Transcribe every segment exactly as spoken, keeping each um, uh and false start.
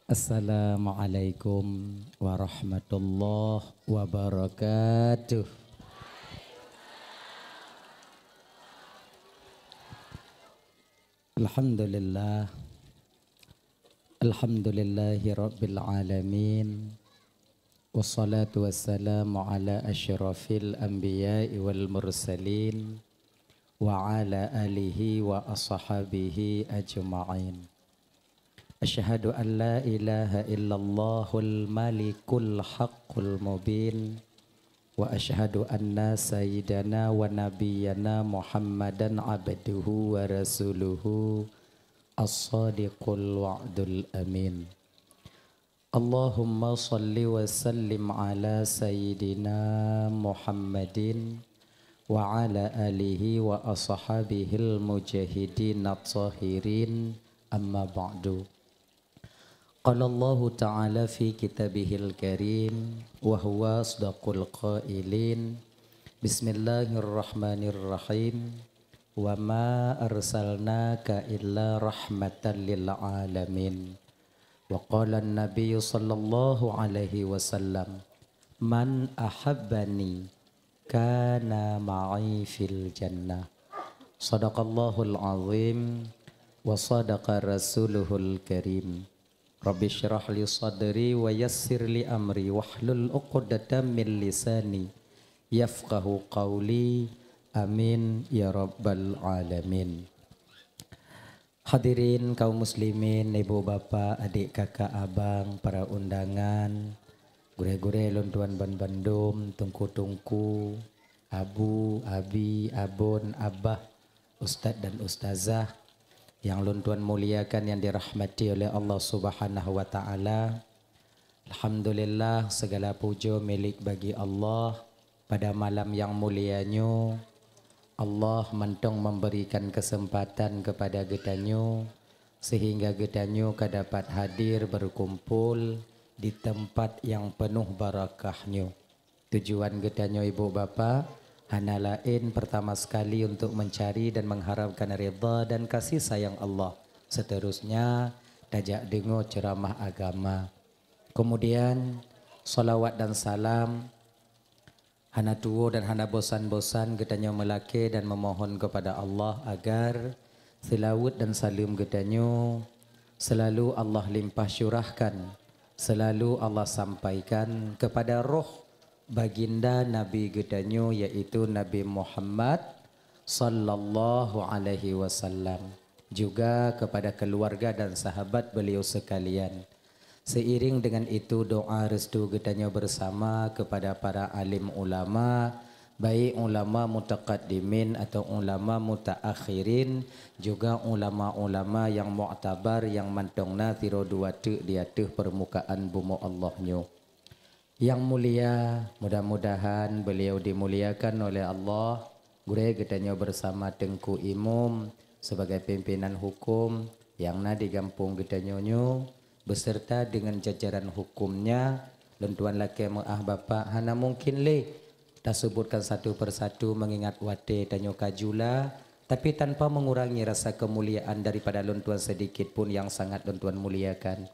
Assalamualaikum warahmatullahi wabarakatuh. Alhamdulillah. Alhamdulillahi rabbil alamin. Wassalatu wassalamu ala asyrafil anbiya'i wal mursalin wa ala alihi wa ashabihi ajma'in. Asyhadu an la ilaha illallahul malikul haqqul mubin, wa asyhadu anna sayyidana wa nabiyyana Muhammadan abduhu wa rasuluhu, as-sadiqul wa'dul amin. Allahumma shalli wa sallim ala sayyidina Muhammadin wa ala alihi wa ashabihil mujahidin at-tahirin, amma ba'du. Qala Allahu ta'ala fi kitabihil karim wa huwa asdaqul qailin. Bismillahirrahmanirrahim. Wa ma arsalnaka illa rahmatan lil alamin. Wa qala an-nabiyyu sallallahu alaihi wasallam, "Man ahabbani kana ma'i fil jannah." Sadaqallahul azim wa sadaqa rasuluhul karim. Rabbi syrah li sadri wa yassir li amri wahlul uqdatam min lisani yafqahu qawli. Amin ya rabbal alamin. Hadirin kaum muslimin, ibu bapa, adik kakak abang, para undangan, gurée-gurée lôn tuan ban bandum, teungku-teungku, abu, abi, abon, abah, ustaz dan ustazah yang lôn tuan muliakan, yang dirahmati oleh Allah Subhanahu wa Ta'ala. Alhamdulillah, segala puja milik bagi Allah. Pada malam yang mulia nyoe, Allah mantong memberikan kesempatan kepada geutanyoe, sehingga geutanyoe ka dapat hadir berkumpul di tempat yang penuh barakah nyoe. Tujuan geutanyoe ibu bapa hana laén, pertama sekali untuk mencari dan mengharapkan ridha dan kasih sayang Allah. Seterusnya, tajak deungoe ceramah agama. Kemudian, salawat dan salam hana tuwoe dan hana bosan-bosan geutanyoe meulakée dan memohon kepada Allah agar seulaweuet dan saleuem geutanyoe selalu Allah limpah curahkan, selalu Allah sampaikan kepada roh baginda Nabi geutanyoe, yaitu Nabi Muhammad sallallahu alaihi wasallam, juga kepada keluarga dan sahabat beliau sekalian. Seiring dengan itu, doa restu geutanyoe bersama kepada para alim ulama, baik ulama mutaqaddimin atau ulama mutaakhirin, juga ulama-ulama yang muktabar, yang mantong na sidroe dua teuk di ateueh permukaan bumoe Allah nyoe. Yang mulia, mudah-mudahan beliau dimuliakan oleh Allah, gurée geutanyoe bersama Teungku Imum sebagai pimpinan hukum yang na di gampông geutanyoe nyoe, beserta dengan jajaran hukumnya. Lôn tuan lakée meuáh Bapak, hana mungkin lé tasebutkan satu persatu mengingat watée tanyoe ka jula, tapi tanpa mengurangi rasa kemuliaan daripada lôn tuan sedikit pun yang sangat lôn tuan muliakan.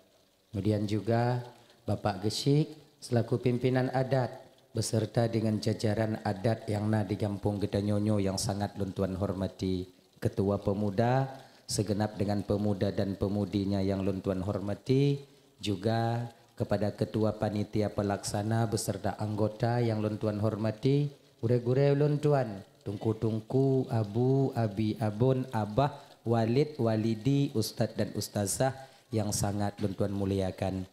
Kemudian juga Bapak Geuchik selaku pimpinan adat beserta dengan jajaran adat yang na di gampông geutanyoe nyoe yang sangat lôn tuan hormati, Ketua Pemuda, segenap dengan pemuda dan pemudinya yang lôn tuan hormati, juga kepada Ketua Panitia Pelaksana beserta anggota yang lôn tuan hormati, gurée-gurée ulôn tuan, teungku-teungku, abu, abi, abon, abah, walid, walidi, ustaz dan ustazah yang sangat lôn tuan muliakan.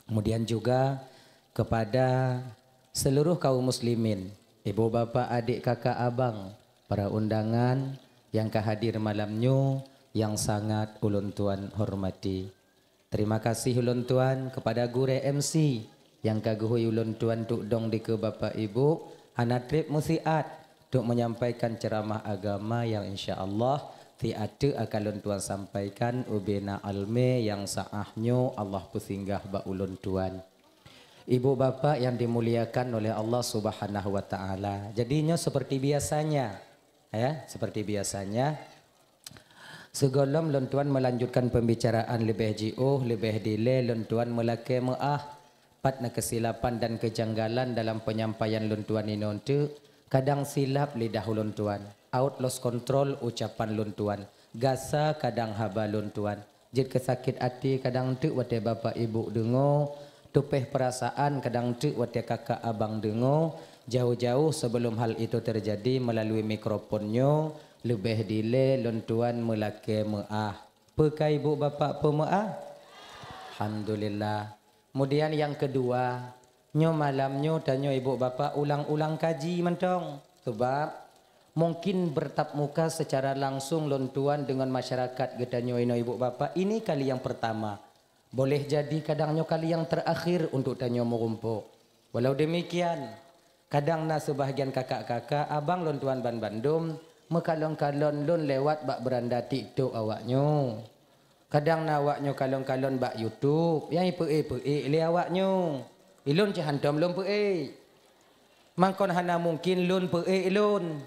Kemudian juga kepada seluruh kaum muslimin, ibu bapa, adik kakak abang, para undangan yang ka hadir malam nyoe yang sangat ulôn tuan hormati. Terima kasih ulôn tuan kepada gurée M C nyang ka geuhôi ulôn tuan trok dong dikeue Bapak Ibu, hana treb meusiat trok menyampaikan ceramah agama yang insya Allah siat teuk akan lôn tuan sampaikan ubena almé nyang saah nyoe Allah peusinggah bak ulôn tuan. Ibu bapak yang dimuliakan oleh Allah Subhanahu wa Ta'ala. Jadi nyoe seperti biasanya, ya, seperti biasanya, Sigohlom lôn tuan meulanjutkan peumbicaraan leubeh jiôh, leubeh dilée lôn tuan meulakée meuáh. Pat na keusilapan dan keujanggalan dalam peunyampaian lôn tuan inoe teuk, kadang silap lidah ulôn tuan, out lost control ucapan lôn tuan, gasa kadang haba lôn tuan, jeuet keu sakét até kadang teuk watée bapak ibu deungoe, tupéh peurasaan kadang teuk watée kakak abang deungoe, jauh-jauh sebelum hal itu terjadi melalui mikrofon nyoe, leubeh dilée lôn tuan meulakée meuáh. Peu ka ibu bapak peumeuáh? Alhamdulillah. Kemudian nyang keudua, nyoe malam nyoe tanyoe ibu bapak ulang-ulang kaji mantong. Sebab mungkin bertatap muka secara langsung lôn tuan deungon masyarakat geutanyoe inoe ibu bapak, ini kali yang pertama. Boleh jadi kadang nyoe kali yang terakhir untuk tanyoe meurumpok. Walau demikian, kadang na seubahgian kakak-kakak, abang lôn tuan ban bandum, meukalon-kalon lôn lewat bak beuranda TikTok awaknyoe. Kadang na awaknyoe kalon-kalon bak YouTube, nyang ipeuék-peuék lé awaknyoe. Ilôn cit hántom lôn peuék. Mangkon hana mungkin lôn peuék lôn.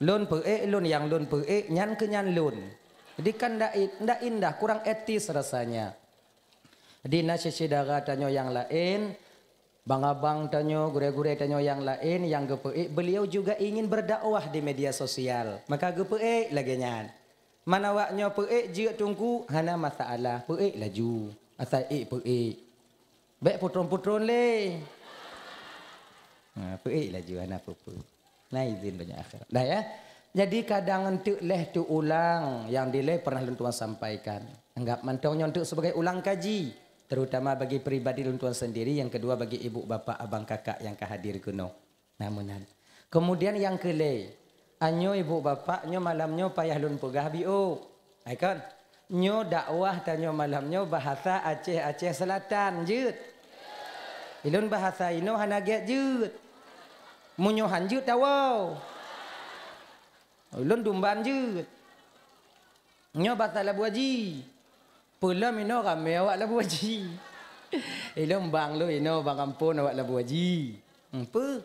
Lôn peuék lôn, nyang lôn peuék nyan keu nyan lôn. Jadi kan ndak i-, ndak indah, kurang etis rasanya. Jadi na syedara tanyoe nyang laén, bang-abang tanyoe, gurée-gurée tanyoe nyang laén nyang geupeuék, beliau juga ingin berdakwah di media sosial. Maka geupeuék lagée nyan. Man awaknyoe peuék jeuet teungku, hana masalah, peuék laju. Asai ék peuék. Bék putron-putron lé. Ha, peuék laju, hana peue-peue. Na izin banyak akhirat. Dah ya. Jadi kadang enteuk leh teuulang nyang dilée pernah lôn tuan sampaikan. Anggap mantong nyoe enteuk sebagai ulang kaji, terutama bagi pribadi lôn tuan sendiri, yang kedua bagi ibu bapak abang kakak yang ka hadir keunoe. Nah, meunan. Kemudian nyang keulhée, anyoe ibu bapak nyoe malam nyoe payah lôn peugah biôh. Hai kon. Nyoe dakwah tanyoe malam nyoe bahasa Aceh-Aceh Selatan jeuet. Ilôn bahasa inoe hana gét jeuet. Meunyoe han jeuet tawoe. Ulôn dumban jeuet. Nyoe basa Labu Aji. Peulom inoe ramé awak Labu Aji. Ilôn bang lôn inoe bang amphon awak Labu Aji. Hmm, peue?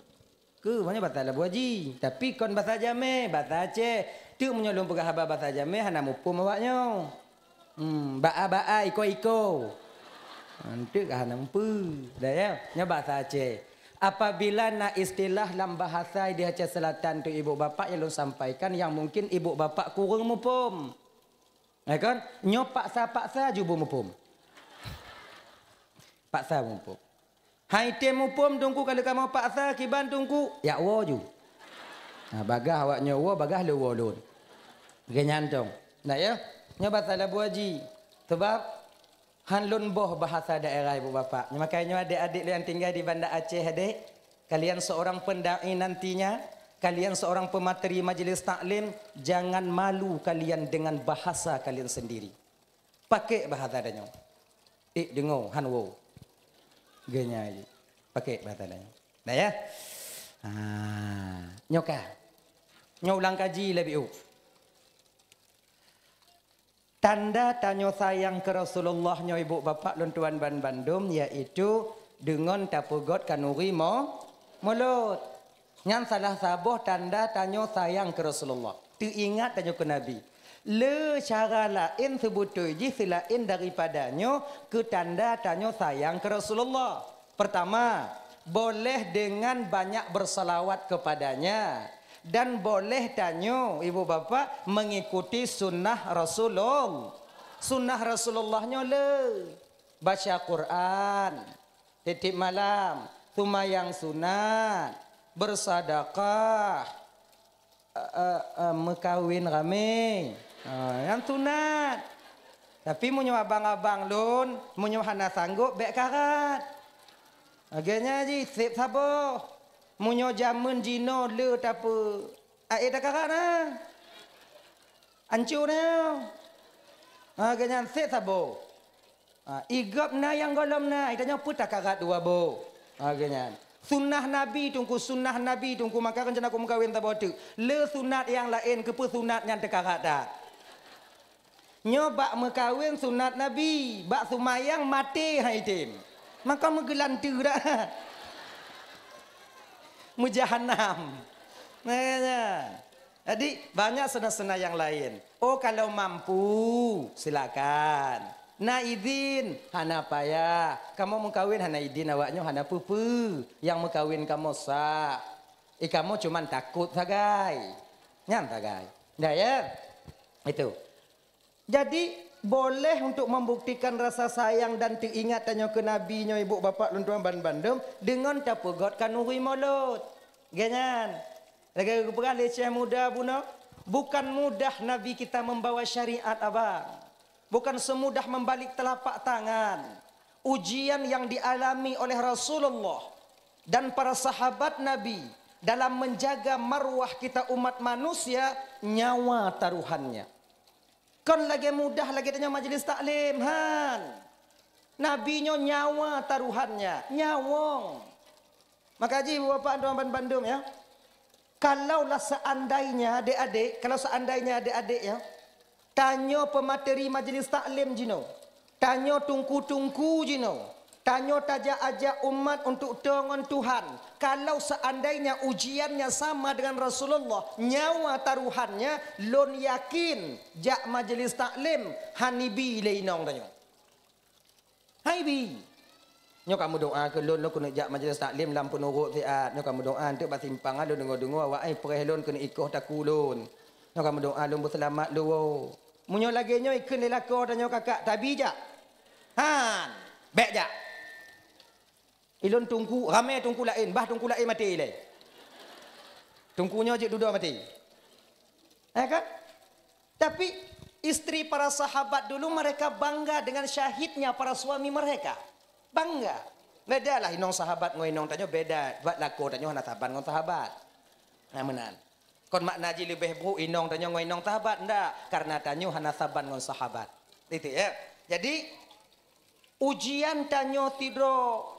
Keu meunyoe basa Labu Aji. Tapi kon basa Jamé, basa Aceh. Teuk meunyoe lôn peugah haba basa Jamé hana muphom awaknyoe. Hmm, baa-baa, iko-iko. Enteuk ka hana muphom. Dah ya, nyoe basa Aceh. Apabila na istilah lam bahasa di Aceh Selatan tu ibu bapak nyang lôn sampaikan nyang mungkin ibu bapak kureueng muphom. Ya kan? Nyoe paksa-paksa ju beumuphom. Paksa muphom. Hai tem muphom teungku ka lheueh kamoe paksa kiban teungku, jak woe ju. Ha, bagaih awaknyoe woe, bagaih lôn woe lôn. Lagée nyan tong. Nah ya, nyoe basa Labu Aji. Sebab han lôn boh bahasa daerah ibu bapak. Makanya nyoe adek-adek lôn nyang tinggai di Banda Aceh adek, kalian seorang pendai nantinya, kalian seorang pemateri majelis taklim, jangan malu kalian dengan bahasa kalian sendiri. Pakai bahasa tanyoe. Ék deungoe han woe. Geunya jih. Pakai bahasa tanyoe. Dah ya? Ha, nyoe ka. Nyoe ulang kaji lé biôh. Tanda tanyoe sayang keu Rasulullah nyoe ibu bapak lôn tuan ban bandum, yaitu deungon tapeugöt kanuri mo-, mulot. Nyan salah saboh tanda tanyoe sayang keu Rasulullah. Teuingat tanyoe keu Nabi. Le cara laén seubeutôi jih seulaén daripada nyoe keu tanda tanyoe sayang keu Rasulullah. Pertama, boleh dengan banyak bersalawat kepadanya. Dan boleh tanyoe, ibu bapak, mengikuti sunnah Rasulullah. Sunnah Rasulullah nyoe le. Baca Quran, tiep-tiep malam, seumayang sunat, bersedekah, eh, eh, eh, meukawen ramé. Ha, nyang sunat. Tapi meunyoe abang-abang lôn, meunyoe hana sanggob, bék karat. Lagée nyan jih, sép saboh. Meunyoe jamén jinoe le tapeu, aé takarat na. Ancô na. Lagée nyan sép saboh. Ha, i gob na nyang gohlom na, i tanyoe peue takarat dua boh. Lagée nyan. Sunnah Nabi teungku, sunnah Nabi teungku, maka rencana ku meukawen saboh teuk. Le sunat nyang laén, keupeue sunat nyan teukarat that. Nyoe bak meukawen sunat Nabi, bak seumayang maté hai tem. Maka meugeulanteue dah. Meujahanam. Makanya, Jadi, banyak sena-sena yang lain. Oh, kalau mampu, silakan. Na idin, hana payah. Kamoe meukawen hana idin, awaknyoe hana peue-peue. Nyang meukawen kamoe sah. Eh, kamoe cuman takot sagai. Nyan sagai. Dah, ya? Itu. Jadi, boleh untuk membuktikan rasa sayang dan teuingat tanyoe keu Nabi nyoe, ibu bapak lôn tuan ban bandum, deungon tapeugot khanuri mulod. Geuh nyan. Lagèe geupeugah lé Syekh Muda bunoe, bukan mudah Nabi kita membawa syariat, abang. Bukan semudah membalik telapak tangan. Ujian yang dialami oleh Rasulullah dan para sahabat Nabi dalam menjaga marwah kita umat manusia, nyawa taruhannya. Kon lagèe mudah lagèe tanyoe majlis taklim, han. Nabi nyoe nyawa taruhannya, nyawöng. Maka jih, ibu bapak tuan ban bandum, ya. Kalaulah seandainya adik-adik, kalau seandainya adik-adik, ya, tanyoe peumateri majlis taklim jinoe, tanyoe teungku-teungku jinoe, tanyoe tajak-ajak umat untuk toe ngon Tuhan. Kalau seandainya ujiannya sama dengan Rasulullah, nyawa taruhannya, lôn yakin jak majlis taklim han ibi lé inong tanyoe. Han ibi. Nyoe ka meudoa keu lôn, lôn keuneuk jak majlis taklim lam peunurot siat. Nyoe ka meudoa, eunteuk bak simpang lôn deungoe-deungoe awak ai preh lôn keuneuk ikoh takue lôn. Nyoe ka meudoa lôn beuseulamat lôn. Meunyoe lagèe nyoe ikheun lé lakoe tanyoe kakak, tabi jak? Han, bèk jak. Ilôn teungku, ramè teungku laén, bah teungku laén maté ilèe. Teungku nyoe jeuet dudoe maté. Ya kan? Tapi istri para sahabat dulu mereka bangga dengan syahidnya para suami mereka. Bangga. Bedalah inong sahabat ngon inong tanyoe beda. Sebab lakoe tanyoe hana saban ngon sahabat. Nah, meunan. Kon makna jih leubeh brôk inong tanyoe ngon inong sahabat, ndak, karena tanyoe hana saban ngon sahabat. Itu ya. Jadi, ujian tanyoe sidroe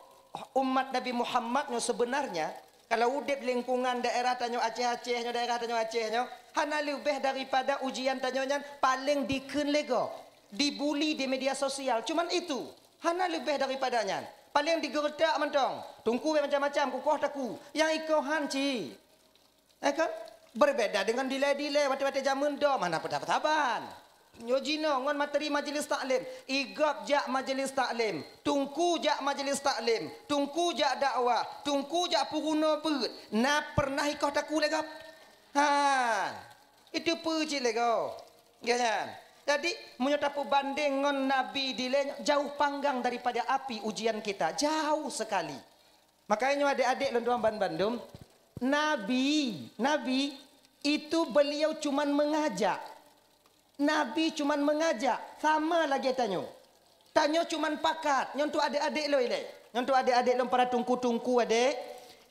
umat Nabi Muhammad nyoe sebenarnya, kalau udép lingkungan daerah tanyoe Aceh-Aceh nyoe, daerah tanyoe Aceh nyoe, hana leubeh daripada ujian tanyoe nyan paléng dikheun lé gob, dibuli di media sosial. Cuman itu, hana leubeh daripada nyan. Paléng digeuretak mantong. Teungku bèk macam-macam, kukoh takue. Nyang ikoh han cit. Eh kan? Berbeda dengan dilèe-dilèe watèe-watèe jameun dom, hana peue saban. Nyoe jinoe ngon materi majelis taklim. Igob jak majelis taklim, teungku jak majelis taklim, teungku jak dakwah, teungku jak peurunoe beuet. Na pernah ikoh takue lé gob? Ha. Itu peue cit lé gob. Geuh nyan. Jadi, meunyoe tapeubandeng ngon Nabi dilèe nyoe, jauh panggang daripada api ujian kita. Jauh sekali. Makanya nyoe adék-adék lôn tuan ban bandum, Nabi, Nabi itu beliau cuman mengajak. Nabi cuman mengajak, sama lagèe tanyoe. Tanyoe cuman pakat, nyoe untuk adék-adék lôn ilèe. Nyoe untuk adék-adék lôn para teungku-teungku adék.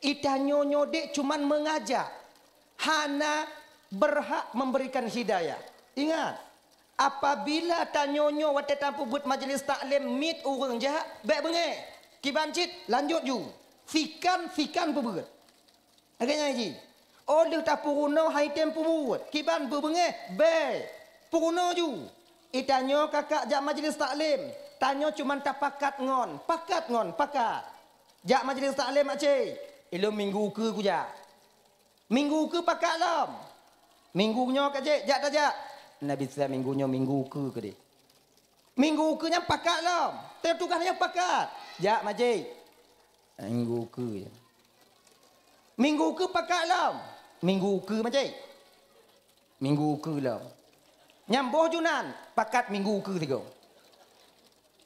I tanyoe nyoe dék cuman mengajak, hana berhak memberikan hidayah. Ingat, apabila tanyoe nyoe watèe tapeubuet majelis taklim miet ureueng jak, bèk beungèh. Kiban cit, lanjut ju. Sikan, sikan peubeuet. Lagèe nyan jih. Oh lheueh tapeurunoe hai tem peubeuet. Kiban beubeungèh, bèk. Peurunoe ju. I tanyoe kakak jak majelis taklim. Tanyoe cuman tapakat ngon, pakat ngon, pakat. Jak majelis taklim, Mak Cik. Ilôn minggu keue kujak. Minggu keue pakat lom. Minggu nyoe ka jeuet, jak tajak. Na bisa minggu nyoe minggu keue keudéh. Minggu keue nyan pakat lom. Teutugas nyan pakat. Jak, Mak Cik. Minggu keue. Minggu keue pakat lom. Minggu keue, Mak Cik. Minggu keue lom. Nyang boh ju nan, pakat minggu keue sigoe.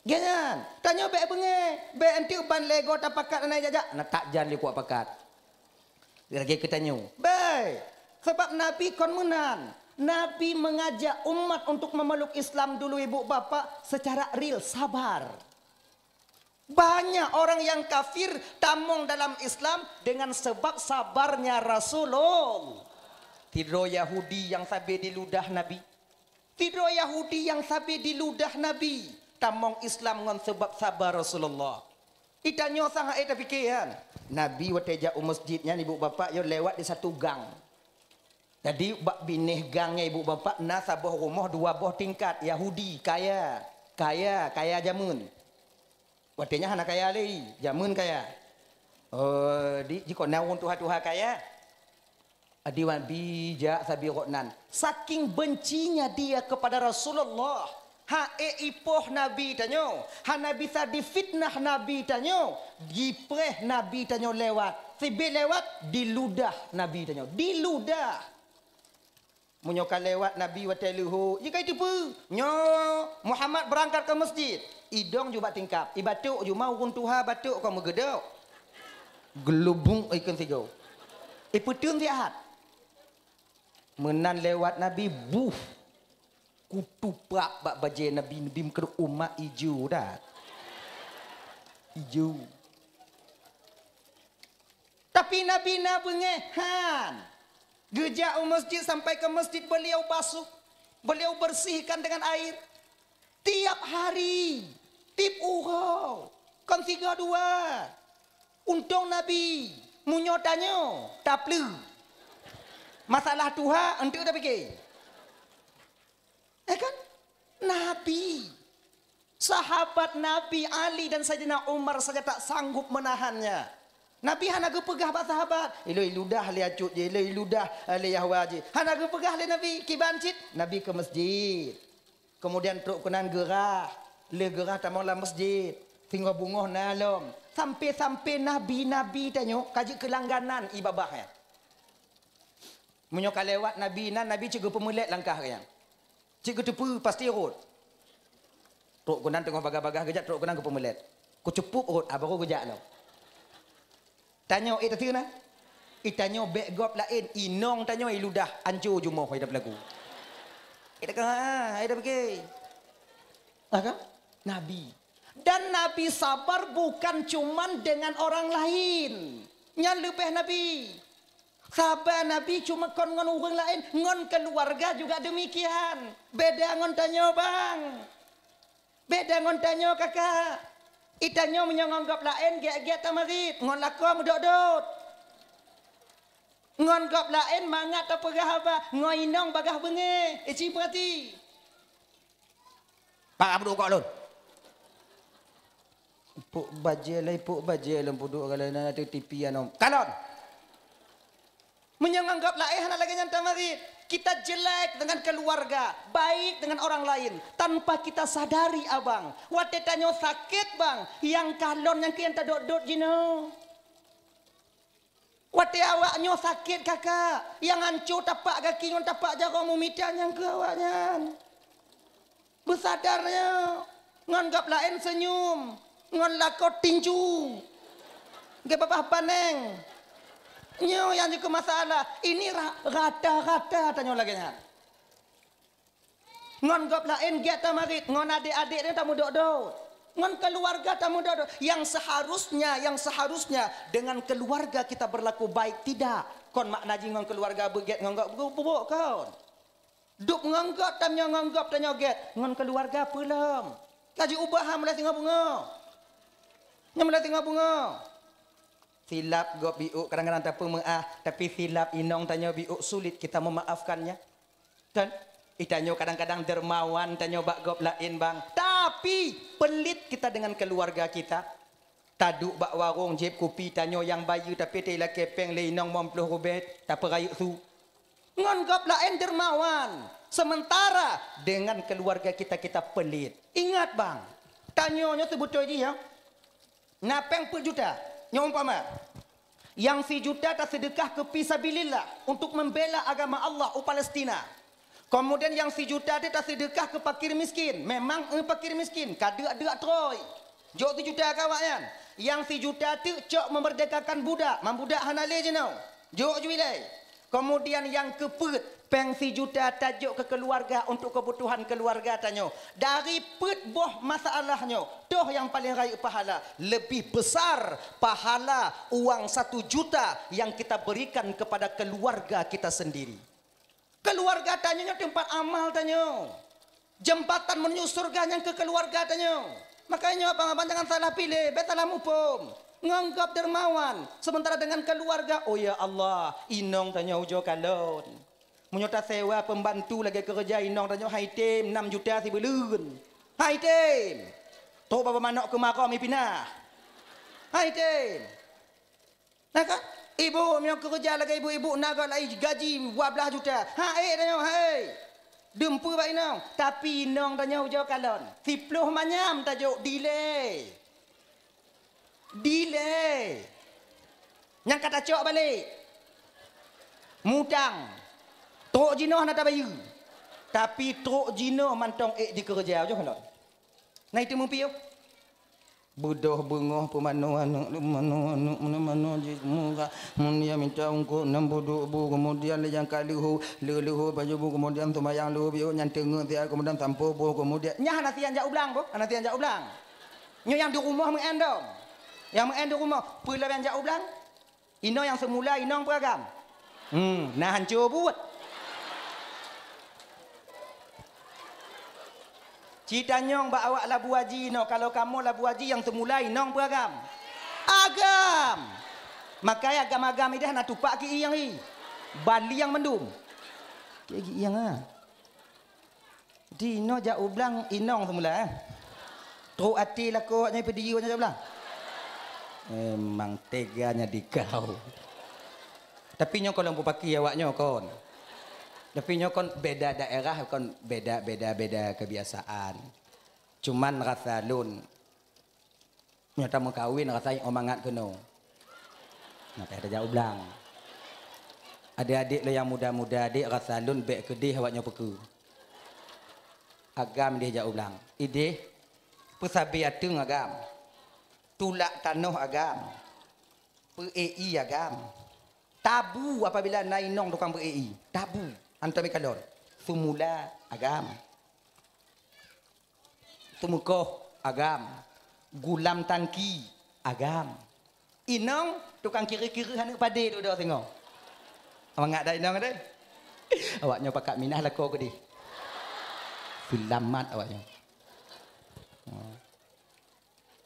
Geuh nyan, tanyoe bèk beungèh, bèk eunteuk ban lhèe goe tapakat hana jak-jak, na that jan lé kuat pakat. Lagèe keu tanyoe. Bèk, sabab Nabi kon meunan. Nabi mengajak umat untuk memeluk Islam dulu, ibu bapak, secara real, sabar. Banyak orang yang kafir tamong dalam Islam dengan sebab sabarnya Rasulullah. Sidroe Yahudi nyang sabe diludah Nabi. Sidroe Yahudi nyang sabe diludah Nabi tamong Islam ngon sabab saba Rasulullah. I tanyoe sang han ék tapike nyan. Nabi watèe jak u masjid nyan, ibu bapak, yo lewat di satu gang. Jadi bak binéh gang nyan, ibu bapak, na saboh rumoh dua boh tingkat, Yahudi, kaya. Kaya, kaya jameun. Watèe nyan hana kaya lé, jameun kaya. Oh, di, jikok na ureueng tuha-tuha kaya. Di Nabi jak sabe gobnyan. Saking bencinya dia kepada Rasulullah. Ha ék ipoh Nabi tanyoe. Hana bisa difitnah Nabi tanyoe. Jipreh Nabi tanyoe lewat. Sibit lewat, diludah Nabi tanyoe. Diludah. Meunyoe ka lewat Nabi watée leuhô, jika iteupeue, "Nyoe Muhammad beurangkat keu masjid." Idong ju bak tingkap, ibatok ju ma ureuëng tuha batok kon meugeudok. Geulubung ikon sigoe. Ipeuteun siat. Meunan lewat Nabi, buh. Kutuprap bak bajée Nabi, Nabi meukeureuek umat ijo that. Ijo. Tapi Nabi na beungéh han. Geujak u masjid, sampai ke masjid beliau basuh, beliau bersihkan dengan air. Tiap hari, tiep uroe, kon sigoe dua. Untông Nabi, meunyoe tanyoe, tapleuh. Masalah tuha, enteuk tapike. Eh kan? Nabi. Sahabat Nabi Ali dan Saidina Umar saja tak sanggup menahannya. Nabi hana geupeugah bak sahabat, "Ilôn iludah lé acut jih, ilôn iludah, eh, lé Yahwa jih." Hana geupeugah lé Nabi, kiban cit Nabi ke masjid. Kemudian trok keunan geurah, lheueh geurah tamong lam masjid. Singoh beungoh na lom. Sampai-sampai nabi-nabi tanyoe ka jeuet keu langganan ié babah nyan. Meunyoe ka lewat nabi nan, nabi cit geupeumeulet langkah geuh nyan. Cit geuteupeue pasti rhot. Trok keunan teungoh bagah-bagah geujak, trok keunan geupeumeulet. Kucupup rhot, ah, baru geujak lom. Tanyoe, eh, tateue na? Eh, tanyoe bék gob laén, inong tanyoe iludah, anco jumoh, hai dah beulagu. Eh, dah ka, hai dah pike. Ah, kan? Nabi. Dan Nabi sabar bukan cuman dengan orang lain. Nyan leubeh Nabi. Sabar Nabi cuma kon ngon ureuëng laén, ngon keuluwarga juga demikian. Beda ngon tanyoe, bang. Beda ngon tanyoe, kakak. Itanyoe meunyoe ngon gob laén gét-gét tamarit, ngon lakoe meudot-dot. Ngon gob laén mangat tapeugah haba, ngon inong bagah beungéh. Ici peurati. Pak Abdul kok lôn. Puk bajée lé, puk bajée lôn puduk kalau na tu T V anom. Kalon. Meunyoe ngon gob laén hana lagée nyan tamarit. Kita jelek dengan keluarga, baik dengan orang lain, tanpa kita sadari, abang. Watée tanyoe sakét, bang, nyang kalon nyang keu nyang tadot-dot jinoe. Watée awak nyoe sakét, kakak, nyang anco tapak gaki ngon tapak jaroe meumita nyang keu awaknyan. Beusadar nyoe, ngon gob laén seunyum, ngon lakoe tinju, geubabah baneng. Nyoe nyang jikeu masalah, ini ra-, rata-rata tanyoe lagée nyan. Ngon gob laén gét tamarit, ngon adék-adék nyoe tameudot-dot. Ngon keuluwarga tameudot-dot. Nyang seharusnya, nyang seharusnya dengan keluarga kita berlaku baik, tidak. Kon makna jih ngon keuluwarga beugét ngon gob bu-, bu-, bu-, kon. Dub ngon gob tanyoe, ngon gob tanyoe gét, ngon keuluwarga peulom. Ka jiubah ha mulai singoh beungoh. Nyoe mulai singoh beungoh. Silap gob biôk kadang-kadang tapeumeuáh, tapi silap inong tanyoe biôk sulit kita memaafkannya. Kan? Itanyoe kadang-kadang dermawan tanyoe bak gob laén, bang. Tapi pelit kita dengan keluarga kita. Taduek bak warong jieb kupi tanyoe nyang bayeue, tapi teulakée péng lé inong limong ploh rubée tapeurayeuk su. Ngon gob laén dermawan, sementara dengan keluarga kita, kita pelit. Ingat, bang, tanyoe nyoe seubeutôi jih, ya. Na péng peuet juta, nyoe umpama. Nyang sijuta taseudeukah keu fi sabilillah, untuk membela agama Allah u Palestina. Kemudian nyang sijuta teuh taseudeukah keu fakir miskin. Memang, eh, fakir miskin, ka deuk-deuk trôi. Jok sijuta keu awaknyan. Nyang sijuta teuh cok memerdekakan budak, man budak hana lé jinoe. Jok ju ilée. Kemudian nyang keupeuet, péng sijuta tajok keu keuluwarga untuk keubutuhan keuluwarga tanyoe. Dari peuet boh masalah nyoe, toh nyang paleng rayeuk pahala, lebih besar pahala uang satu juta yang kita berikan kepada keluarga kita sendiri. Keuluwarga tanyoe nyoe teumpat amal tanyoe. Jembatan menuju syeuruga nyang keu keuluwarga tanyoe. Makajih nyoe abang-abang jangan salah piléh, bék salah muphom. Ngon gob dermawan, sementara dengan keuluwarga, oh ya Allah, inong tanyoe ujoe kalon. Meunyoe tasewa peumbantu lagée keureuja inong tanyoe hai tem nam juta sibuleuen. Hai tem. Trok babah manok keumarom ipinah. Hai tem. Nah kan? Ibu, meunyoe keureuja lagèe ibu-ibu na gob lai gaji dua blaih juta. Ha, eh, tanyoe, hai. Dum peue bak inong, tapi inong tanyoe ujoe kalon. Siploh manyam tajok dilèe. Dilèe. Nyang ka tacok balek. Mutang. Trok jinoe hana tabayeue. Tapi trok jinoe mantong ék jikeureuja, ujoe kalon. Na itu meupiôh. Beudôh beungoh peumanoe aneuk, manoe aneuk, manoe manoe jih murah. Mun dia minta ungkot enam puluh bu, kemudian lé nyang ka leuhô, leuhô baju bu, kemudian seumayang leuhô biôh nyan teungeut siat, kemudian sampoe boh, kemudian nyan hana sian jak u blang boh, hana sian jak u blang. Nyoe nyang di rumoh meu'en dong. Nyang meu'en di rumoh, peue lom nyang jak u blang? Inong nyang seumula inong peue agam? Hmm, na hanco buet. Ci tanyong bak awak labu haji inoe, kalau kamoe labu haji nyang seumula inong peue agam? Agam. Makai agam-agam ideh na tupak ki ieng i. Baliang mandum. Ki ieng ah. Di inoe jak u blang inong seumula, eh. Trok até lakoe awaknyan peudiyeu nyan jak u blang. Memang teganya dikau. Tapi nyoe kon lôn peupaki awaknyoe kon. Tapi nyoe kon beda daerah, kon beda, beda, beda kebiasaan. Cuman rasa lôn, nyoe tameukawen rasa nyoe mangat keunoe. Nah, tajak u blang. Adék-adék lôn nyang muda-muda, adék rasa lôn bèk keudeh awaknyoe peukeue. Agam ideh jak u blang. Ideh, peusabe ateueng agam. Tulak tanoh agam. Peu-éi agam. Tabu apabila na inong tukang peu-éi. Tabu. Antom ikalon. Seumula agam. Teumeukoh agam, gulam tangki agam. Inong tukang kiri-kiri aneuk padé dudoe singoh. Mangat dak inong deh. Awaknyoe pakat minah lakoe keudeh. Seulamat awaknyoe.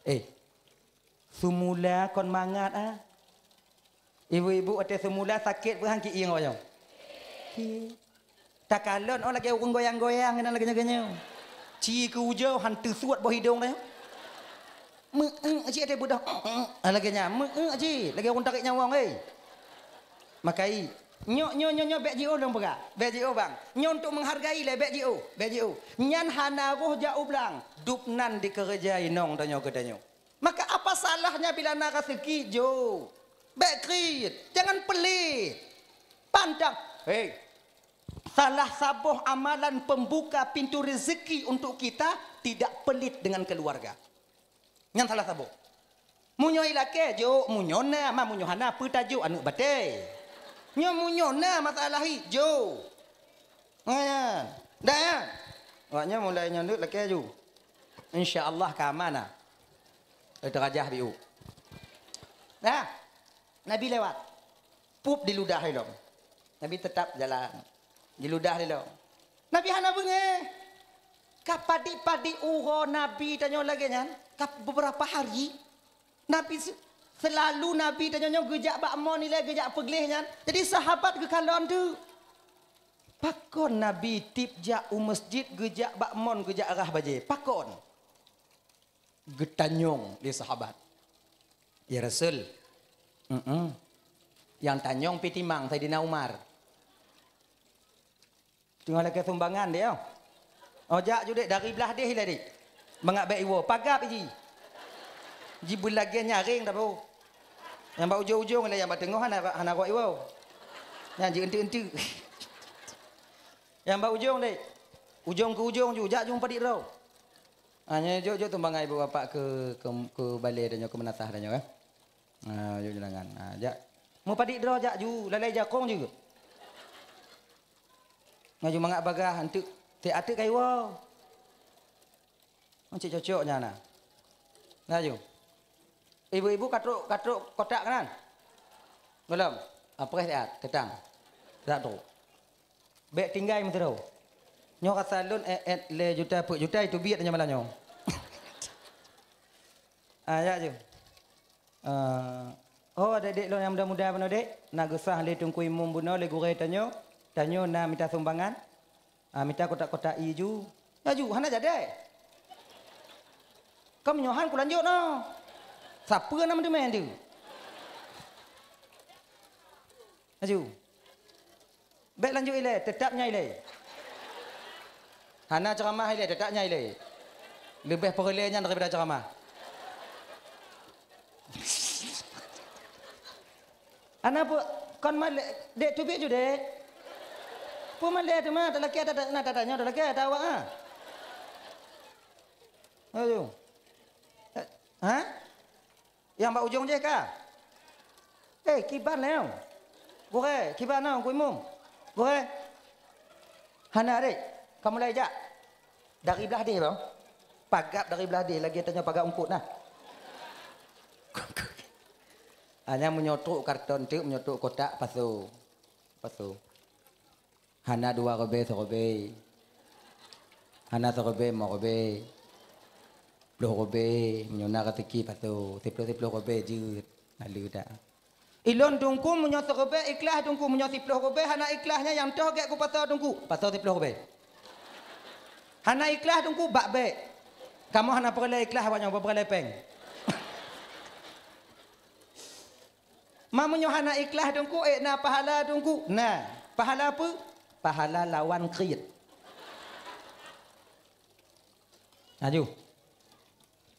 Eh, seumula kon mangat ah. Ibu-ibu watèe seumula sakét peue han ki ieng awaknyoe? Ki. Takalon oh lagèe ureueng goyang-goyang inan lagèe nyoe. Ci keu ujoe han teusuet boh idong teuh. Meu-ék cit watèe beudôh. Ah, lagèe nyan, meu-ék cit lagèe ureueng tarek nyawöng, hei. Makai, nyoe, nyoe, nyoe, nyoe bèk jiôh lôn peugah. Bèk jiôh, bang. Nyoe untuk menghargai lé, bèk jiôh, bèk jiôh. Nyan hana roh jak u blang. Dub nan dikeureuja inong tanyoe keu tanyoe. Maka apa salahnya bila na raseuki? Jo. Bèk kriet, jangan pelit. Pantang. Hei, salah saboh amalan pembuka pintu rezeki untuk kita tidak pelit dengan keluarga. Nyan salah saboh. Meunyoe ilakèe, jok, meunyoe na, ma meunyoe hana, peue tajok aneuk batèe. Nyoe meunyoe na masalah hi, jok. Nyan. Dah, ya? Awaknyan mulai nyoe neuk lakèe ju. Insya Allah ka aman na. Eh, teurajah biu. Nah, Nabi lewat. Pup diludah ilong. Nabi tetap jalan. Diludah ilong. Nabi hana beungéh. Ka padit-padit uroe Nabi tanyoe lagèe nyan. Ka beberapa hari. Nabi se-, selalu Nabi tanyoe nyoe geujak bak mon ilèe geujak peugleh nyan. Jadi sahabat geukalon teuk. Pakon Nabi tiep jak u masjid geujak bak mon geujak rhah bajèe? Pakon? Geutanyong lé sahabat. Ya Rasul, mm-mm. Nyang tanyong pih timang Saidina Umar. Teungoh lakèe sumbangan deh, oh. Oh, jak ju dek dari blah deh ilèe dek. Mangat bèk iwoe, pagab iji. Jibeulagèe nyaréng dah bro. Nyang bak ujong-ujong ilèe, nyang bak teungoh hana, hana rot iwoe. Nyan ji enteuk-enteuk. Nyang bak ujong dek. Ujong keu ujong ju, jak ju padit droe. Ah, nyoe jok-jok tumbangai ibu bapak keu, keu, keu balèe tanyoe, keu meunasah tanyoe, eh. Ah, jok undangan. Ah, jak. Meupadit droe jak ju, lalai jakong ju. Ngaju mangat bagah, anteuk, teuh ateuk kaiwoe. Cit cocok nyan na. Laju. Ibu-ibu ka trok, ka trok kotak keunan? Gohlom. Ah, preh siat, teutang. Siat trok. Bèk tinggai meusidroe. Nyoe rasa lôn, eh, eh, lhèe juta, peuet juta, itu biet nyan malam nyoe. Ah, jak ju. Eh, oh, adek-adek lôn nyang muda-muda bunoe dek, na geusah lé Teungku Imum bunoe lé gurèe tanyoe, tanyoe na mita sumbangan. Ah, mita kotak-kotak ie ju. Laju, hana jadi. Ka meunyoe han kulanjut noh. Sapeue na meuteumèe tu? Laju. Bèk lanjut ilèe, teutap nyan ilèe. Hana ceuramah ilèe, teutap nyan ilèe. Leubeh peureulèe nyan daripada ceuramah. Hana peue, kon malèe, dek teubiet ju dek. Peue malèe teuma, talakèe ata, na tatanyoe talakèe ata awak, ha. Ayo. Eh, ha? Nyang bak ujong jih ka? Eh, kiban lé. Gurèe, kiban na, Teungku Imum. Gurèe. Hana, dek. Ka mulai jak. Dari blah deh, bang. Pagat dari blah deh, lagèe tanyoe pagat eungkôt nah. Hanya meunyoe trok karton teuk, meunyoe trok kotak, pasoe. Pasoe. Hana dua ribèe siribèe. Hana siribèe limong ribèe. Ploh ribèe, meunyoe na raseuki pasoe, siploh-siploh ribèe jeuet. Haleue that. Ilôn Teungku meunyoe siribèe ikhlaih Teungku, meunyoe siploh ribèe hana ikhlaih nyan nyang toh gèt kupasoe Teungku. Pasoe siploh ribèe. Hana ikhlaih Teungku, bak bèk. Kamoe hana peureulèe ikhlaih awak nyoe, peureulèe pèng. Ma meunyoe hana ikhlaih Teungku, ék na pahala Teungku? Na. Pahala peue? Pahala lawan kriet. Laju.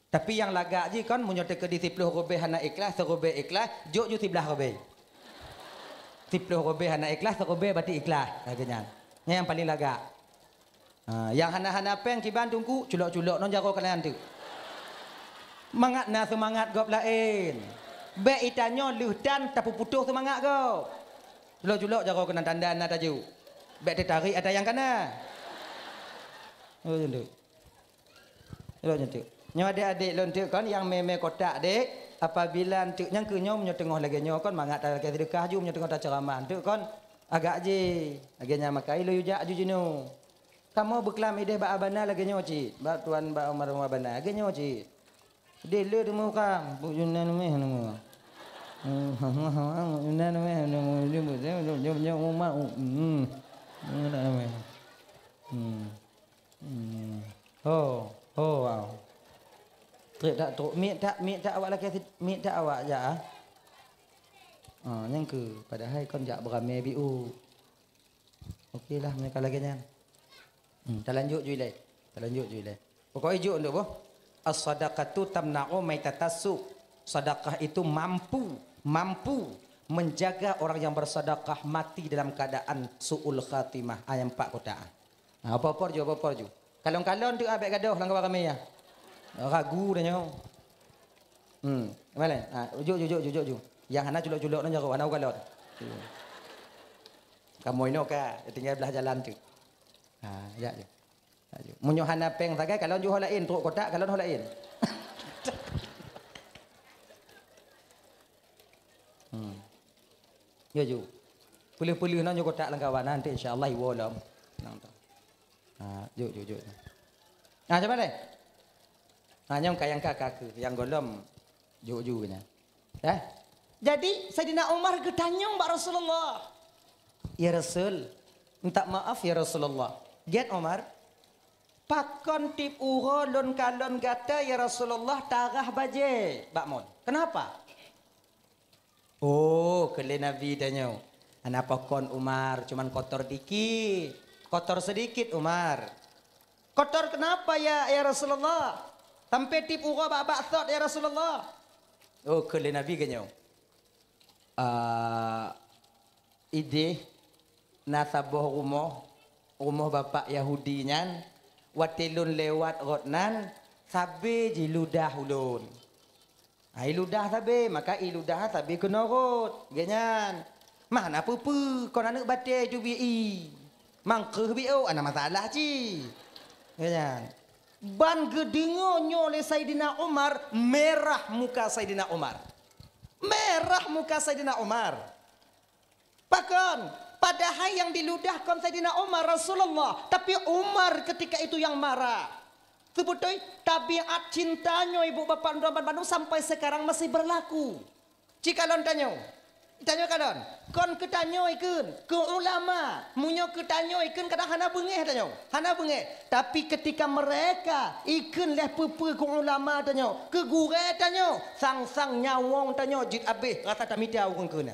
Tapi nyang lagak jih kon, meunyoe teukeudi siploh ribèe hana ikhlaih, siribèe ikhlaih, jok ju siblaih ribèe. Siploh ribèe hana ikhlaih, siribèe bacut ikhlaih. Lagèe nyan. Nyan nyang paleng lagak. Ha, nyang hana-hana pèng kiban Teungku, culok-culok ngon jaroe keunan teuk. Mangat na seumangat gob laén. Bèk itanyoe lheueh tan tapeuputôh seumangat gob. Culok-culok jaroe keunan tanda na tajok. Bèk teutarek ata nyang kana. Oh, nyan teuk. Culok nyan teuk. Nyoe adék-adék lôn teuk kon nyang mè-mè kotak dek. Apabila teuk nyang keu nyoe meunyoe teungoh lagèe nyoe kon mangat talakèe seudeukah ju meunyoe teungoh taceuramah teuk kon agak jih. Lagèe nyan maka ilôn yue jak ju jinoe. Kamoe beuklam idéh bak Abana lagèe nyoe cit, bak tuan bak almarhum Abana lagèe nyoe cit. Deh le teumukam, bu Yunan meh nama. Yunan meh nama. Hmm. Ho, ho, wow. Trép that trok, miet that, miet that awak lakèe sit, miet that awak jak ah. Ha, nyang keu padahai kon jak beuramé biôh. Oke lah, meunyoe ka lagèe nyan. Hmm, talanjut ju ilèe. Talanjut ju ilèe. Pokok ijok untuk boh. As-sadaqatu tamna'u maitatas su'. Sedekah itu mampu, mampu menjaga orang yang bersedekah mati dalam keadaan su'ul khatimah. Ayat empat kotak. Ha, apa-apa ju, apa-apa ju. Kalon-kalon tu abek gadoh lam kawan ramai ya. Ragu dah nyoe. Hmm, mana? Ha, ujuk, ujuk, ujuk, ujuk. Yang hana culok-culok nang jaro, hana ugalon. Kamu ino ka, tinggal belah jalan tu. Ha, ya, ya. Ya, ya. Munyo hana peng sagai, kalon ju ho lain, trok kotak, kalon ho lain. Hmm. Ya, ju. Peuleuh-peuleuh nang ju kotak lam kawan, nanti insya Allah iwo lom. Nang tu. Ha, ju, ju, ju. Ha, cuba deh. Ha, nyang ka, nyang ka, ka ke, nyang golom ju, ju nya. Eh? Jadi, Saidina Umar geutanyong bak Rasulullah. Ya Rasul, minta maaf ya Rasulullah. Gét Umar, pakon tiep uroe lôn kalon gata ya Rasulullah tarah bajée bak mon. Kenapa? Oh, keu lé Nabi tanyoe. Hana pakon Umar, cuman kotor dikit. Kotor sedikit Umar. Kotor kenapa ya, ya Rasulullah? Sampai tiep uroe bak-bak sot ya Rasulullah. Oh, keu lé Nabi geunyoe. Ah, idéh na saboh rumoh, rumoh bapak Yahudi nyan, watée lôn lewat rot nan, sabe jiludah ulôn. Ai ludah sabe, maka i ludah sabe keunoe rot. Geuh nyan. Mah na peue-peue, kon aneuk batée teubiet i. Mangkeuh biôh, ana masalah cit. Geuh nyan. Ban geudeungoe nyoe lé Saidina Umar, merah muka Saidina Umar. Merah muka Saidina Umar. Pakon? Padahai nyang diludah kon Saidina Umar, Rasulullah. Tapi Umar ketika itu yang marah. Seubeutôi tabiat cinta nyoe ibu bapak droe bandum sampai sekarang masih berlaku. Ci kalon tanyoe. Tanyoe kalon. Kon keu tanyoe ikheun, keu ulama. Meunyoe keu tanyoe ikheun kadang hana beungéh tanyoe. Hana beungéh. Tapi ketika mereka ikheun lé peue-peue keu ulama tanyoe, keu gurée tanyoe, sang-sang nyawöng tanyoe jeuet abéh rasa tamita ureuëng keu na.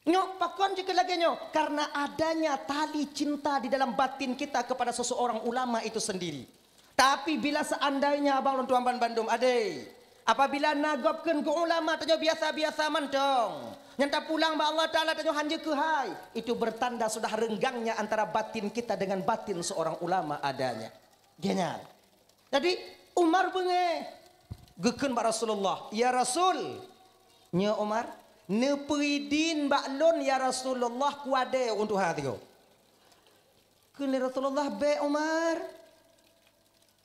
Nyoe pakon jeuet lagée nyoe? Karena adanya tali cinta di dalam batin kita kepada seseorang ulama itu sendiri. Tapi bila seandainya abang lôn tuan ban bandum adé, apabila na gob kheun keu ulama tanyoe biasa-biasa mantong, nyang tapulang bak Allah Taala tanyoe hanjeuet keuhai, itu bertanda sudah renggangnya antara batin kita dengan batin seorang ulama adanya. Dia nyan. Jadi Umar beungéh geukheun bak Rasulullah, "Ya Rasul, nyoe Umar, neupeuidin bak lôn ya Rasulullah kuadé ureuëng tuha tigo." Kheun lé Rasulullah, "Bék Umar."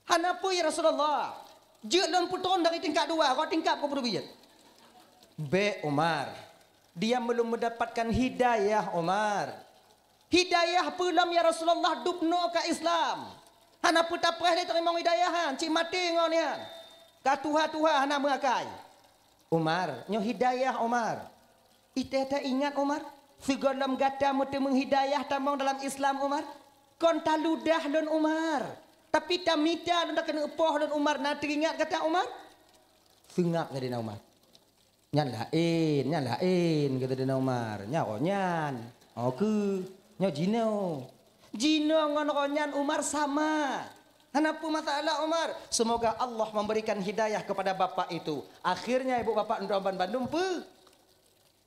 "Hana peue ya Rasulullah, jeuet lôn peutrôn dari tingkat dua, rot tingkat keu peuteubiet." "Bék Umar, dia belum mendapatkan hidayah Umar." "Hidayah peue lom ya Rasulullah, dubnoe ka Islam. Hana peue tapreh lé teurimong hidayah han, cit maté ngon nyan. Ka tuha-tuha hana meuakai." "Umar, nyoe hidayah Umar." "Itée taingat Umar, sigohlom gata meuteumeung hidayah tamong dalam Islam Umar, kon taludah lôn Umar, tapi tamita lôn takeuneuk poh lôn Umar, na teuingat gata Umar?" Seungab Saidina Umar. "Nyan laén, nyan laén," kata Saidina Umar. "Nyan oh nyan, oh keu, nyoe jinoe." Jinoe ngon roh nyan Umar sama. "Hana peue masalah Umar. Semoga Allah memberikan hidayah kepada bapak itu." Akhirnya ibu bapak ndoban bandum peue?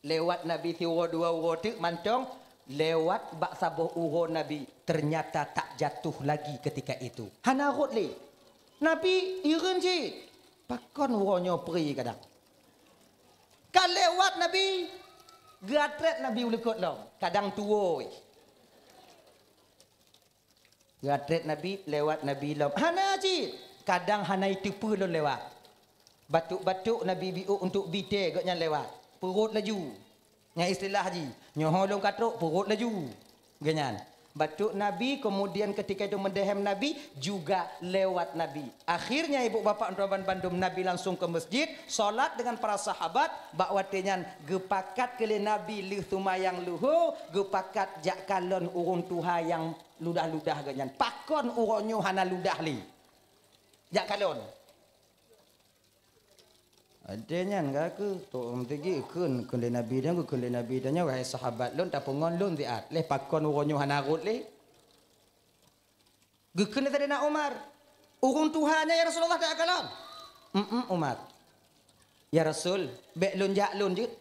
Lewat Nabi siuroe dua uroe teuk mantong, lewat bak saboh uroe Nabi, ternyata tak jatuh lagi ketika itu. Hana rhot lé. Nabi hireuen cit. Pakon uroe nyoe pri kadang. Ka lewat Nabi, geuatrét Nabi u likot lom, kadang tuwoe. Geuatrét Nabi, lewat Nabi lom. Hana cit. Kadang hana iteupeue lôn lewat. Batuk-batuk Nabi biôk untuk bi tée gobnyan lewat. Peurot laju. Nyang istilah jih, nyoe ho lôn ka trok, peurot laju. Gobnyan. Batuk Nabi, kemudian ketika itu mendehem Nabi, juga lewat Nabi. Akhirnya ibu bapak droban bandum Nabi langsung ke masjid, salat dengan para sahabat, bak watée nyan geupakat keu lé Nabi lheueh seumayang luho, geupakat jak kalon ureuëng tuha nyang ludah-ludah gobnyan. Pakon uroe nyoe hana ludah lé? Jak kalon. Watée nyan ka keu tok meuteugi kheun, kheun lé Nabi dan kheun lé Nabi dan nyoe, "Wahai sahabat lôn, tapeungon lôn siat. Leh pakon uroe nyoe hana rhot lé?" Geukheun lé Saidina Umar, "Ureuëng tuha nyan ya Rasulullah, takalon?" "Mm-mm, Umar." "Ya Rasul, bék lôn jak lôn jeuet."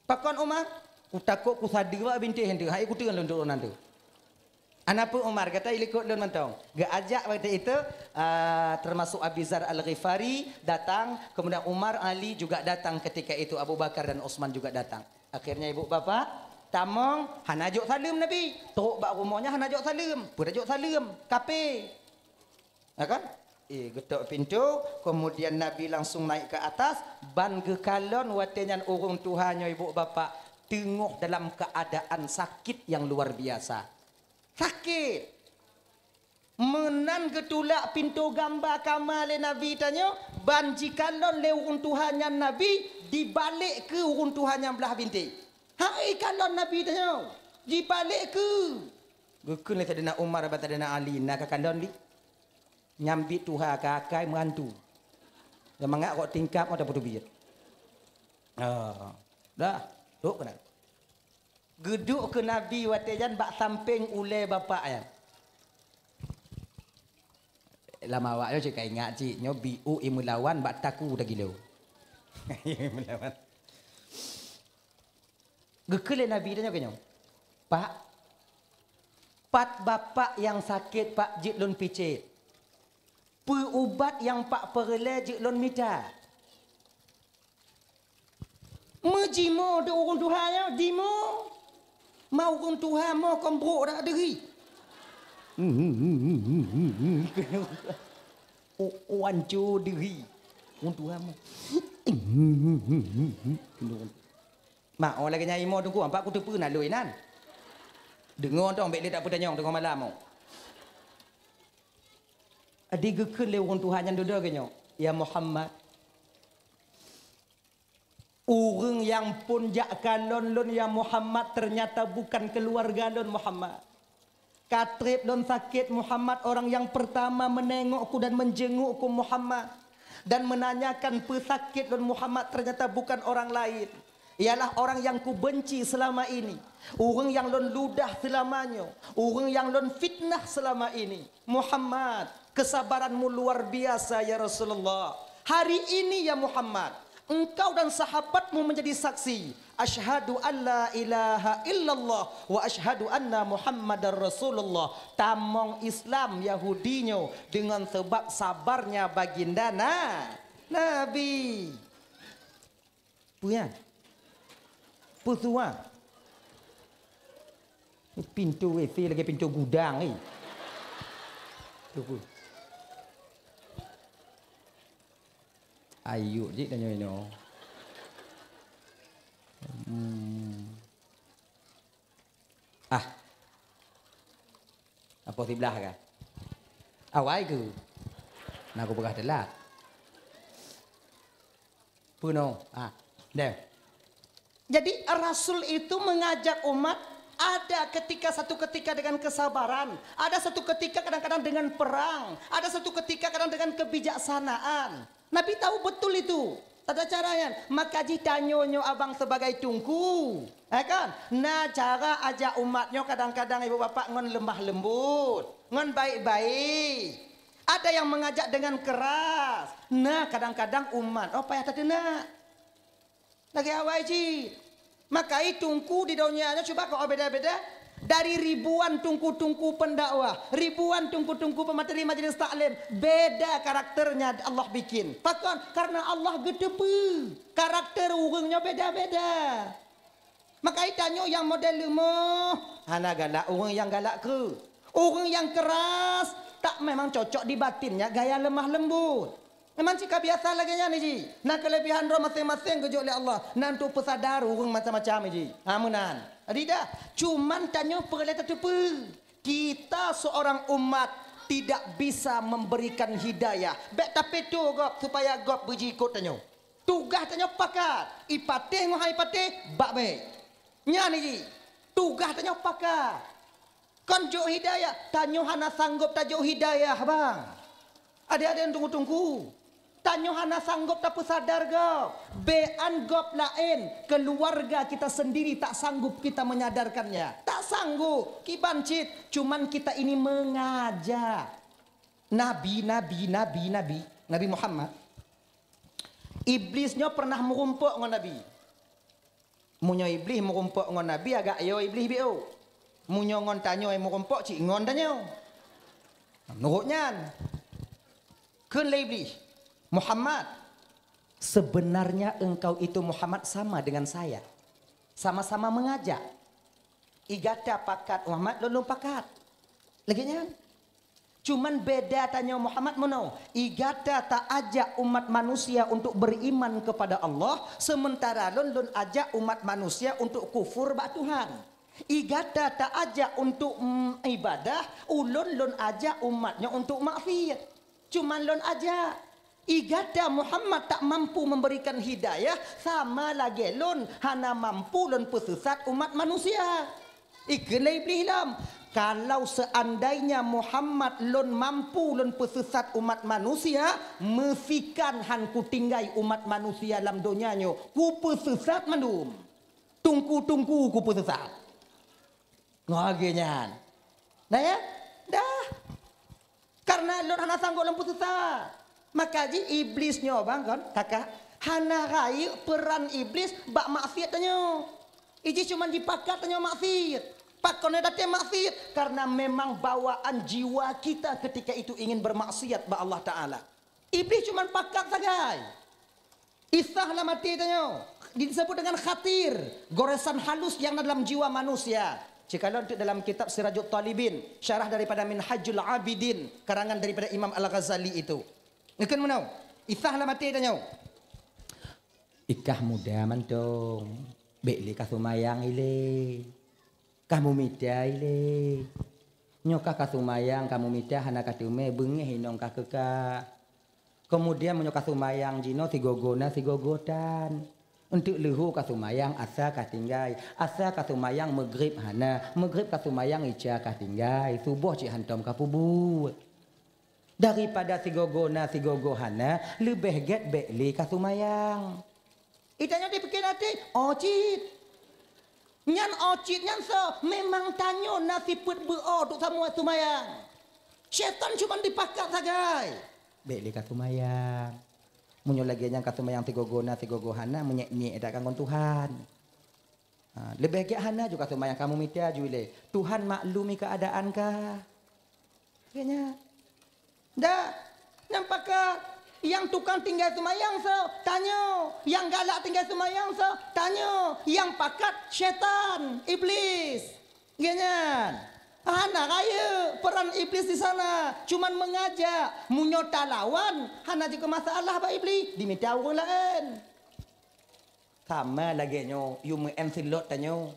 "Pakon Umar?" "Kutakot kusadeue bak bintéh teuh, hai kuteun lôn turonan teuh." "Hana peue Umar, gata ilikot lôn mantong." Geuajak waktu itu, ah, termasuk Abi Zar Al-Ghifari datang, kemudian Umar, Ali juga datang ketika itu, Abu Bakar dan Utsman juga datang. Akhirnya ibu bapak tamong, hana jok saleuem Nabi. Trok bak rumoh nyan hana jok saleuem. Peue jok saleuem? Kape. Ya kan? Eh, geutok pintu, kemudian Nabi langsung naik ke atas, ban geukalon watée nyan ureuëng tuha nyoe ibu bapak teungoh dalam keadaan sakit yang luar biasa. Sakit! Meunan geutulak pintoe gamba kama lé Nabi tanyoe, ban jikalon lé ureuëng tuha nyan Nabi, dibalek keu ureuëng tuha nyang blaih bintéh. Hai kalon Nabi tanyoe, jibalek keu. Geukheun lé Saidina Umar bak Saidina Ali, "Na kakalon lé? Nyang biet tuha ka akai meuhantu. Nyang mangat kok tingkap mata putu biet." Ah, dah, dok keunan. Geuduek keu Nabi watée nyan bak sampéng ulée bapak nyan. Lam awak nyoe cit ka ingat cit, nyoe biôk imeulawan bak taku tagilo. Imeulawan. Geukheun lé Nabi tanyoe keu nyoe, "Pak, pat bapak nyang sakét Pak jeuet lôn picét? Peue ubat nyang Pak peureulée jeuet lôn mita?" Meujimoe di ureuëng tuha nyoe, jimoe. Ma ureuëng tuha mo kon brok dak deuhi. Oh, oh, anco deuhi. Ureuëng tuha mo. Ma, oh, lagée nyan imoe teungku, ampak kuteupeue na lôn inan. Deungoe tong, bék lé tapeutanyong teungoh malam, oh. Adi geukheun lé ureuëng tuha nyan dudoe geuh nyoe, "Ya Muhammad, ureuëng nyang phon jak kalon lôn ya Muhammad, ternyata bukan keuluwarga lôn Muhammad. Ka treb lôn sakét Muhammad, orang yang pertama menengokku dan menjengukku Muhammad, dan menanyakan peue sakét lôn Muhammad, ternyata bukan orang lain. Ialah orang yang kubenci selama ini, ureuëng nyang lôn ludah seulama nyoe, ureuëng nyang lôn fitnah selama ini. Muhammad, kesabaranmu luar biasa, ya Rasulullah. Hari ini, ya Muhammad, engkau dan sahabatmu menjadi saksi. Asyhadu an la ilaha illallah wa asyhadu anna Muhammadar Rasulullah. Tamong Islam Yahudi nyoe dengan sebab sabarnya baginda na-, Nabi. Peue nyan? Peue tuan? Pintu W C lagèe pintu gudang, eh. Tunggu. Ayo, jik tanyoe inoe. Hmm. Ah. Apa siblah ka? Awai ke? Nah, aku peugah telat. Peunoh. Ah, deh. Jadi, Rasul itu mengajak umat, ada ketika, satu ketika dengan kesabaran, ada satu ketika kadang-kadang dengan perang, ada satu ketika kadang dengan kebijaksanaan. Nabi tahu betul itu. Tata cara nyan. Maka jih tanyoe nyoe abang sebagai teungku. Eh kan? Na cara ajak umat nyoe kadang-kadang ibu bapak ngon lemah lembut, ngon baik-baik. Ada yang mengajak dengan keras. Na kadang-kadang umat, oh, payah tateunak. Lagèe awai cit. Maka i teungku di donya nyoe cuba keu beda-beda. Dari ribuan teungku-teungku pendakwah, ribuan teungku-teungku pemateri majelis taklim, beda karakternya Allah bikin. Pakon? Karena Allah geuteupeue karakter ureuëng nyoe beda-beda. Maka i tanyoe nyang model leumoh, hana galak ureuëng nyang galak keu. Ureuëng nyang keras, tak memang cocok di batinnya gaya lemah lembut. Memang cit ka biasa lagèe nyan ji. Na keulebihan droe maséng-maséng geujok lé Allah, na untuk peusadar ureuëng macam-macam ji. Ha, meunan. Jadi dah, cuman tanyoe peureulèe tateupeue. Kita seorang umat tidak bisa memberikan hidayah. Bèk tapeutoe gob supaya gob beujiikot tanyoe. Tugaih tanyoe pakat. I patéh ngon hai patéh, bak bèk. Nyan ji. Tugaih tanyoe pakat. Kon jok hidayah, tanyoe hana sanggob tajok hidayah, bang. Adék-adék teungku-teungku, tanyoe hana sanggob tapeusadar gob. Bèan gob laén, keluarga kita sendiri tak sanggup kita menyadarkannya. Tak sanggup, kiban cit, cuman kita ini mengajak. Nabi, nabi, nabi, nabi, Nabi Muhammad. Iblis nyoe pernah meurumpok ngon Nabi. Meunyoe Iblih meurumpok ngon Nabi, agak yo Iblih biôh. Meunyoe ngon tanyoe meurumpok, cit ngon tanyoe. Meunurot nyan, kheun lé Iblih, "Muhammad, sebenarnya engkau itu Muhammad sama dengan saya. Sama-sama mengajak. I gata pakat Muhammad, lôn lôn pakat." Lagèe nyan. Cuman beda tanyoe Muhammad meunoe, i gata ta ajak umat manusia untuk beriman kepada Allah, sementara lôn, lôn ajak umat manusia untuk kufur bak Tuhan. I gata ta ajak untuk, mm, ibadah, ulôn, lôn ajak umat nyoe untuk maksiat. Cuman lôn ajak. I gata Muhammad tak mampu memberikan hidayah, sama lagèe lôn hana mampu lôn peuseusat umat manusia. Ikheun lé Iblih lom, "Kalau seandainya Muhammad lôn mampu lôn peuseusat umat manusia, meusikan han kutinggai umat manusia lam donya nyoe, kupeuseusat mandum. Teungku-teungku kupeuseusat." Ngon lagèe nyan. Nah ya? Dah. Karena lôn hana sanggob lôn peuseusat. Maka jih Iblih nyoe bang kon, kakak, hana rayeuk peran Iblih bak maksiat tanyoe. Ijih cuman jipakat tanyoe maksiat. Pakon datang maksiat? Karena memang bawaan jiwa kita ketika itu ingin bermaksiat bak Allah Ta'ala. Iblih cuman pakat sagai. Isah lam até tanyoe disebut dengan khatir, goresan halus yang na dalam jiwa manusia. Cikalon teuk dalam kitab Sirajut Talibin, syarah daripada Minhajul Abidin, karangan daripada Imam Al-Ghazali itu. Ngeukheun meunoe, isah lam até tanyoe. Ikah muda mantong, bèk lé ka seumayang ilée. Kah mumita ilée. Nyoe kah ka seumayang, ka mumita hana ka teumé, beungéh inong kah keu ka. Keumudian meunyoe ka seumayang jinoe sigoe-goe na sigoe-goe tan. Eunteuk leuhô ka seumayang asa ka tinggai, asa ka seumayang meugrib hana, meugrib ka seumayang ica ka tinggai, suboh cit hantom ka peubuet. Daripada sigoe-goe na sigoe-goe hana, leubeh gét bèk lé ka seumayang. Itanyoe dipike até, oh cit. Nyan oh cit nyan soe? Memang tanyoe na sifeuet beu-o duek saboh seumayang. Syaitan cuma dipakat sagai. Bék lé ka seumayang. Meunyoe lagée nyan ka seumayang sigoe-goe na sigoe-goe hana, meunyék-nyék that ka ngon Tuhan. Ha, leubeh gét hana ju ka seumayang, ka meumita ju ilée. Tuhan maklumi keuadaan kah. Gét nyan. Dah, nyang pakat, nyang tukang tinggai seumayang soe? Tanyoe. Nyang galak tinggai seumayang soe? Tanyoe. Nyang pakat syaitan, iblis. Gét nyan. Hana rayeuk peran iblis di sana, cuman meungajak. Meunyoe talawan, hana jikeu masalah bak iblis, dimita ureuëng laén. Sama lagée nyoe, yue meu'en seulot tanyoe.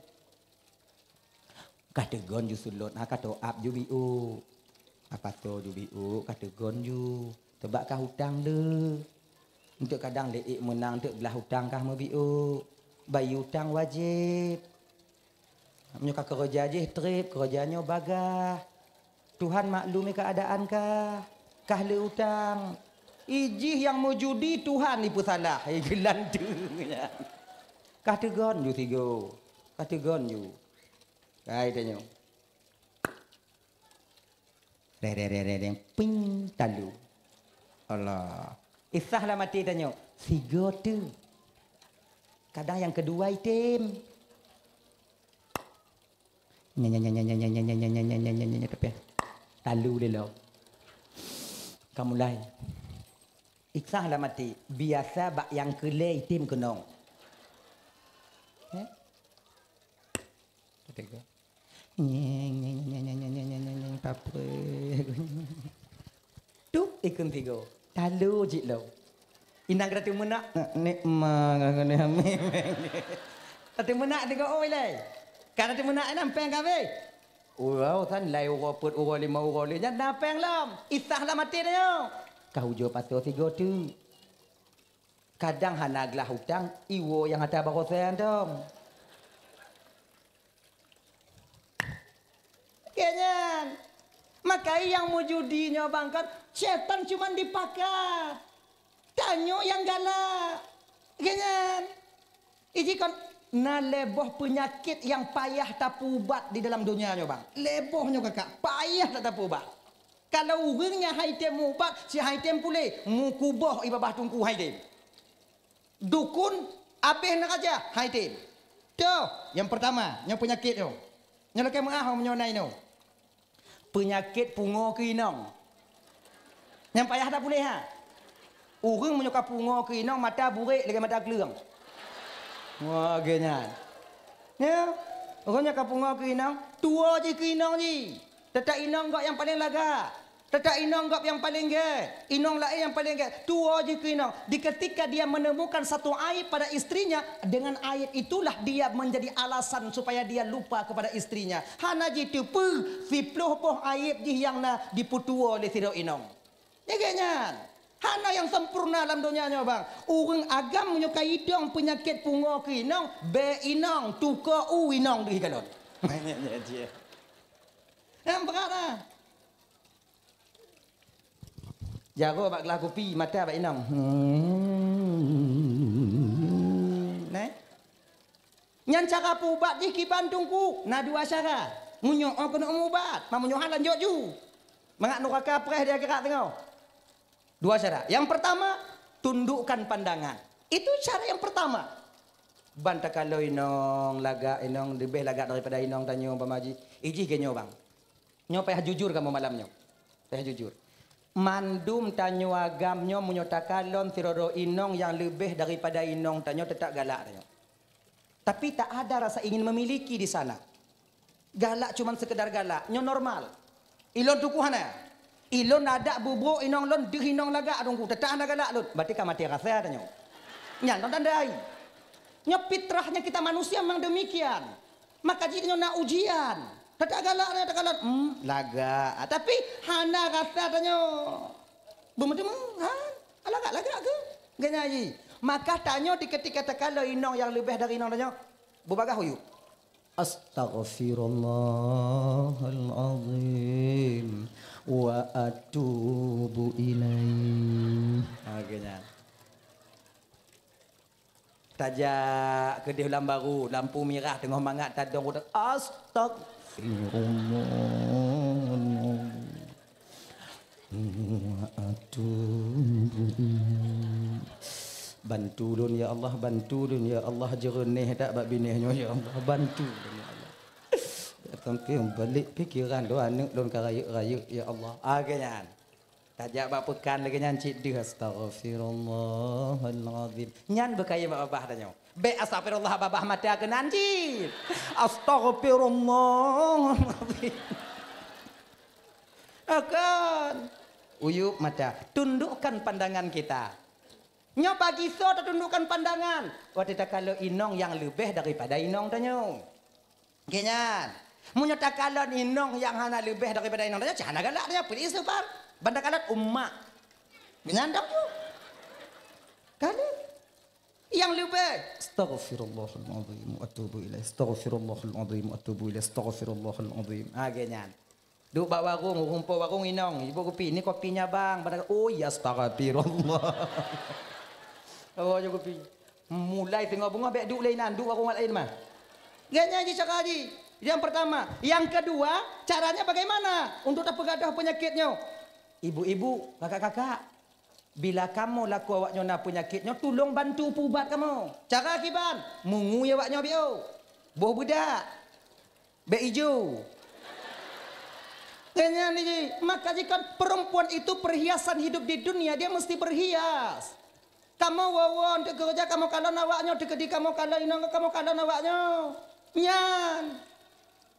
Ka teugon ju seulot, ha, ka teuap ju biôk. Apa soe ju biôk, ka teugon ju. Teubak ka utang le. Enteuk kadang lé ék meunang, enteuk glah utang kah meubiôk. Bayeue utang wajéb. Meunyoe ka keureuja jih treb, keureuja nyoe bagah. Tuhan maklumi keuadaan kah. Kah le utang. Ijih nyang meujudi Tuhan ipeusalah. Hai geulanteue nyan. Kah teugon ju sigoe. Kah teugon ju. Hai tanyoe. Re, re, re, re, re, ping, talu. Allah. Isah lam até tanyoe, sigoe teuh. Kadang nyang keudua item. Nya, nya, nya, tapi talu lé lom. Ka mulai. Isah lam até, biasa bak nyang keulhée item keunong. Eh? Kata ke? Nyeng, nyeng, nyeng, nyeng, nyeng, nyeng, nyeng, nyeng, nyeng, tapeuet. Tup, ikheun sigoe. Talo jih lom. Inong gata teumeunak, nek ma, gata teumeunak tiga oi lai. Kana teumeunak inong peng kabeh. Uroe san lai uroe peuet uroe lima uroe lé nyan na peng lom. Isah lam até nyoe. Ka ujoe pasoe sigoe teuk. Kadang hana glah utang, iwoe nyang ata baroe santong. Gét nyan. Maka nyang meujudi nyoe bang kan, syaitan cuman dipakat. Tanyoe nyang galak. Gét nyan. Iji kon na lhée boh peunyakét nyang payah tapeuubat di dalam donya nyoe bang. Lhée boh nyoe kakak, payah that tapeuubat. Kalau ureuëng nyang hai tem meuubat, si hai tem puléh, meukuboh i babah teungku hai tem. Dukun abéh neuraja hai tem. Toh, nyang peurtama, nyang peunyakét nyoe. Nyoe lakée meuáh meunyoe na inoe. Peunyakét pungoe keu inong. Nyang payah that puléh ha. Ureuëng meunyoe ka pungoe keu inong mata burék lagée mata kleueng. Wah, gét nyan. Ya, ureuëng nyang ka pungoe keu inong, tuwoe jih keu inong jih. Teutap inong gob nyang paleng lagak. Teutap inong gob nyang paleng gét. Inong laén nyang paleng gét. Tuwoe jih keu inong. Di ketika dia menemukan satu aib pada istrinya, dengan aib itulah dia menjadi alasan supaya dia lupa kepada istrinya. Hana jiteupeue, siploh boh aib jih nyang na jipeutuwoe lé sidroe inong. Nyang gét nyan. Hana nyang sempurna lam donya nyoe bang. Ureuëng agam meunyoe ka idong peunyakét pungoe keu inong, bék inong, tukoe u inong deuh kalon. Nyang brat ah. Jaroe bak glah kupi, mata bak inong. Hmm. Neh. Nyan cara peuubat jih kiban teungku, na dua cara. Meunyoe oh keuneuk meuubat, ma meunyoe hana lanjut ju. Mangat nuraka preh di akhirat teungoh. Dua cara. Yang pertama, tundukkan pandangan. Itu cara yang pertama. Ban takalon inong lagak, inong leubeh lagak daripada inong tanyoe umpama jih. Ijih geuh nyoe bang. Nyoe payah jujur kamoe malam nyoe. Payah jujur. Mandum tanyoe agam nyoe meunyoe takalon sidroe inong nyang leubeh daripada inong tanyoe, teutap galak tanyoe. Tapi tak ada rasa ingin memiliki di sana. Galak cuman sekedar galak, nyoe normal. Ilôn teungku hana. Ilôn adak bubuk inong lôn deuh inong lagak teungku, teutap hana galak lôn. Berarti ka maté rasa tanyoe. Nyan lôn tandai. Nyoe fitrahnya kita manusia memang demikian. Maka jih nyoe na ujian. Teutap galak, teutap galak. Hmm, lagak. Ah, tapi hana rasa tanyoe. Beumeuteumé, ha? Lagak-lagak keuh? Geuhnyan jih. Maka tanyoe di ketika takalon inong nyang leubeh dari inong tanyoe, beubagaih huyub. Astaghfirullahalazim wa atubu ilaih. Ha, geuhnyan. Tajak keudeh lam baru, lampu mirah teungoh mangat tadong udah, "Astagfirullah. Wa atubu ilaih. Bantu lôn ya Allah, bantu lôn ya Allah, jeureuneh that bak binéh nyoe ya Allah, bantu lôn ya Allah." Sampai balik pikiran lôn, aneuk lôn ka rayeuk-rayeuk ya Allah. Ah, lagèe nyan. Tajak bak peukan lagèe nyan cit deuh, "Astaghfirullahalazim." Nyan beukayém bak babah tanyoe. Bèk astaghfirullah babah mata keunan cit. Astaghfirullahalazim. Akan. Uyup mata. Tundukkan pandangan kita. Nyoe bagi soe tatundukkan pandangan? Watèe takalon inong nyang leubeh daripada inong tanyoe. Geuh nyan. Meunyoe takalon inong nyang hana leubeh daripada inong tanyoe, cit hana galak tanyoe, peue istighfar. Ban takalon umak. Geuh nyan dong tu. Kali. Nyang leubeh, "Astaghfirullahalazim wa atubu ilaih. Astaghfirullahalazim wa atubu ilaih. Astaghfirullahalazim." Ha, geuh nyan. Duek bak warong, ureueng po warong inong, "Ibu kupi, ni kopinya, Bang." Ban takalon, "Oh, ya, astaghfirullah." Oh, ya, kupi. Mulai teungoh beungoh bèk duek lé inan, duek warong laén mah. Geuh nyan jih cara jih. Yang pertama. Yang kedua, caranya bagaimana untuk tapeugadôh peunyakit nyoe? Ibu-ibu, kakak-kakak, bila kamoe lakoe awak nyoe na peunyakit nyoe, tulông bantu peuubat kamoe. Cara kiban, mungui awak nyoe biôh. Boh beudak. Bèk ijo. Geuh nyan jih, maka jih kan perempuan itu perhiasan hidup di dunia, dia mesti berhias. Kamoe woe-woe untuk keureuja, kamoe kalon awak nyoe, teukeudi kamoe kalon inong, kamoe kalon awak nyoe. Nyan.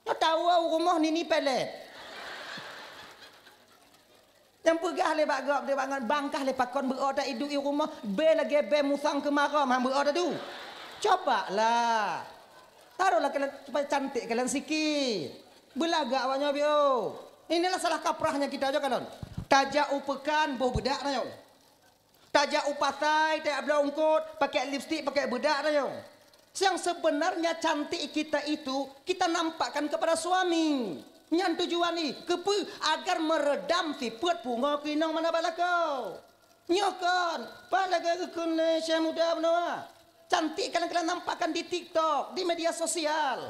Nyoe tawoe u rumoh nini pelet. Nyang peugah lé bak gob, dia bangat bangkah lé pakon beuo ta iduek i rumoh, bèe lagèe bèe musang keumarom, han beuo ta du. Coba lah. Tarolah kalian supaya cantik kalian sikit. Beulagak awak nyoe biôh. Inilah salah kaprahnya kita, jo kalon. Tajak u peukan boh beudak tanyoe. Tajak u pasai, tajak bloe eungkôt, pakai lipstik, pakai beudak tanyoe. Yang sebenarnya cantik kita itu kita nampakkan kepada suami. Nyan tujuan jih, keupeue? Agar meredam sifeuet pungo keu inong manö bak lakoe. Nyoe kon, pat lagèe geukheun lé Syekh Muda Beunoe. Cantik kalian-kalian nampakkan di TikTok, di media sosial.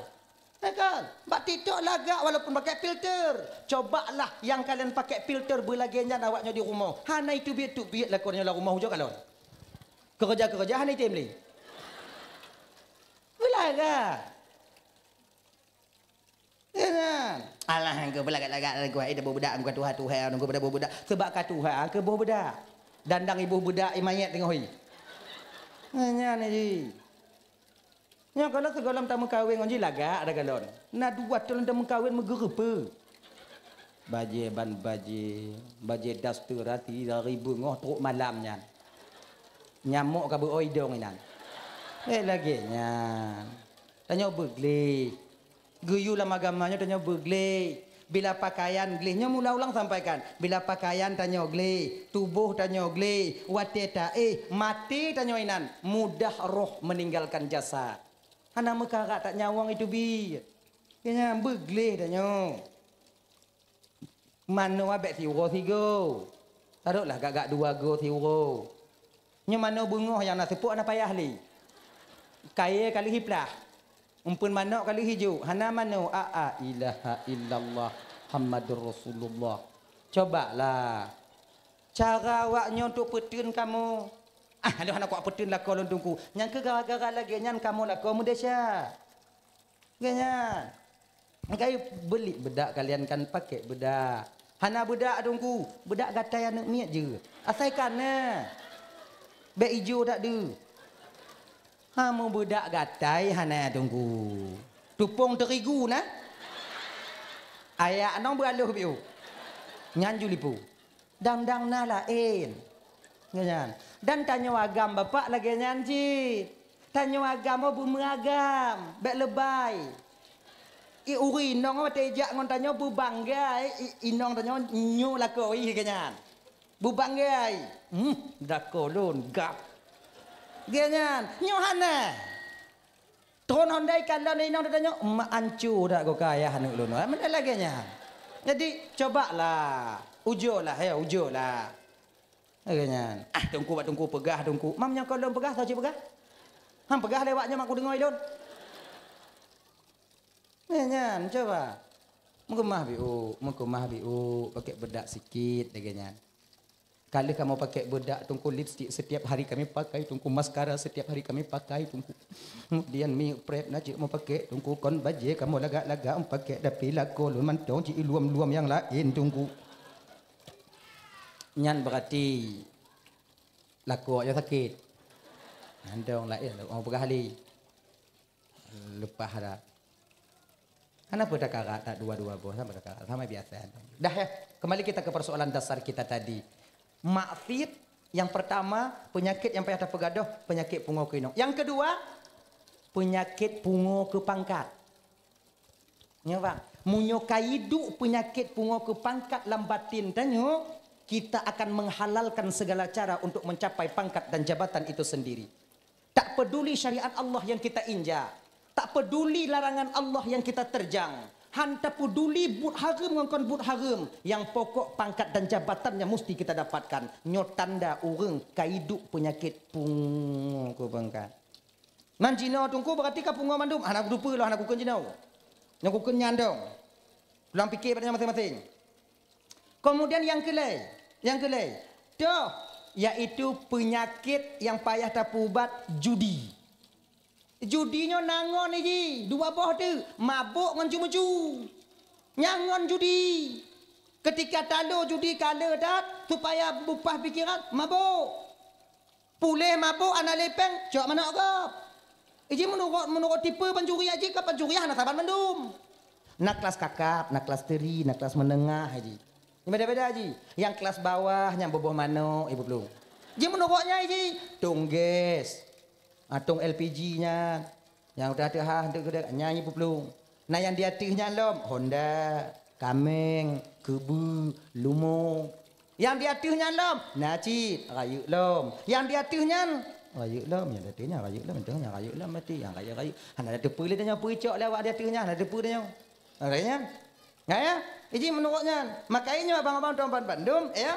Ya kan? Bak TikTok lagak walaupun pakai filter. Cobalah nyang kalian pakai filter beulagèe nyan awak nyoe di rumoh. Hana iteubiet-teubiet lakoe nyoe lam rumoh ujoe kalon. Keureuja-keureuja hana item lé. Beulagak. Ya kan? Alah, engkau beulagak-lagak lagu hai dah boh beudak, engkau tuha-tuha, engkau pada boh beudak. Sebab ka tuha, ke boh beudak. Dandang iboh beudak, i manyét teungoh i. Nyan jih. Nyoe kalon sigohlom tameukawen ngon jih lagak ada kalon. Na dua thôn tameukawen meugeureupeue. Bajèe ban bajèe, bajèe daster hati dari beungoh trok malam nyan. Nyamok ka beuoi dong inan. Eh, lagèe nyan. Tanyoe beugleh. Geuyue lam agama nyoe tanyoe beugleh. Bila pakaian gleh, nyoe mula ulang sampaikan. Bila pakaian tanyoe gleh, tuboh tanyoe gleh, watèe taéh, maté tanyoe inan, mudah roh meninggalkan jasad. Hana meukarat that nyawöng iteubiet. Keu nyan beugleh tanyoe. Manoe bèk siuroe sigoe. Taroklah gak-gak dua goe siuroe. Nyoe manoe beungoh nyang na seupôt hana payah lé. Kayèe ka lheueh iplah. Umpeuen manok ka lheueh ijok. Hana manoe. A, a, ilaha illallah Muhammadur Rasulullah. Cobalah. Cara awak nyoe untuk peuteun kamoe. Ah, lôn hana kuat peuteun lakoe lôn Teungku. Nyan keuh gara-gara lagèe nyan kamoe lakoe meudesya. Geuh nyan. Kai beulit beudak kalian kan pakai beudak. Hana beudak Teungku, beudak gatai aneuk miet jeuet. Asai ka na. Bèk ijo that deuh. Ha, meubeudak gatai hana Teungku. Tupông teurigu na. Ayak nong beualoh biôh. Nyan ju lipô. Dang-dang na laén. Nyan. Dan tanyoe agam Bapak lagèe nyan cit. Tanyoe agam oh beumeuagam, bèk leubèi. I ureueng inong watèe jak ngon tanyoe beubangga, i, inong tanyoe nyoe lakoe lagèe nyan. Beubangga. Hmm, lakoe lôn gah. Lagèe nyan, nyoe hana. Tron hondai kandang inong tanyoe, mak ancu dak goka ayah aneuk lôn. Meunan lagèe nyan. Jadi, cobalah. Ujolah, ya, ujolah. Lagèe nyan. Ah, Teungku bak Teungku peugah, Teungku. Mam nyang kon lôn peugah, soe cit peugah? Han peugah lé awak nyoe mak kudeungoe lôn. Nyan, nyan, cuba. Meukeumah biuk, meukeumah biuk, pakèk beudak sikit lagèe nyan. Ka lheueh kamoe pakèk beudak, Teungku, lipstik setiap hari kami pakai, Teungku, maskara setiap hari kami pakai, Teungku. Kemudian miyueb prep na cit kamoe pakèk, Teungku, kon bajèe kamoe lagak-lagak pakèk, tapi lakoe lôn mantong cit iluem-luem nyang laén, Teungku. Nyan berarti lakoe awak nyoe sakét. Mantong laén, lakoe peugah lé. Leupah dah. Kenapa takarat tak dua-dua boh? Sama takarat, sama biasa. Dah ya, kembali kita ke persoalan dasar kita tadi. Maksiat yang pertama, penyakit yang payah tapeugadôh, penyakit pungo keu inong. Yang kedua, penyakit pungo keu pangkat. Nyo, bang. Meunyoe ka iduek peunyakét pungo keu pangkat lam batin tanyoe, kita akan menghalalkan segala cara untuk mencapai pangkat dan jabatan itu sendiri. Tak peduli syariat Allah yang kita injak, tak peduli larangan Allah yang kita terjang, han tapeduli buet hareuem ngon kon buet hareuem, yang pokok pangkat dan jabatannya mesti kita dapatkan. Nyoe tanda ureuëng ka iduek peunyakét pungo keu pangkat. Nan jinoe Teungku berarti ka pungo mandum. Hana kuteupeue lôn, hana kukheun jinoe. Nyang kukheun nyan dong. Ulang pike bak nyoe maséng-maséng. Kemudian nyang keulhèe, nyang keulhèe, toh, yaitu penyakit yang payah tapeuubat, judi. Judi nyoe na ngon iji, dua boh teuk, mabök ngon cu-meucu. Nyan ngon judi. Ketika talo judi ka le that, supaya beupah pikeran, mabök. Puléh mabök hana lé péng, cok manok gob. Iji meunurot, meunurot tipe pancuri aji ka pancuri hana saban mandum. Na kelas kakap, na kelas teri, na kelas menengah aji. Nyan beda-beda aji. Nyang kelas bawah nyang boboh manok ibu plueng. Ji meunurot nyan aji, tong gas. Ah, tong L P G nyan. Nyang udah teuhah untuk geude nyan ibu plueng. Na nyang di ateueh nyan lom, honda, kaméng, keubeue, lumo. Nyang di ateueh nyan lom, na cit, rayeuk lom. Nyang di ateueh nyan, rayeuk lom. Nyang di ateueh nyan, rayeuk lom. Nyang di ateueh nyan, rayeuk lom, mati. Nyang rayeuk-rayeuk. Hana teupeue lé tanyoe, peue cok lé awak di ateueh nyan, hana teupeue tanyoe. Hana nyan. Nah, ya? Iji meunurot nyan. Makanya abang-abang tuan bandum, ya.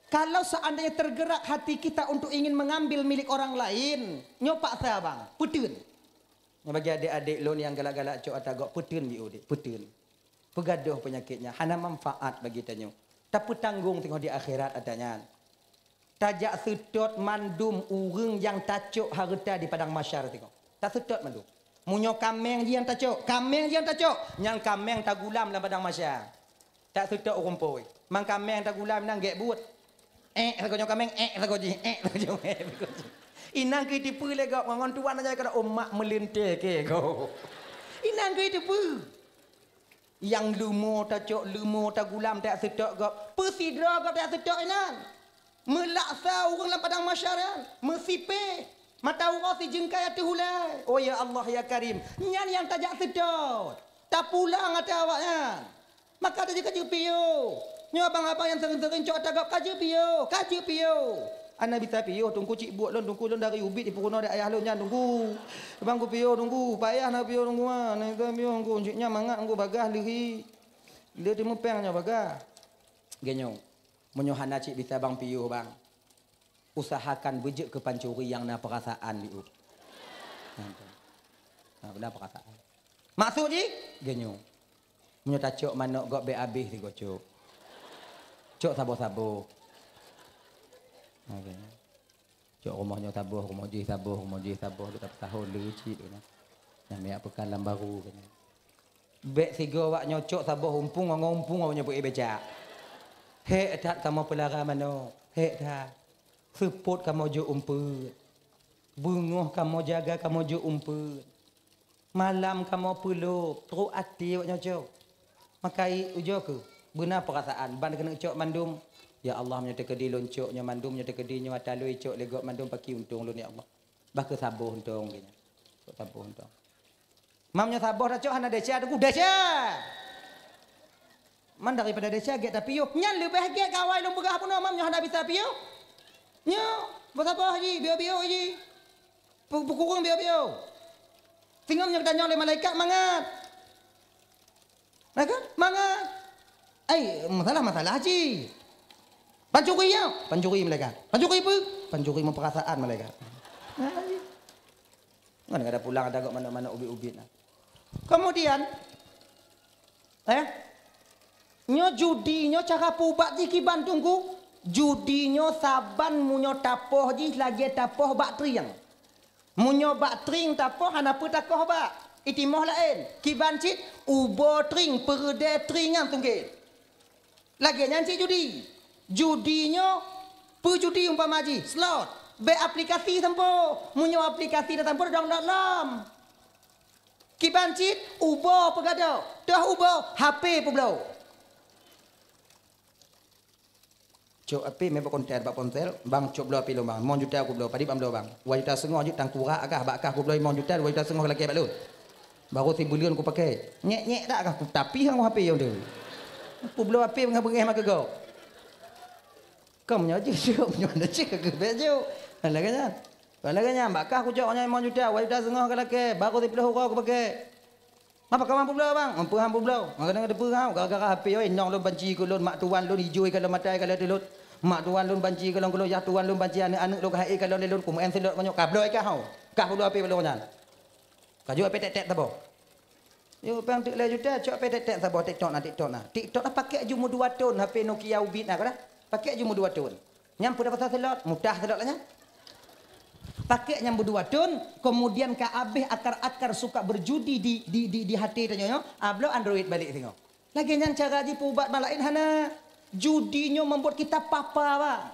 Kalau seandainya tergerak hati kita untuk ingin mengambil milik orang lain, nyoe paksa bang, peuteun. Nyoe bagi adék-adék lôn nyang galak-galak cok ata gok, peuteun biu dek, peuteun. Peugadôh peunyakét nyan, hana manfaat bagi tanyoe. Tapeutanggong teungoh di akhirat ata nyan. Tajak seutôt mandum ureuëng nyang tacok hareuta di padang mahsyar teungoh. Taseutôt mandum. Meunyoe kaméng jih nyang tacok, kaméng jih nyang tacok, nyang kaméng tagulam lam padang mahsyar. Taseutôt ureuëng phôi. Mang kaméng tagulam inan gét buet. Ék sagoe nyoe kaméng, ék sagoe jih, ék sagoe jih, ék sagoe jih. Inan keu teupeue lé gob ngon tuan aja kata umat meulintèe keu gob. Inan keu teupeue. Nyang leumo tacok, leumo tagulam taseutôt gob. Peusidroe gob taseutôt inan. Meulaksa ureuëng lam padang mahsyar nyan, meusipéh, mata uroe sijeungkai ateueh ulée. Oh ya Allah ya Karim, nyan nyang tajak seutôt. Tapulang ata awaknyan. Maka tajak ka jeuet piôh. Nyoe abang-abang nyang seuring-seuring cok ata gob ka jeuet piôh, ka jeuet piôh. Hana bisa piôh, Teungku cit buet lôn, Teungku lôn dari ubit di peurunoe di ayah lôn nyan, Teungku. Abang kupiôh, Teungku, payah na piôh, Teungku, ah. Na bisa piôh, Teungku, cit nyan mangat, Teungku, bagaih leuhi. Lé teumeupéng nyoe bagaih. Geuh nyoe. Meunyoe hana cit bisa bang piôh bang, usahakan beujeuet keu pancuri nyang na peurasaan liuh. Nah, tu. Nah, na peurasaan. Maksud jih? Geunyoe. Meunyoe tacok manok gob bèk abéh sigoe cok. Cok saboh-saboh. Nah, geunyoe. Cok rumoh nyoe saboh, rumoh jih saboh, rumoh jih saboh, duek tapeusahô le cit, keunan. Nyang miyak peukan lam baru, keunan. Bèk sigoe awak nyoe cok saboh umpung, ngon umpung awak nyoe peuék becak. Hék that kamoe peulara manok, hék that. Seupôt kamoe jok umpeuet. Beungoh kamoe jaga kamoe jok umpeuet. Malam kamoe peulôp, trok até awak nyoe cok. Maka i ujoe kheueh, beuna peurasaan, ban keuneuk cok mandum. Ya Allah, meunyoe teukeudi lôn cok nyoe mandum, meunyoe teukeudi nyoe ata lôn cok lé gob mandum, pakri untông lôn, ya Allah. Bah kheueh saboh untông, keunan. Cok saboh untông. Mam nyoe saboh tacok hana desya, Teungku, desya! Man daripada desya gét tapiôh, nyan leubeh gét keu awai lôn peugah bunoe, mam nyoe hana bisa piôh. Nyoe, beusaboh jih, biôh-biôh jih. Peu-, peukureueng biôh-biôh. Singoh nyoe geutanyong lé malaikat mangat. Nah kan? Mangat. Ai, masalah-masalah cit. Pancuri nyoe, pancuri malaikat. Pancuri peue? Pancuri meupeurasaan malaikat. Nah, Ngon kada pulang ada gok manok-manok ubit-ubit nah. Kemudian, eh, nyoe judi, nyoe cara peuubat jih kiban Teungku. Judi nyoe saban meunyoe tapoh jih lagée tapoh bak trieng. Meunyoe bak trieng tapoh hana peue takoh bak. Itimoh laén. Kiban cit ubo trieng, peureudée trieng nyang tungkét. Lagée nyan cit judi. Judi nyoe peue judi umpama jih, slot. Bék aplikasi sampoe. Meunyoe aplikasi na sampoe download lom. Kiban cit ubo peugadôh, toh ubo H P peubloe. Cok H P meunan bak konter, bak ponsel, bang cok bloe H P lôn bang, limong juta kubloe, padit bang bloe bang. Dua juta setengah jeuet tangkurak agah bak kah kubloe limong juta, dua juta setengah lagée bak lôn. Baru sibuleuen kupake. Nyek-nyek dak kah kutapi hang H P nyang tu. Kubloe H P beungéh-beungéh mah keu gob. Kau meunyoe jeuet jok, meunyoe hana jeuet keu bék jok. Lagée nyan. Lagée nyan, bak kah kucok nyan limong juta, dua juta setengah ka lakée, baru siplôh uroe kupake. Mapa kawan peubloe bang? Peue han peubloe? Maka deungoe teupeue hau, gara-gara H P oi, inong lôn banci keu lôn, mak tuan lôn ijôi ka lôn matai ka lheueh teulot. Mak tuan lôn banci keu lôn, keu lôn, yah tuan lôn banci aneuëk-aneuëk lôn ka hai ka lôn lé lôn, kumeu'en seulot meunyoe ka bloe ka hau. Kah peubloe H P bak lôn nyan. Ka jok H P tek-tek saboh. Yo pang teuk lhée juta, cok H P tek-tek saboh, TikTok na, TikTok na. TikTok na pakék ju meudua thon, H P Nokia ubit na ka dah. Pakék ju meudua thon. Nyang peue pasal seulot, mutah seulot lah nyan. Pakék nyang meudua thon, kemudian ka abéh akar-akar suka berjudi di, di, di, di hati tanyoe nyoe, ah, bloe Android balek singoh. Lagée nyan cara jipeuubat bak laén hana. Judi nyoe membuat kita papa, bang.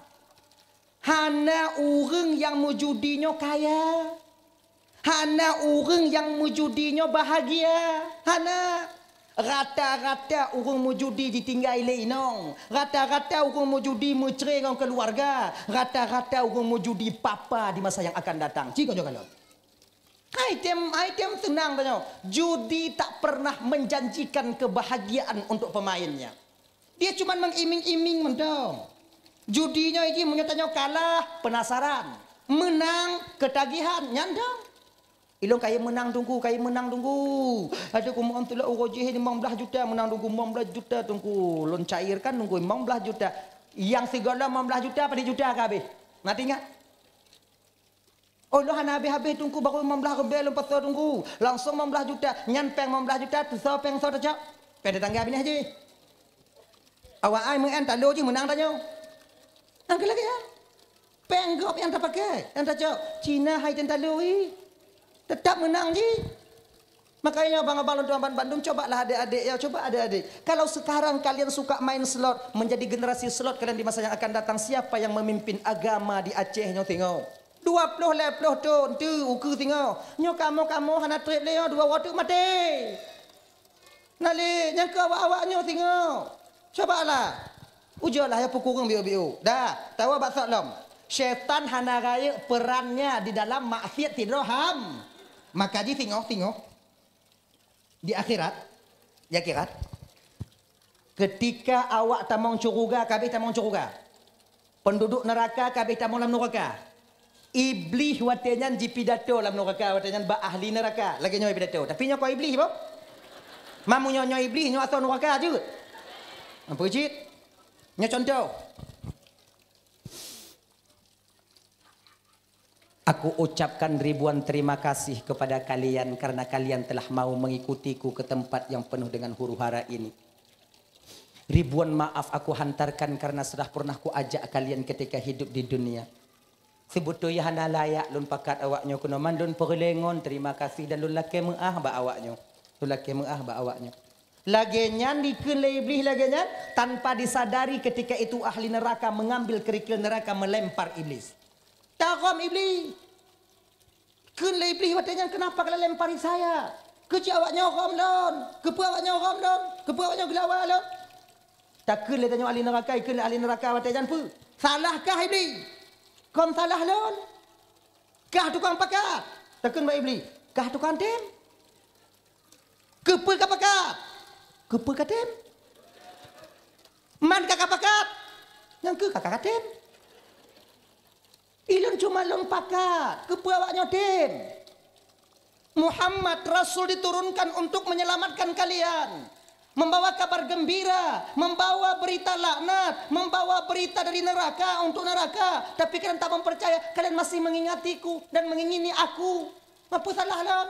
Hana ureuëng nyang meujudi nyoe kaya. Hana ureuëng nyang meujudi nyoe bahagia. Hana. Rata-rata ureuëng meujudi jitinggai lé inong. Rata-rata ureuëng meujudi meucre ngon keuluwarga. Rata-rata ureuëng meujudi papa di masa nyang akan datang. Ci ngon nyoe kalon. Hai tem, hai tem seunang tanyoe. Judi tak pernah menjanjikan kebahagiaan untuk pemainnya. Dia cuman mengiming-iming mantong. Judi nyoe jih meunyoe tanyoe kalah, penasaran. Meunang, ketagihan, nyan dong. Ilôn kayém meunang Teungku, kayém meunang Teungku. Aduh, kumoe tulak uroe jih limong blaih juta meunang Teungku, limong blaih juta Teungku. Lôn cairkan Teungku, limong blaih juta. Nyang sigohlom limong blaih juta, padit juta ka habéh. Na teuingat? Oh, lôn hana habéh-habéh Teungku, baru limong blaih ribée lôn pasoe Teungku. Langsong limong blaih juta. Nyan péng limong blaih juta, teusoe péng soe tacok? Péng tetangga binéh jih. Awak ai meu'en talo jih meunang tanyoe. Nyang keu lagée nyan. Péng gob nyang tapakai, nyang tacok. Cina hai ten talo ih. Tetap meunang jih. Makanya abang-abang lôn tuan ban-, bandum, cobalah adik-adik, ya, coba adik-adik. Kalau sekarang kalian suka main slot, menjadi generasi slot kalian di masa yang akan datang, siapa yang memimpin agama di Aceh nyoe tengok? Dua ploh lhée ploh thon teu ukeue singoh. Nyoe kamoe-kamoe hana treb lé nyoe, dua woe teuk maté. Nalé nyang keu awak-awak nyoe singoh. Cobalah. Ujoe lah ya peukureueng biôk-biôk. Dah, tawa bak sok lom. Syaitan hana rayeuk perannya di dalam maksiat sidroe ham. Maka jih singoh-singoh. Di akhirat, di akhirat, ketika awak tamong syeuruga, ka habéh tamong syeuruga. Penduduk neuraka ka habéh tamong lam neuraka. Iblih watée nyan jipidato lam neuraka watée nyan bak ahli neuraka. Lagée nyoe pidato. Tapi nyoe kon Iblih, boh. Mamu nyoe, nyoe Iblih, nyoe asoe neuraka jeuet. Ampun cit. Nyoe contoh. Aku ucapkan ribuan terima kasih kepada kalian karena kalian telah mau mengikutiku ke tempat yang penuh dengan huru-hara ini. Ribuan maaf aku hantarkan karena sudah pernah kuajak kalian ketika hidup di dunia. Seubeutôi hana layak lôn pakat awak nyoe keunoe, mandum peureulée ngon terima kasih dan lôn lakée meuáh bak awak nyoe. Lôn lakée meuáh bak awak nyoe. Lagée nyan dikheun lé Iblih lagée nyan, tanpa disadari ketika itu ahli neraka mengambil kerikil neraka melempar Iblis. Tarhom Iblih. Kheun lé Iblih watée nyan, "Kenapa kalian lempari saya? Keuci awak nyoe rhom lôn? Keupeue awak nyoe rhom lôn? Keupeue awak nyoe geulawa lôn?" Takheun lé tanyoe ahli neuraka, ikheun lé ahli neuraka watée nyan peue? "Salahkah Iblih? Kon salah lôn? Kah tukang pakat?" Takheun bak Iblih, "Kah tukang tem? Keupeue ka pakat? Keupeue ka tem? Man ka ka pakat? Nyang keu ka ka tem?" Ilôn cuma lôn pakat, keupeue awak nyoe tem? Muhammad, Rasul diturunkan untuk menyelamatkan kalian. Membawa kabar gembira, membawa berita laknat, membawa berita dari neraka untuk neraka. Tapi kalian tak mempercaya, kalian masih mengingatiku dan mengingini aku. Apa salah lom?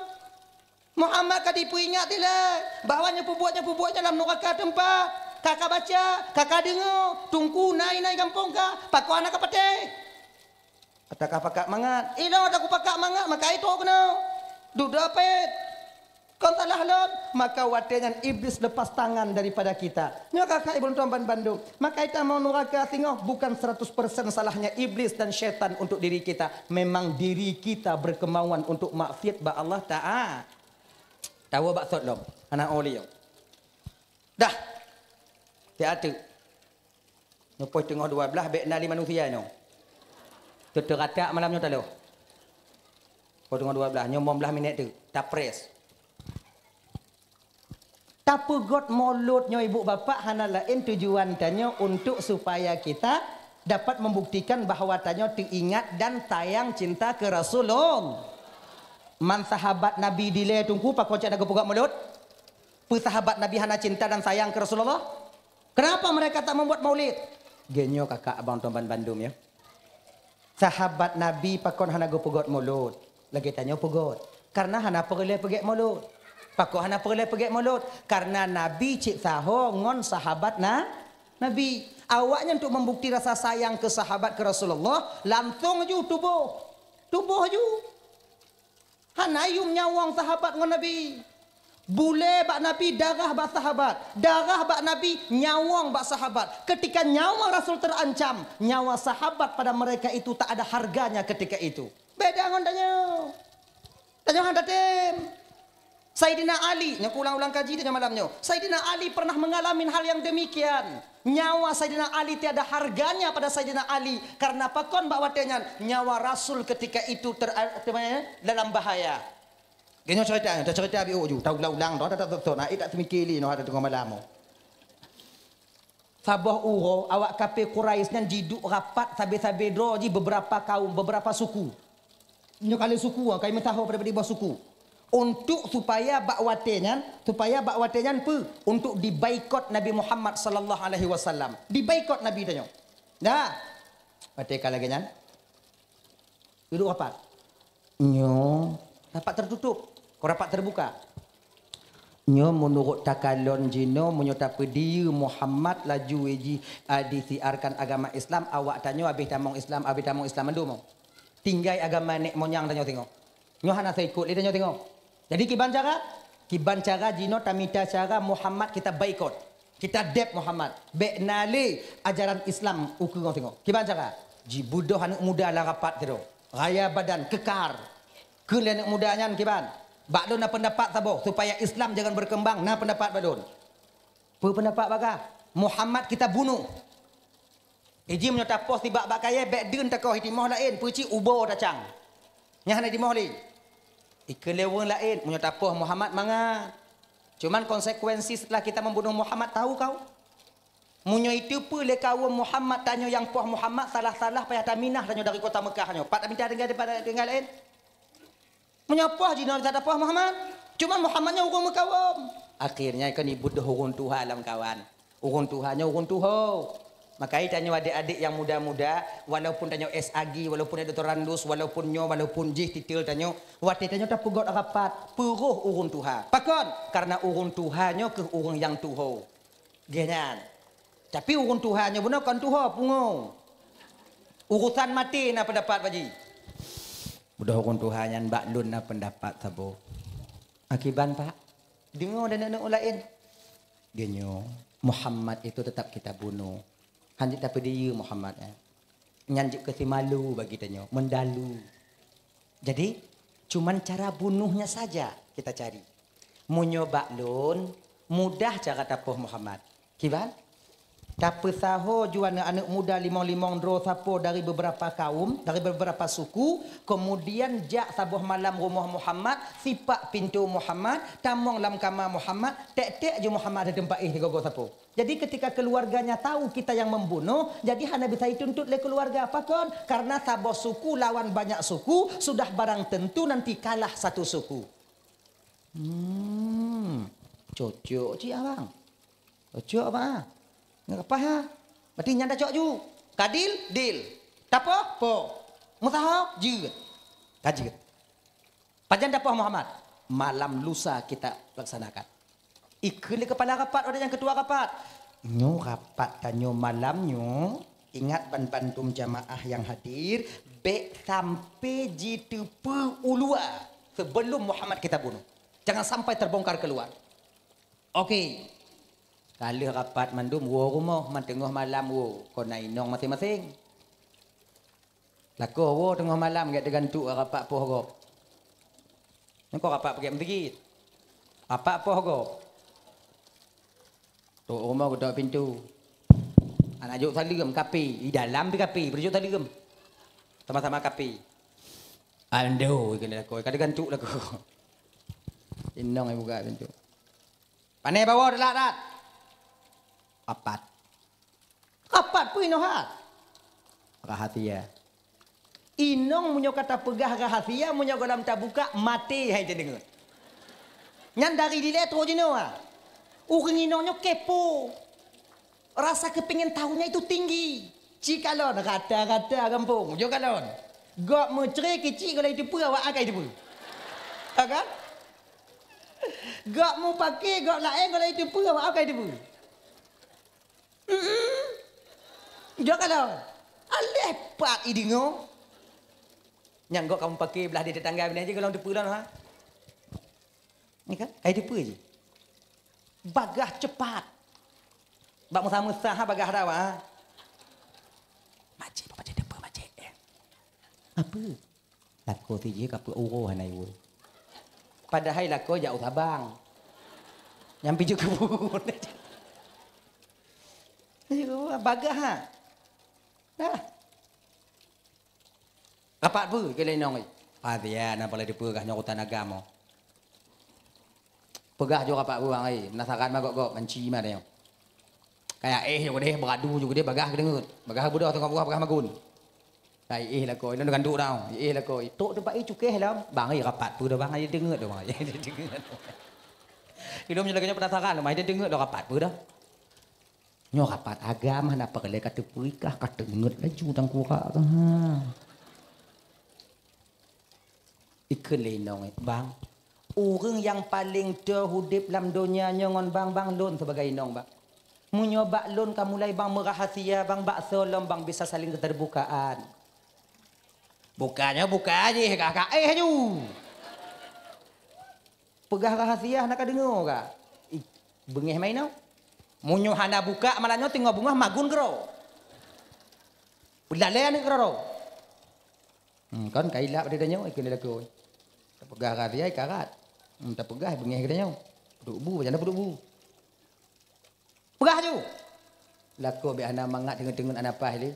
Muhammad ka dipeuingat dilée bahwa nyang peubuet, nyang peubuet dalam nuraka teumpat. Ka ka baca, ka ka deungoe, teungku nai-nai gampông ka, pakon hana ka patéh. Atawa ka pakat mangat, ilong atawa ku pakat mangat, maka itu keunoe. Dudoe pet. Kon salah lom, maka watée nyan Iblis lepas tangan daripada kita. Nyoe kakak ibu tuan ban bandum. Maka ita mau nuraka singoh bukan seratus persen salahnya Iblis dan syaitan untuk diri kita. Memang diri kita berkemauan untuk maksiat bak Allah Taala. Tahu bak sot lom, anak oli. Dah. Tiatu. Nyoe poh teungoh dua belas bék na lé manusia nyoe. Teuteuratak malam nyoe taloh. Poh teungoh dua belas, nyoe lima belas minit tu. Tapres. Tapeugöt mulod nyoe ibu bapak hana laén tujuan tanyoe untuk supaya kita dapat membuktikan bahwa tanyoe teuingat dan sayang cinta ke Rasulullah. Man sahabat Nabi dilée teungku pakon cit na geupeugöt mulod? Peue sahabat Nabi hana cinta dan sayang ke Rasulullah? Kenapa mereka tak membuat maulid? Geunyoe kakak abang tuan ban bandum ya. Sahabat Nabi pakon hana geupeugöt mulod? Lagée tanyoe peugöt. Karena hana peureulée peugét mulod. Pakon hana peureulée peugét mulod? Karena Nabi cit saho ngon sahabat na Nabi. Awaknyan untuk membukti rasa sayang ke sahabat ke Rasulullah, langsung ju tuboh. Tuboh ju. Hana yum nyawöng sahabat ngon Nabi. Bulée bak Nabi, darah bak sahabat. Darah bak Nabi, nyawöng bak sahabat. Ketika nyawa Rasul terancam, nyawa sahabat pada mereka itu tak ada harganya ketika itu. Beda ngon tanyoe. Tanyoe hana tem. Saidina Ali, nyoe kuulang-ulang kaji tanyoe malam nyoe. Saidina Ali pernah mengalami hal yang demikian. Nyawa Saidina Ali tiada harganya pada Saidina Ali. Karena pakon bak watée nyan nyawa Rasul ketika itu ter, ter, dalam bahaya. Geunyoe cerita, ta cerita biôh ju. Taulang-ulang dah, tak tak tak. Nah, tak semikir li noh ada tengah malam. Saboh uroe awak kafé Quraisy nyan jiduek rapat sabe-sabe droe jih beberapa kaum, beberapa suku. Nyoe kali suku, ah, kai meusaho pada bak suku. Untuk supaya bak watée nyan, supaya bak watée nyan peue? Untuk dibaikot Nabi Muhammad sallallahu alaihi wasallam. Dibaikot Nabi tanyoe. Dah. Watée ka lagée nyan. Duduek rapat. Nyoe rapat tertutup, kon rapat terbuka. Nyoe meunurot takalon jinoe, meunyoe tapeudiyeu Muhammad laju jih, a, disiarkan agama Islam, awak tanyoe habéh tamong Islam, habéh tamong Islam mandum. Tinggai agama nek monyang tanyoe singoh. Nyoe hana seuikot lé tanyoe singoh. Jadi kiban cara? Kiban cara jinoe tamita cara Muhammad kita baikot. Kita deb Muhammad. Bék na lé ajaran Islam ukeue ngon singoh. Kiban cara? Jibeudôh aneuk muda lam rapat sidroe. Raya badan, keukar. Kheun lé aneuk muda nyan kiban? Bak lôn na peundapat saboh, supaya Islam jangan berkembang, na peundapat bak lôn. Peue peundapat bagah? Muhammad kita bunuh. Iji meunyoe tapoh sibak bak kayée, bék deun takoh i timoh laén, peucit ubo tacang. Nyan hana timoh lé. Ikeu lé ureuëng laén, meunyoe tapoh Muhammad mangat. Cuman konsekuensi setelah kita membunuh Muhammad tahu kau? Meunyoe iteupeue lé kawöm Muhammad tanyoe nyang poh Muhammad salah-salah payah taminah tanyoe dari kota Mekah nyoe. Pat taminah tinggai daripada tinggai laén? Meunyoe poh jinoe bisa tapoh Muhammad. Cuman Muhammad nyoe ureuëng meukawöm. Akhirnya kan ibeudôh ureuëng tuha lam kawan. Ureuëng tuha nyoe ureuëng tuho. Makai tanyoe adék-adék nyang muda-muda, walaupun tanyoe S A G, walaupun doktorandus, walaupun nyoe, walaupun jih titel tanyoe, watée tanyoe tapeugöt rapat, peuroh ureuëng tuha. Pakon? Karena ureuëng tuha nyoe keuh ureuëng nyang tuho. Geuhnyan. Tapi ureuëng tuha nyoe bunoe kon tuho, pungo. Urusan maté na peundapat baji. Mudah ureuëng tuha nyan bak lôn na peundapat saboh. Akiban, Pak, deungoe dan aneuk laén. Geunyoe, Muhammad itu tetap kita bunuh. Hana tapeudiyeu Muhammad, eh. Nyan jeuet keu simalu bagi tanyoe, meudalu. Jadi, cuman cara bunuhnya saja kita cari. Meunyoe bak lôn, mudah cara tapoh Muhammad. Kiban? Tapeusaho ju aneuk-aneuk muda limong-limong droe sapo dari beberapa kaum, dari beberapa suku, kemudian jak saboh malam rumoh Muhammad, sipak pintoe Muhammad, tamong lam kama Muhammad, tek-tek ju Muhammad di teumpat éh sigogo sapo. Jadi ketika keluarganya tahu kita yang membunuh, jadi hana bisa dituntut lé keluarga. Pakon? Karena saboh suku lawan banyak suku, sudah barang tentu nanti kalah satu suku. Hmm, cocok cit abang. Cocok abang. Nggak apa ha? Berarti nyan dah cok ju. Kadil, dil. Tapo, po. Musaho, jeuet. Ka jeuet. Ajan dapoh Muhammad, malam lusa kita laksanakan. Ikheun lé kepala rapat, ada nyang ketua rapat. Nyoe rapat tanyoe malam nyoe, ingat ban bandum jamaah nyang hadir, bèk sampai jiteupeu u luwa sebelum Muhammad kita bunuh. Jangan sampai terbongkar keluar. Oke. Ka lheueh rapat mandum, woe rumoh, man teungoh malam woe, kon na inong maséng-maséng. Lakoe woe teungoh malam gèt teugantuk rapat poh gob. Nyoe kon rapat peuget meuseujid. Rapat poh gob. Trok rumoh geutok pintoe. Aneuk jok saleuem, kape. Di dalam pi kape, beujok saleuem. Sama-sama kape. Aldo, keuneuk lakoe, ka teugantuk lakoe. Inong nyang buka pintoe. Pane bawoe teulat that. Rapat. Rapat peue inoe that? Rahasia. Inong meunyoe ka tapeugah rahasia, meunyoe gohlom tabuka, maté hai teudeungeue. Nyan dari dilèe trok jinoe. Ureueng inong nyoe kepo. Rasa kepingin tahunya itu tinggi. Cikalon rata-rata gampông. Jok kalon. Gob meucre keucik gohlom jiteupeue awak akai teupeue. Ha kan? Gob mupake, gob laén gohlom jiteupeue awak akai teupeue. Mm-mm. Jok kalon. Aléh pat ideungoe. Nyang gob kamoe pake blah di tetangga binéh jih gohlom teupeue lom ha. Ni kan? Kai teupeue jih. Bagah cepat. Bak meusa-meusa ha bagah dawa. Makcik, apa cit teupeue makcik? Apa? Lakoe sijih ka peuet uroe hana iwoe. Padahai lakoe jak u Sabang. Nyang pijôh kebun. Ayo, bagah ha. Dah. Rapat peue keu lé inong? Adia na pala dipeugah nyoe urusan agama. Peugah ju rapat peue bang ai, penasaran ma gop-gop, manci ma tanyoe. Kaya éh ju keudeh, beuradu ju keudeh, bagah keudeungeut. Bagah beudôh teungoh peugah, bagah magun. Kai éh lakoe, lôn ganduk dong. Éh lakoe, tok teumpat éh cukéh lom. Bang ai rapat peue dah bang ai deungeut dah bang ai. Deungeut. Ilôn lagèe nyoe penasaran lom ai deungeut dah rapat peue dah. Nyoe rapat agam hana peureulèe ka teupeurikah, ka teungeut laju tangkurak ka. Ikheun lé inong, "Bang, ureueng nyang paleng teuh udép lam donya nyoe ngon bang, bang lôn sibagai inong, bang. Meunyoe bak lôn ka mulai bang meurahasia, bang, bak soe lom bang bisa saléng keuteubukaan." Buka nyoe buka jih, ka, ka éh ju. Peugah rahasia hana ka deungoe ka. Ih, beungéh ma inong. Meunyoe hana buka malam nyoe teungoh beungoh magun keudroe. Beulalé aneuk keudroe. Hmm, kon ka ilap di tanyoe, ikheun lé lakoe. Tapeugah rahasia ikarat. Hmm, tapeugah beungéh geutanyoe. Peuduek bu, pajan tapeudeuek bu. Peugah ju. Lakoe bèk hana mangat teungeut-teungeut hana paih lé.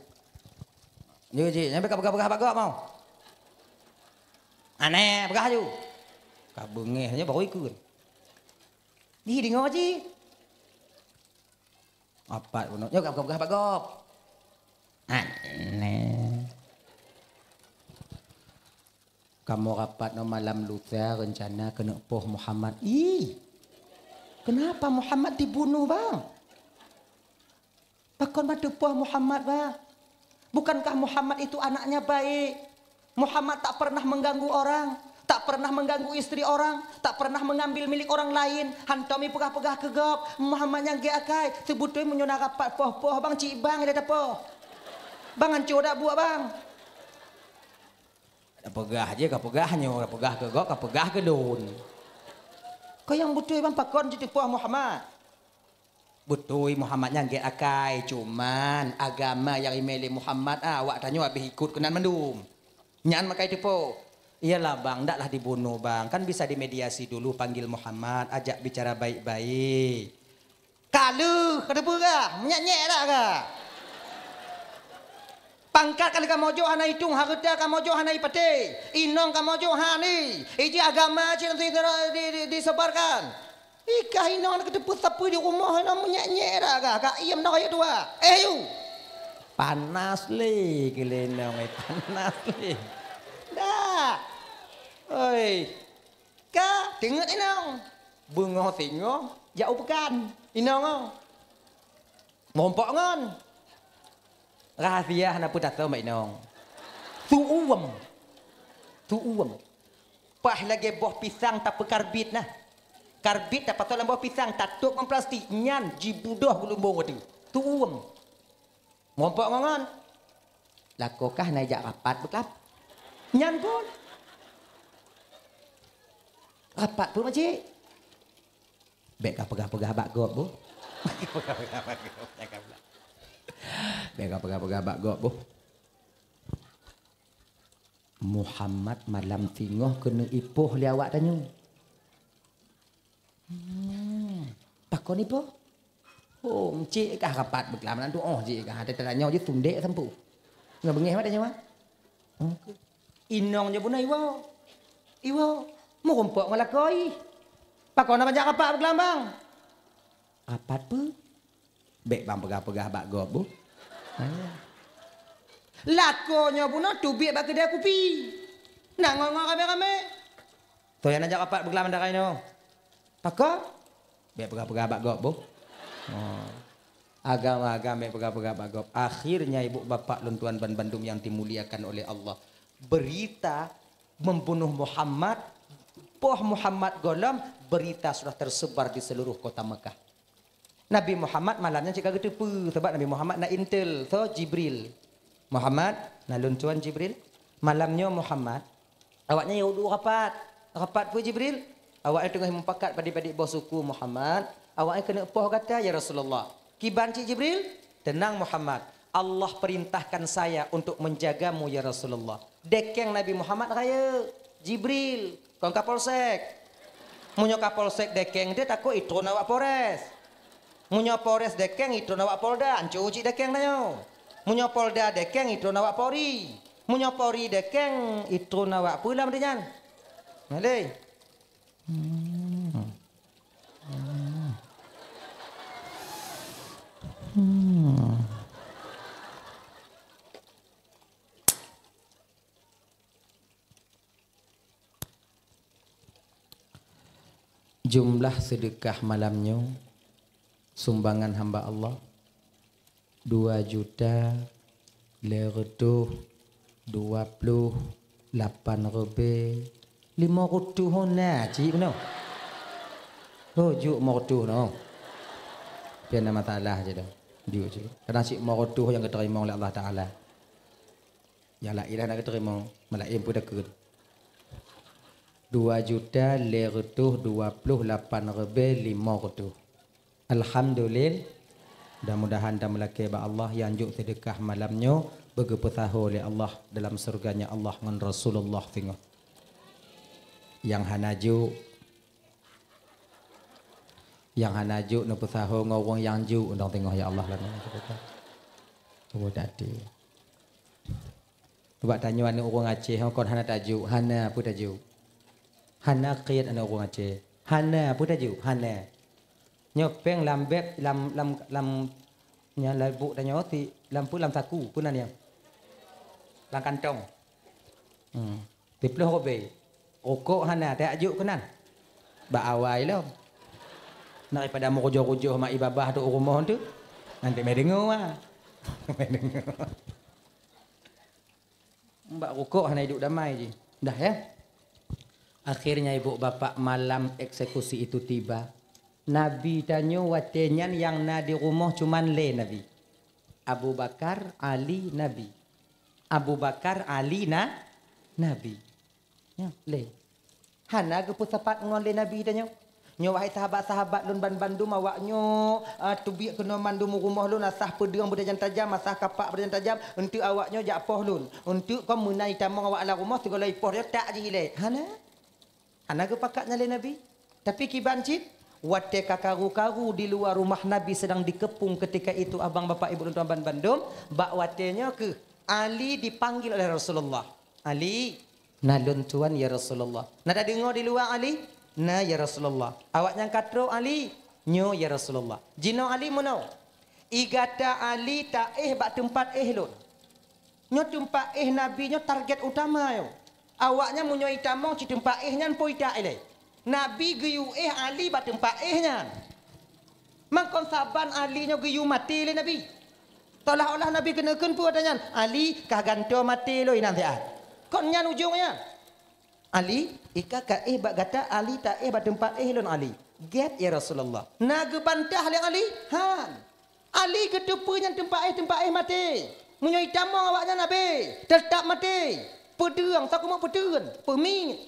Nyoe jih, nyan bèk ka peugah-peugah bak gob mau. Aneh, peugah ju. Ka beungéh nyoe baru ikheun. Di deungoe jih. Apat bunoe, nyoe ka peugah-peugah bak gob. Aneh. Kamoe rapat nyoe malam lusa reuncana keuneuk poh Muhammad. Ih, kenapa Muhammad dibunuh, bang? Pakon ma teupoh Muhammad, bang? Bukankah Muhammad itu anaknya baik? Muhammad tak pernah mengganggu orang, tak pernah mengganggu istri orang, tak pernah mengambil milik orang lain. Hantom ipeugah-peugah keu gob, Muhammad nyang gèt akai. Seubeutôi meunyoe na rapat poh-poh, bang, cit bang ilèe tapoh. Bang, hanco dak buet, bang? Ka peugah jih, ka peugah nyoe, ka peugah keu gob, ka peugah keu lôn. Keu nyang beutôi ban pakon jiteupeue Muhammad? Beutôi Muhammad nyan gèt akai, cuman agama nyang imè lé Muhammad, ah, awak tanyoe habéh ikot keunan mandum. Nyan makajih teupeue. Iyalah bang, ndaklah dibunoe bang, kan bisa dimediasi dulu, panggil Muhammad, ajak bicara baik-baik. Ka lheueh, ka teupeugah, meunyak-nyak dak ka? Pangkat ka lheueh kamoe jok hana itong, hareuta kamoe jok hana ipatéh, inong kamoe jok hana, ijih agama cit di, di, di, disebarkan. Ikah inong hana kateupeue sapeue di rumoh, hana meunyak-nyak dak ka? Ka iem dak rayeuk tuha. Eh, yu! Panas lé keu lé inong, eh, panas lé. Dak. Oi. Ka teungeut inong. Beungoh singoh jak u peukan. Inong oh. Meurumpok ngon. Rahasia hana peue tasom bak inong. Su uem. Su uem. Bah lagée boh pisang tapeukarbit nah. Karbit tapasoe lam boh pisang, tatôp ngon plastik, nyan jibudoh geulumbong watée. Tuem. Meurumpok ngon ngon. Lakoe kah na jak rapat beuklam? Nyan phon. Rapat peue, Makcik? Bék ka peugah-peugah bak gob, boh. Bék ka peugah-peugah bak gob, boh. Muhammad malam singoh keuneuk ipoh lé awak tanyoe. Hmm. Pakon ipoh? Oh, cit kah rapat beuklam nan tu. Oh, cit kah. Teutanyoe jih sundek sampu. Ngon beungéh mata nyoe. Hmm. Inong jih bunoe iwoe. Iwoe. Meurumpok ngon lakoe. Pakon na bajak rapat beuklam, bang? Rapat peue? Bék bang peugah-peugah bak gob, bu. Lakoe nyoe bunoe teubiet bak keudè kupi. Nak ngon-ngon ramé-ramé. Toh nyang najak rapat beuklam darai nyoe. Pakon? Bék peugah-peugah bak gob, bu. Oh. Agam-agam bék peugah-peugah bak gob. Akhirnya, ibu bapak lôn tuan ban bandum yang dimuliakan oleh Allah, berita membunuh Muhammad, poh Muhammad gohlom, berita sudah tersebar di seluruh kota Mekah. Nabi Muhammad malam nyan cit ka geuteupeue, sabab Nabi Muhammad na intel, soe? Jibril. "Muhammad, na lôn tuan Jibril. Malam nyoe Muhammad, awaknyan yue duek rapat." "Rapat peue, Jibril?" "Awaknyan teungoh mupakat padit-padit boh suku, Muhammad. Awaknyan keuneuk poh gata, ya Rasulullah." "Kiban cit, Jibril?" "Teunang, Muhammad. Allah perintahkan saya untuk menjagamu, ya Rasulullah." Dekeng Nabi Muhammad rayeuk, Jibril, kon Kapolsek. Meunyoe Kapolsek dekeng teuh, takot itron awak Polres. Meunyoe Polres dekeng, itron awak Polda, anco cit dekeng tanyoe. Meunyoe Polda dekeng, itron awak Polri. Meunyoe Polri dekeng, itron awak peue lam nyan? Malée. Hmm. Hmm. Hmm. Jumlah seudeukah malam nyoe, sumbangan hamba Allah, dua juta lhèe reutôh dua ploh lapan ribèe limong reutôh na cit bunoe. Oh, jok limong reutôh noh. Pian na masalah cit dah. Jok cit. Kadang cit limong reutôh nyang geuteurimong lé Allah Taala. Nyang laén dah na geuteurimong, malaén peue takheun. Dua juta lhèe reutôh dua ploh lapan ribèe limong reutôh. Alhamdulil-, mudah-mudahan tameulakèe bak Allah nyang jok seudeukah malam nyoe beugeupeusaho lé Allah dalam syeuruga-Nya Allah ngon Rasulullah singoh. Nyang hana jok, nyang hana jok neupeusaho ngon ureueng nyang jok, dong singoh ya Allah lah. Tuboh até. Bak tanyoe aneuk ureueng Aceh, kon hana tajok, hana peue tajok. Hana kiet aneuk ureueng Aceh. Hana peue tajok, hana. Nyoe péng lam bèb, lam, lam, lam, nyan lam buk tanyoe, ti-, lam peue, lam saku, peue nan nyan? Lam kantong. Hmm. Siplôh ribèe. Rukok hana, tajok keunan. Bak awai lom. Daripada meurujoh-rujoh mak i babah tu u rumoh tu. Nanti mé deungoe, ah. Mé deungoe. Bak rukok hana iduek damai jih. Dah, ya? Akhirnya, ibu bapak, malam eksekusi itu tiba. Nabi tanyoe watèe nyan nyang na di rumoh cuman lé Nabi. Abu Bakar, Ali, Nabi. Abu Bakar, Ali, na-, Nabi. Nyan, lé. Hana geupeusapat ngon lé Nabi tanyoe. Nyoe, wahai sahabat-sahabat lôn ban bandum, awaknyoe, ah, teubiet keunoe mandum u rumoh lôn, asah peudeueng beutajam-tajam, asah kapak beutajam-tajam, eunteuk awaknyoe jak poh lôn. Eunteuk kon meunan itamong awak lam rumoh, sigohlom ipoh lé, tak jih ilèe. Hana. Hana geupakat nyan lé Nabi. Tapi kiban cit, watèe ka karu-karu di luwa rumoh Nabi sedang dikeupung ketika itu, abang, bapak, ibu lôn tuan ban bandum, bak watèe nyoe keuh Ali dipanggil oleh Rasulullah. "Ali, na lôn tuan, ya Rasulullah." Na tadeungoe di luwa, "Ali, na, ya Rasulullah." Awaknyan ka trok, "Ali, nyoe, ya Rasulullah." Jinoe Ali meunoe, "I gata Ali taéh bak teumpat éh lôn." Nyoe teumpat éh Nabi nyoe target utama nyoe. Awaknyan meunyoe itamong cit teumpat éh nyan po itak ilèe. Nabi geuyue éh Ali bak teumpat éh nyan. Mangkon saban Ali nyoe geuyue maté lé Nabi. Seolah-olah Nabi keuneuk kheun peue ata nyan, "Ali, kah gantoe maté lôn inan siat." Kon nyan ujong nyan. Ali, ika ka éh bak gata, Ali ta éh bak teumpat éh lôn, Ali. Gét, ya Rasulullah. Na geubantah lé Ali? Han. Ali geuteupeue nyan teumpat éh, teumpat éh maté. Meunyoe itamong awaknyan abéh, teutab maté. Peudeueng, sakumok peuteun, peumiet.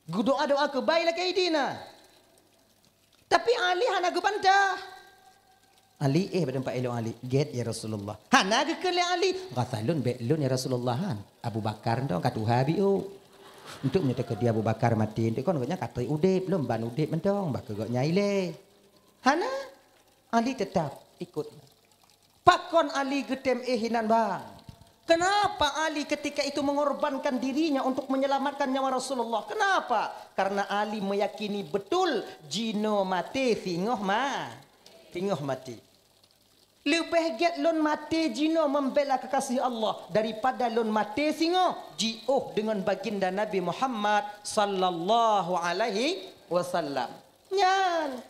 Geudoa-doa keubai lakée idin na. Tapi Ali hana geubantah. Ali éh bak teumpat éh lôn, Ali. Gét, ya Rasulullah. Hana geukheun lé Ali. Rasa lôn bék lôn, ya Rasulullah, han. Abu Bakar ntong ka tuha biôh. Untuk meunyoe teukeudi Abu Bakar maté, untuk kon gobnyan ka trép udép, lom ban udép mantong, bah keu gobnyan ilée. Hana. Ali teutab ikot. Pakon Ali geutem éh inan, bang? Kenapa Ali ketika itu mengorbankan dirinya untuk menyelamatkan nyawa Rasulullah? Kenapa? Karena Ali meyakini betul jinoe maté singoh ma-, singoh maté. Leubeh gét lôn maté jinoe membela kekasih Allah daripada lôn maté singoh jiôh deungon baginda Nabi Muhammad sallallahu alaihi wasallam. Nyan.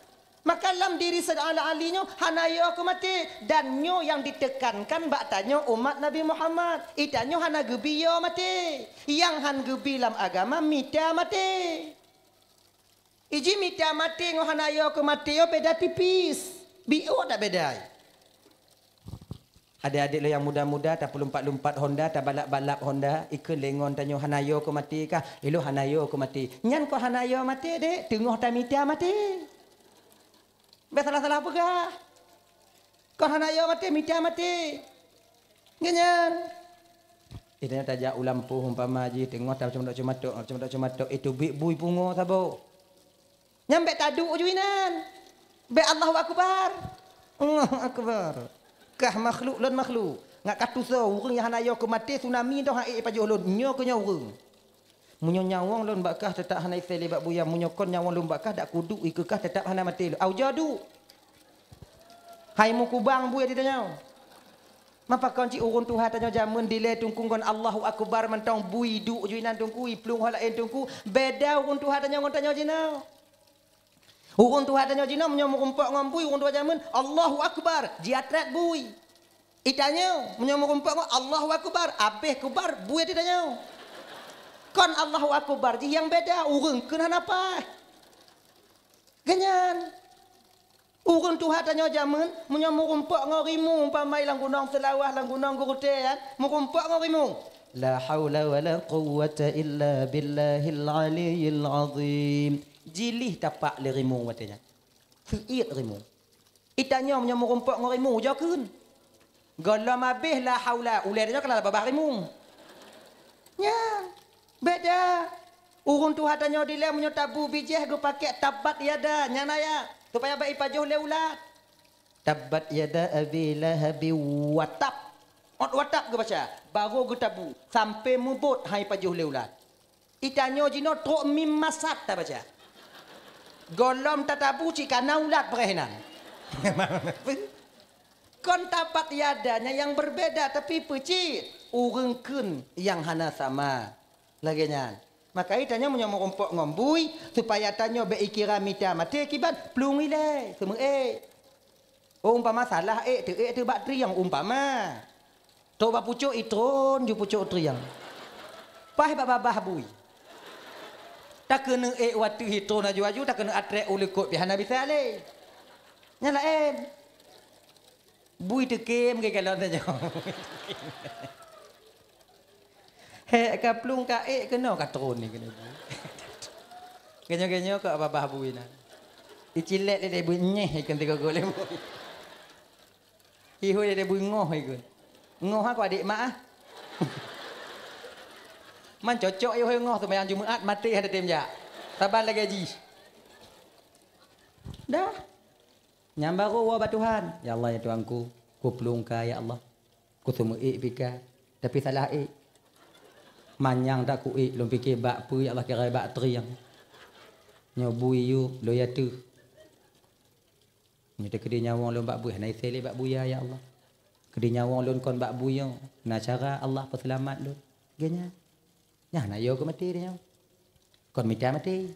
Maka lam diri Saidina Ali nyoe hana yo keu maté, dan nyoe nyang ditekankan bak tanyoe umat Nabi Muhammad. Itanyoe hana geubi yo maté. Nyang han geubi lam agama mita maté. Iji mita maté ngon hana yo keu maté yo beda tipis. Biôh dak beda. Adék-adék lôn nyang muda-muda, tapeulumpat-lumpat Honda, tabalap-balap Honda, ikheun lé ngon tanyoe hana yo keu maté kah? Ilôn hana yo keu maté. Nyan kon hana yo maté, Dék, teungoh tamita maté. Bék salah-salah peugah. Kon hana yo maté, mita maté. Nyan. Eh, tanyoe tajak u lampôh umpama jih, teungoh ta cumatok-cumatok, cumatok-cumatok, itu bui pungo saboh. Nyan bék taduek ju inan. Bék Allahu Akbar. Allahu Akbar. Kah makhluk lôn makhluk. Ngat ka tusoe ureuëng nyang hana yo keu maté tsunami toh han ék pajoh lôn. Nyoe keu nyoe ureuëng. Meunyoe nyawöng lôn bak kah teutap hana isé lé bak buya. Meunyoe kon nyawöng lôn bak kah dak kuduek ikeu kah teutap hana maté lôn. Au jadu. Hai meukubang bui di tanyoe. Mapa kon cit ureuëng tuha tanyoe jamén dilée teungku ngon Allahu Akbar mantong bui duek ju inan teungku, iplueng ho laén teungku. Beda ureuëng tuha tanyoe ngon tanyoe jinoe. Ureuëng tuha tanyoe jinoe meunyoe meurumpok ngon bui ureuëng tuha jamén, Allahu Akbar, jiatrét bui. Itanyoe meunyoe meurumpok ngon Allahu Akbar, abéh kubar bui di tanyoe. Kon Allahu Akbar jih nyang beda, ureuëng kheun hana paih. Ganyan. Ureuëng tuha tanyoe jamén meunyoe meurumpok ngon rimueng umpama lam gunong Seulawah, lam gunong Geurutée nyan, meurumpok ngon rimueng. La haula wala quwwata illa billahil aliyyil azim. Jilih tapak lé rimueng watée nyan. Seuiet rimueng. Itanyoe meunyoe meurumpok ngon rimueng ujoe kheun. Gohlom abéh la haula, ulée tanyoe ka lam babah rimueng. Nyan, beda. Ureuëng tuha tanyoe dilée meunyoe tabu bijéh geupakée tabbat yada, nyan ayat supaya bék ipajoh lé ulat. Tabbat yada abi lahabi wa tab. Ot wa tab geubaca, barô geutabu sampoe mubot han ipajoh lé ulat. Itanyoe jinoe trok mim masat tabaca. Gohlom tatabu cit kana ulat peureh inan. Kon tabbat yada nyan nyang berbeda, tapi peucit ureuëng kheun nyang hana sama. Lagée nyan. Maka itanyoe meunyoe meurumpok ngon bui, supaya tanyoe bék ikira mita maté kiban, plueng ilée, seumeuék. Oh, umpama salah ék, teuék teuh bak trieng, umpama. Trok bak pucok itron ju pucok trieng. Paih bak babah bui. Takeuneuk ék wateuh itron aju-aju, takeuneuk atrek u likot pih hana bisa lé. Nyan laén. Bui teukem ke kalon tanyoe. Hék ka plueng ka ék keunoe ka tron ni keunoe. Ganyoe-ganyoe ka babah bui na. Icilek lé bui nyeh ikon tiga gol lé bui. Ihôi lé bui ngoh ikon. Ngoh aku adik mak ah. Man cocok ihôi ngoh tu mayang Jumaat maté hana tem jak. Saban lagée jih. Dah. Nyang barô woe bak Tuhan, "Ya Allah, ya Tuhanku, kuplueng ka, ya Allah. Kuteumeuék pih ka, tapi salah ék. Manyang that kuék, lôn pike bak peue, ya Allah, kira bak trieng. Nyoe bui yub, lôn yateuh. Nyoe teukeudi nyawöng lôn bak bui, hana isé lé bak buya, ya Allah. Keudi nyawöng lôn kon bak bui nyoe, na cara Allah peuseulamat lôn." Geuhnyan. Nyan na yo keu maté nyoe. Kon mita maté.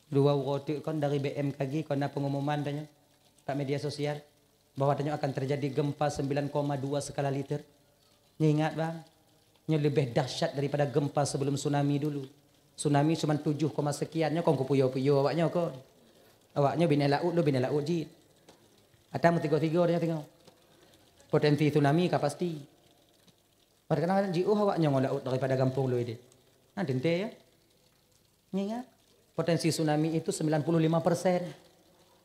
Dua uroe teuk kon dari B M K G kon na pengumuman tanyoe bak media sosial bahwa tanyoe akan terjadi gempa sembilan koma dua skala Richter. Nyoe ingat bang, Nyoe leubeh dahsyat daripada gempa sebelum tsunami dulu. Tsunami cuma tujuh koma sekian, nyoe kon kupuyo-puyo awak nyoe kon. Awak nyoe binèh laôt, lôn binèh laôt jih. Ata meusigoe-sigoe tanyoe tengok. Potensi tsunami ka pasti. Padahai kadang-kadang jiôh awak nyoe ngon laôt daripada gampông lôn idéh. Nah, teuntèe ya. Ngingat, potensi tsunami itu sembilan puluh lima persen.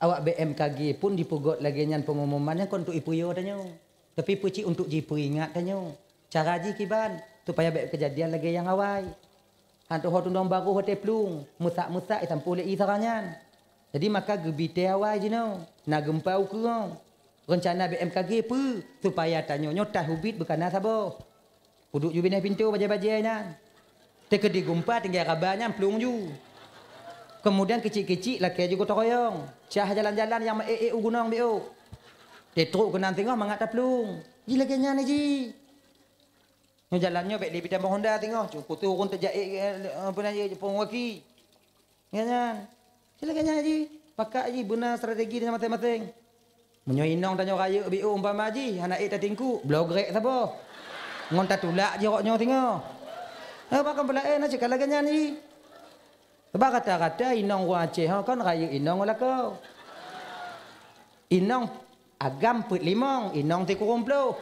Awak B M K G pun jipeugöt lagèe nyan pengumuman nyan kon untuk ipuyo tanyoe. Tapi peucit untuk jipeuingat tanyoe. Cara jih kiban, supaya bèk keujadian lagèe nyang awai. Han teuho tunong barô watèe plueng, meusak-meusak jisampôh lé ie sara nyan. Jadi maka geubi tée awai jinoe, na geumpa ukeue. Reuncana B M K G peue? Supaya tanyoe nyoe tahu bit beukana saboh. Kuduek ju binèh pintoe bajèe-bajèe nyan. Teukeudi geumpa tinggai raba nyan plueng ju. Keumudian keuchik-keuchik lakèe ju gotong royong. Cah jalan-jalan nyang meuék-ék u gunong biôh. Teutrok keunan singoh mangat taplueng. Jih lagèe nyan jih. Nyoe jalan nyoe bèk lé bidan Honda singoh, cu putôh ureueng teujaék, eh, apa nyan, jipeuruwaki. Nyan, nyan. Sila nyan jih, pakat jih beuna strategi nyan maséng-maséng. Meunyoe inong tanyoe rayeuk biôh umpama jih, hana ék tatingkuk, bloe grek saboh. Ngon tatulak jih rot nyoe singoh. Eh, pakon peulaén na cit ka lagèe nyan jih. Sabab rata-rata inong ureueng Aceh ho kon rayeuk inong ngon lakoe. Inong agam peuet limong, inong sikureueng ploh.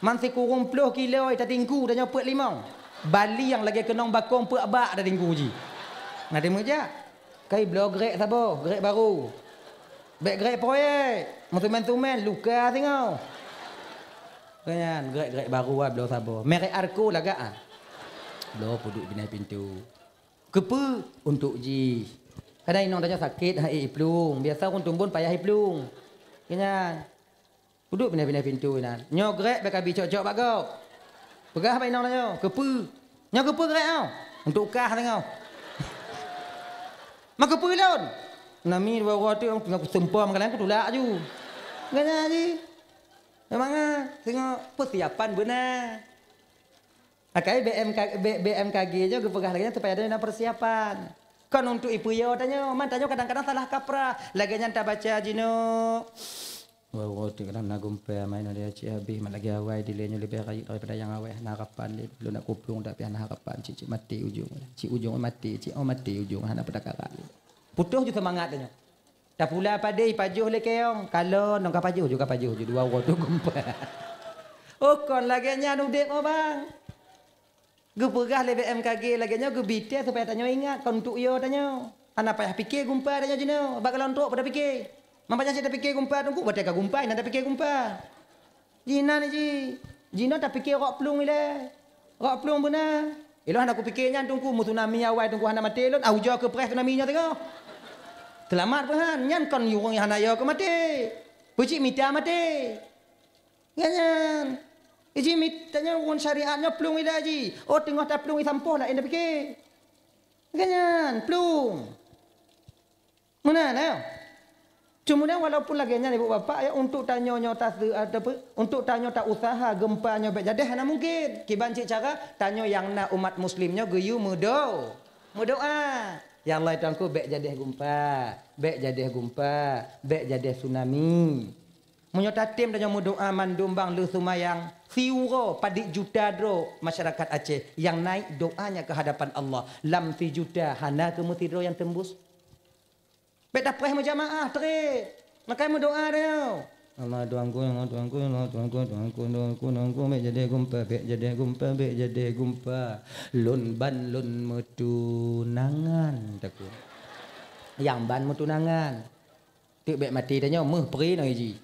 Man sikureueng ploh kilo tatingku tanyoe peuet limong. Bali nyang lagèe keunong bakong peuet bak tatingku jih. Na teumeujak. Kai bloe grek saboh, grek barô. Bèk grek proyek, meutumen-tumen, luka singoh. Nyan, grek-grek barô ah, bloe saboh. Merek Arco lagak ah. Bloe peuduek binèh pintoe. Keupeue? Untuk jih. Kadang inong tanyoe sakét, han ék iplueng. Biasa ureueng tumbon payah iplueng. Keu nyan. Peuduek binèh-binèh pintoe inan. Nyoe grek bèk ka bi cok-cok bak gob. Peugah bak inong tanyoe, "Keupeue?" "Nyoe keupeue grek nyoe?" "Untuk kah tanyoe." "Ma keupeue lôn?" "Nami dua uroe teuk teungoh kuseumpom meukaleng kutulak aju." Gana jih. Memang ah, teungoh persiapan beuna. Akai B M K, B-, B M K G nyoe geupeugah lagèe nyan supaya tanyoe na persiapan. Kon untuk ipuyo tanyoe, man tanyoe kadang-kadang salah kaprah. Lagèe nyan tabaca jinoe. Wah, wah, kadang na geumpa, main ada cit habéh, mat lagèe awai dilèe nyoe leubeh rayeuk daripada nyang awai, hana harapan lé. Lôn nak kuplueng tapi hana harapan, cit-cit maté ujong. Cit ujong maté, cit oh maté ujong, hana peutakaran lé. Putôh ju seumangat tanyoe. Tapula padé ipajoh lé keuong, kalon, nong ka pajoh ju, ka pajoh ju, dua uroe tu geumpa. Oh, kon lagèe nyan udép, oh, bang. Geupeugah lé B M K G lagèe nyoe, geubi tée supaya tanyoe ingat, kon untuk yo tanyoe. Hana payah pike geumpa tanyoe jinoe, bak kalon trok pada pike. Man payah cit tapike geumpa teungku, watèe ka geumpa, hana tapike geumpa. Jinan jih. Jinoe tapike rot plueng ilèe. Rot plueng beuna. Ilôn hana kupike nyan teungku, meu tsunami awai teungku hana maté lôn, ah, ujoe keu preh tsunami nyoe teungoh. Seulamat peuhan, nyan kon ureueng nyang hana yo keu maté. Peucit mita maté. Nyan nyan. Iji mit-, tanyoe ureueng syariat nyoe plueng ilèe jih. Oh, teungoh taplueng isampôh laén tapike. Nyan nyan, plueng. Meunan, eh? Keumudian, walaupun lagèe nyan, ibu bapak, ya, untuk tanyoe nyoe tase-, ataupun untuk tanyoe ta usaha geumpa nyoe bèk jadèh, hana mungken. Kiban cit cara, tanyoe nyang na umat muslim nyoe geuyue meudo-, meudoa. Ya Allah, ya Tuhanku, bèk jadèh geumpa, bèk jadèh geumpa, bèk jadèh tsunami. Meunyoe tatem tanyoe meudoa mandum bang lheueh seumayang, siuroe padit juta droe masyarakat Aceh nyang naik doanya ke hadapan Allah, lam sijuta hana keu meusidroe nyang teumbus. Bèk tapreh meujamaah trép. Maka meudoa tanyoe. Allah Tuhanku, Allah Tuhanku, Allah Tuhanku, Tuhanku, Tuhanku, Tuhanku, bèk jadèh geumpa, bèk jadèh geumpa, bèk jadèh geumpa. Lôn ban lôn meutunangan, takheun. Nyang ban meutunangan. Teuk bèk maté tanyoe, meuh pri nyoe jih.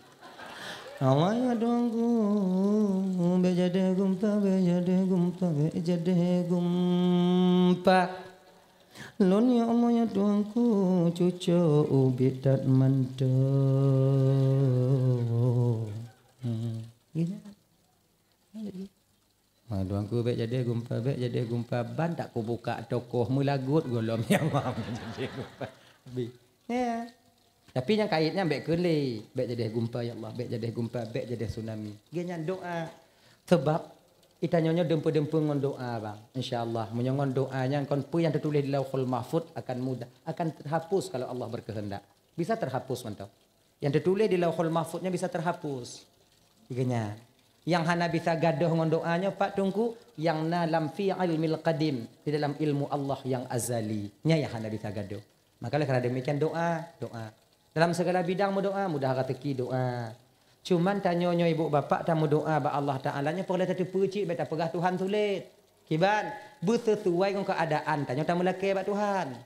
Allah ya Tuhanku, bèk jadèh geumpa, bèk jadèh geumpa, bèk jadèh geumpa. Lôn ya Allah ya Tuhanku, cucok ubit that mantong. Hmm. Gitu. Ha, Tuhanku, bèk jadèh geumpa, bèk jadèh geumpa, ban tak kubuka toko meulagot gohlom ya Allah, bèk jadèh geumpa. Habis. Ya. Tapi nyang kait nyan bèk keu lé, bèk jadèh geumpa ya Allah, bèk jadèh geumpa, bèk jadèh tsunami. Geuh nyan doa. Sebab geutanyoe nyoe dumpeue-dumpeue ngon doa, bang. Insya Allah, meunyoe ngon doa nyan kon peue nyang teutuléh di Lauhul Mahfuz akan mudah, akan terhapus kalau Allah berkehendak. Bisa terhapus mantong. Nyang teutuléh di Lauhul Mahfuz nyan bisa terhapus. Geuh nyan. Nyang hana bisa gadôh ngon doa nyoe, Pak Teungku, nyang na lam fi ilmil qadim, di dalam ilmu Allah yang azali. Nyan nyang hana bisa gadôh. Maka oleh karena demikian doa, doa. Dalam segala bidang meudoa, mudah rezeki doa. Cuman tanyoe nyoe ibu bapak tameudoa bak Allah Taala nyoe peureulée tateupeue cit, bék tapeugah Tuhan sulet. Kiban, beusesuai ngon keuadaan tanyoe tameulakée bak Tuhan.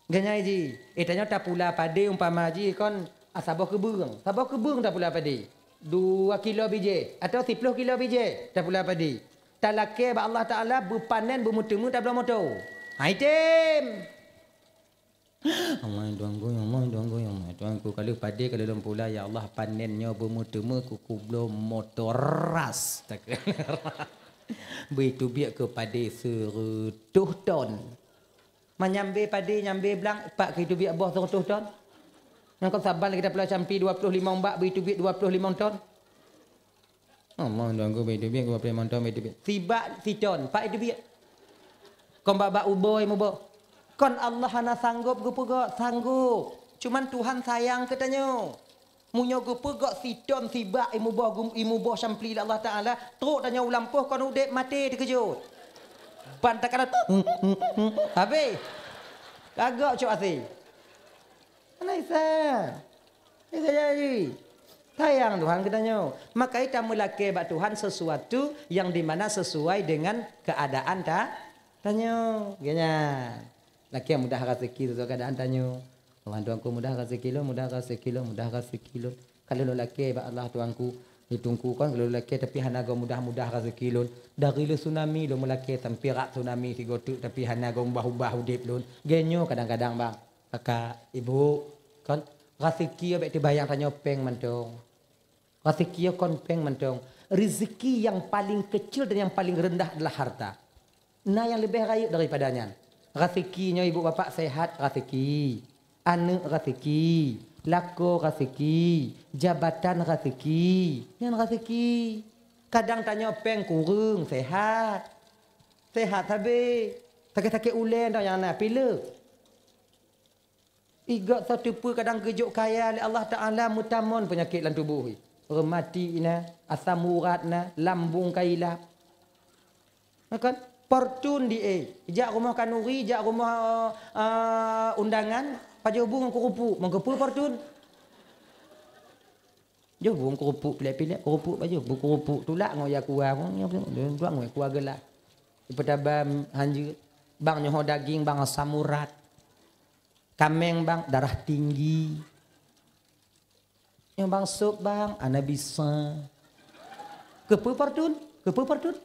Geunyai jih, eh, tanyoe tapula padé umpama jih kon, ah, saboh keubeueng. Saboh keubeueng tapula padé. Dua kilo bijéh atau siploh kilo bijéh tapula padé. Talakée bak Allah Taala beupanen beumeuteumé tabloe moto. Hai tem. Allah Tuhanku, ya Allah Tuhanku, ya Allah Tuhanku. Kalau padé kalau lom pula, ya Allah, panen nyoe beumeuteumé keu kubloe moto ras. Beuteubiet keu padé seureutôh ton. Manyambe padé, nyambe blang, pat keu teubiet boh seureutôh ton. Nyang kon saban lagée tapula campi dua ploh limong bak, bri teubiet dua ploh limong ton. Allah Tuhanku, bri teubiet dua ploh limong ton, bri teubiet. Sibak siton, pat teubiet. Kon bak-bak uboi muboh. Kon Allah hana sanggob geupeugok, sanggob. Cuman Tuhan sayang keu tanyoe. Meunyoe geupeugok siton sibak imuboh gum-, imuboh sampli lé Allah Taala, trok tanyoe u lampôh kon udeb maté teukeujot. Ban takalon, habéh. Kagok cok asé. Hana bisa. Bisa jadi. Sayang Tuhan keu tanyoe. Maka ita meulakée bak Tuhan sesuatu yang di mana sesuai dengan keadaan ta-, tanyoe. Geuhnyan. Lakée mudah rezeki sesuai keadaan tanyoe. Allah Tuhanku, mudah rezeki lôn, mudah rezeki lôn, mudah rezeki lôn. Ka lôn lakée bak Allah Tuhanku, di Teungku kon ka lôn lakée, tapi hana gob mudah-mudah rezeki lôn. Dari le tsunami lôn meulakée sampai rak tsunami sigoe teuk, tapi hana gob ubah-ubah udeb lôn. Geuhnyoe kadang-kadang, bang, kakak, ibu, kon rezeki bék teubayang tanyoe péng mantong. Rezeki nyoe kon péng mantong. Rezeki yang paling kecil dan yang paling rendah adalah harta. Na nyang leubeh rayeuk daripada nyan. Rezeki nyoe ibu bapak sehat, rezeki. Aneuk, rezeki. Lakoe, rezeki. Jabatan, rezeki. Nyan rezeki. Kadang tanyoe péng kureueng, sehat. Sehat sabe. Sakét-sakét ulée nyoe nyang na, pilek. Igob soe teupeue kadang geujok kaya lé Allah Taala, meutamon peunyakét lam tuboh. Reumatik na, asam urat na, lambung ka ilap. Na kan? Fortun di, eh, jak rumoh khanuri, jak rumoh, eh, undangan, pajoh bu ngon keurupuk, meukeupeu fortun. Joh bu ngon keurupuk pilek-pilek, keurupuk pajoh bu, keurupuk tulak ngon ya kuah, tulak ngon ya kuah geulah. Ipeutaba hanjeuet, bang nyoe daging, bang asam urat. Kaméng bang, darah tinggi. Nyoe bang sop bang, hana bisa. Keupeue fortun? Keupeue fortun?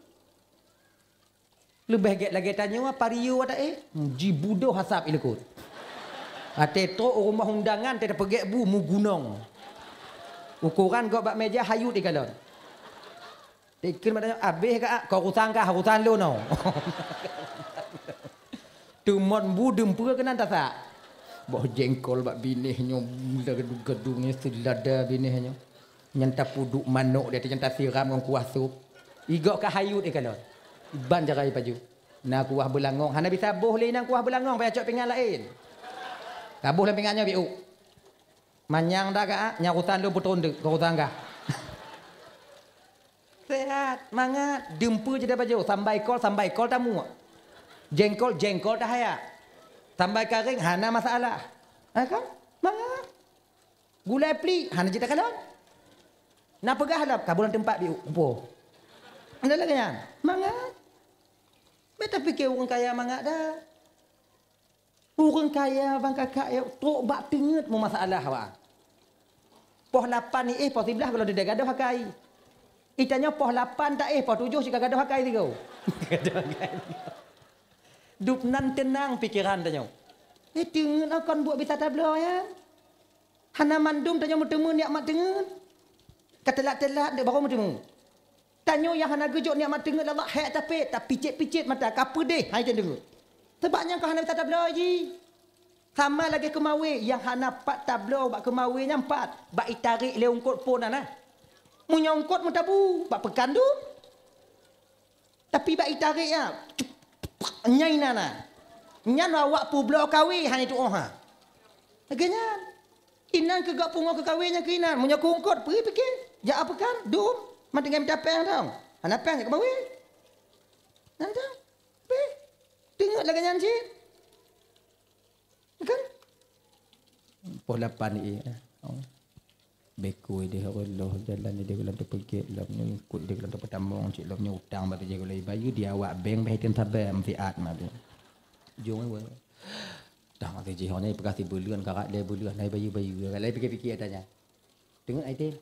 Leubeh gét lagée tanyoe, pario ada eh. Jibudoh asap ilikot. Até trok u rumoh undangan, teupeugét bu meugunong. Ukoran gob bak méja hayut ikalon. Dikheun bak tanyoe, "Abéh ka, ah, kau urusan kah, urusan lôn, oh." Teumon bu dumpeue keunan tasak. Boh jengkol bak binéh nyoe, gadu-gadu nyoe, seulada binéh nyoe. Nyan tapeuduek manok di ateueh, nyan tasiram ngon kuah sop. Igob ka hayut ikalon. Iban jarai paju. Na kuah beulangong, hana bisa boh lé nyan kuah beulangong, payah cok pingan laén. Taboh lam pingan nyoe biuk. Manyang dah ka, ah, nyan urusan lôn putron deuk, keu urusan kah. Sehat, mangat, dumpeue jeuet baju, sambai kol, sambai kol tamuek. Jengkol, jengkol tahayak. Sambai karéng, hana masalah. Ha kan? Mangat. Gulai plik, hana jeuet takalon. Na peugah lom, ka bulan teumpat biuk, kumpul. Ada lagée nyan. Mangat. Bék tapike ureuëng kaya mangat dah. Ureuëng kaya bang kakak ya, trok bak teungeut meumasalah awak. Poh lapan ni eh, poh siblah kalau tidak gadoh akai. Itanyoe poh lapan tak eh, poh tujoh cit ka gadoh akai tigo. Gadoh akai. Dub nan teunang pikeran tanyoe. Eh, teungeut kon buet bisa tabloe ya. Hana mandum tanyoe meuteumé nikmat teungeut. Ka teulat-teulat dek barô meuteumé. Tanyoe nyang hana geujok nikmat teungeut lé Allah, hék tapét, tapicét-picét mata, ka peudeh hai teungeut. Sabab nyang ka hana bisa tabloe jih. Sama lagée keumawé, nyang hana pat tabloe bak keumawé nyan pat, bak itarék lé eungkot phon na. Meunyoe eungkot meutabu, bak peukan dum. Tapi bak itarék nyan, nyai na na. Nyan awak peubloe kawé hana tuoh ha. Lagée nyan. Inan keu gak pungo keu kawé nyang keu inan. Meunyoe keu eungkot, peue pike? Jak peukan, dum. Mat tinggai mita péng tong. Hana péng jak keumawe. Nyan tong. Beh. Teungeut lagée nyan cit. Kan? Poh lapan ie. Oh. Bekui deh Allah jalan deh dalam teupeuget lom nyoe, ikut deh dalam teupeutamong cit lom nyoe, utang bak tijih gulai bayeue di awak bank bah item sabe meusiat mah tu. Jong ai weh. Dah mati jih nyoe peugah sibuleuen karat lhée buleuen hai bayeue-bayeue. Lai pikir-pikir tanya. Teungeut ai tem.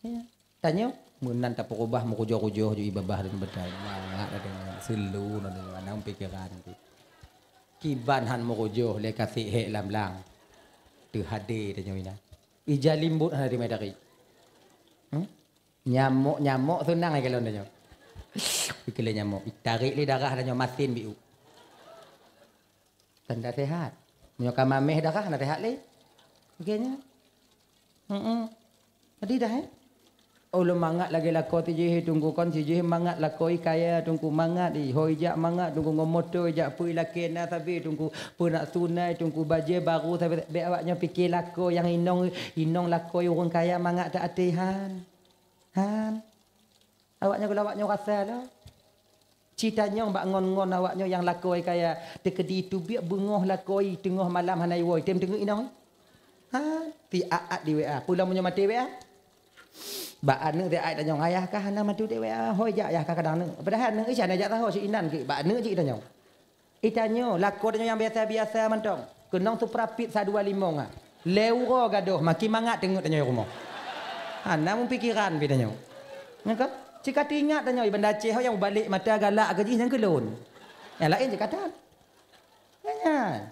Ya. Tanyoe, meunan tapeurubah meukujoh-kujoh ju ié babah dan beudai. Mangat ada selu na deungon anang pikeran tu. Kiban han meukujoh lé kasih hék lam lang. Teuhadé tanyoe inan. Ija limbot hana teumé tarék. Hmm? Nyamok-nyamok seunang ai kalon tanyoe. Ikeu lé nyamok, itarék lé darah tanyoe masin biu. Tanda sehat. Meunyoe ka mameh darah, na sehat lé. Oke nyan. Heeh. Jadi dah, eh? Ulôn mangat lagée lakoe tijih Teungku kon, tijih mangat lakoe kaya Teungku, mangat i. Ho ijak mangat Teungku, ngon moto ijak, peue ilakée na sabe Teungku, peue nak tunai Teungku, bajée baru sabe, bék awak nyoe pike lakoe nyang inong, inong lakoe ureuëng kaya mangat ta até han. Han. Awak nyoe, awak nyoe rasa lah. Ci tanyong bak ngon-ngon awak nyoe nyang lakoe kaya, teukeudi teubiet beungoh lakoe teungoh malam hana iwoe, tem teungeut inong. Ha, ti aat di W A. Peue lom meunyoe maté W A? Bak aneuk teuai tanyong, "Ayah kah hana maté W A?" "Hoi jak ayah kah kadang neuk." Padahai aneuk Isa na jak taho si inan keu bak aneuk jih tanyong. Itanyoe, lakoe tanyoe nyang biasa-biasa mantong. Keunong suprapit sa dua limong ah. Lhée uroe gadôh, makin mangat teungeut tanyoe rumoh. Hana meupikiran pi tanyoe. Nyan kan? Cika teuingat tanyoe, i Banda Aceh nyang mubalek mata galak keu jih nyang keu lôn. Nyang laén cika tan. Nyan.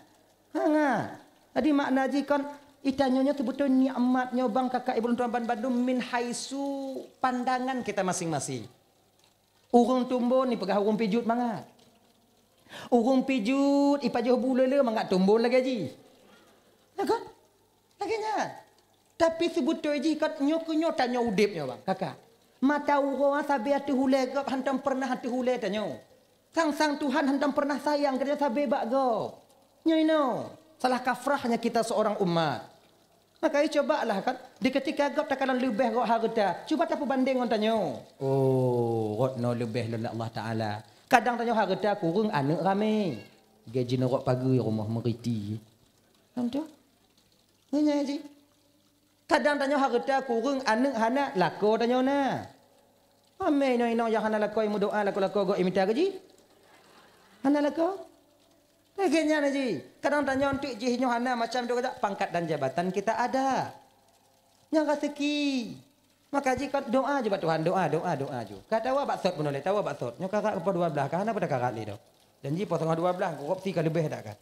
Hangat. Jadi makna jih kon, itanyoe nyoe seubeutôi nikmat nyoe bang kakak ibu lôn tuan ban bandum min haitsu pandangan kita masing-masing. Ureuëng tumbon ipeugah ureuëng pijut mangat. Ureuëng pijut ipajoh bu le-le mangat tumbon lagée jih. Ya kan? Lagée nyan. Tapi seubeutôi jih kon nyoe keu nyoe tanyoe udeb nyoe bang, kakak. Mata uroe sabe ateueh ulée gob hantom peureunah ateueh ulée tanyoe. Sang-sang Tuhan hantom peureunah sayang keu tanyoe sabe bak gob. Nyoe inoe, salah kafrahnya kita seorang umat. Maka, eh, cobalah kan, di ketika gob takalon leubeh rot hareuta, cuba tapeubandeng ngon tanyoe. Oh, rot noe leubeh lom lé Allah Taala. Kadang tanyoe hareuta kureueng, aneuk ramé. Gaji nurok pageue rumoh meuriti. Kan tu? Nyan jih. Kadang tanyoe hareuta kureueng, aneuk hana, lakoe tanyoe na. Amé inong-inong nyang hana lakoe meudoa, lakoe-lakoe gob imita gaji? Hana lakoe? Lagée nyan jih. Kadang tanyoe teuk jih nyoe hana macam tu, pangkat dan jabatan kita ada. Nyang raseuki. Maka jih kan doa ju bak Tuhan, doa, doa, doa ju. Ka tawa bak sot bunoe lé, tawa bak sot. Nyoe karat poh dua blaih, ka hana pada karat lé doh. Dan jih poh teungoh dua blaih, korupsi ka leubeh dak kan.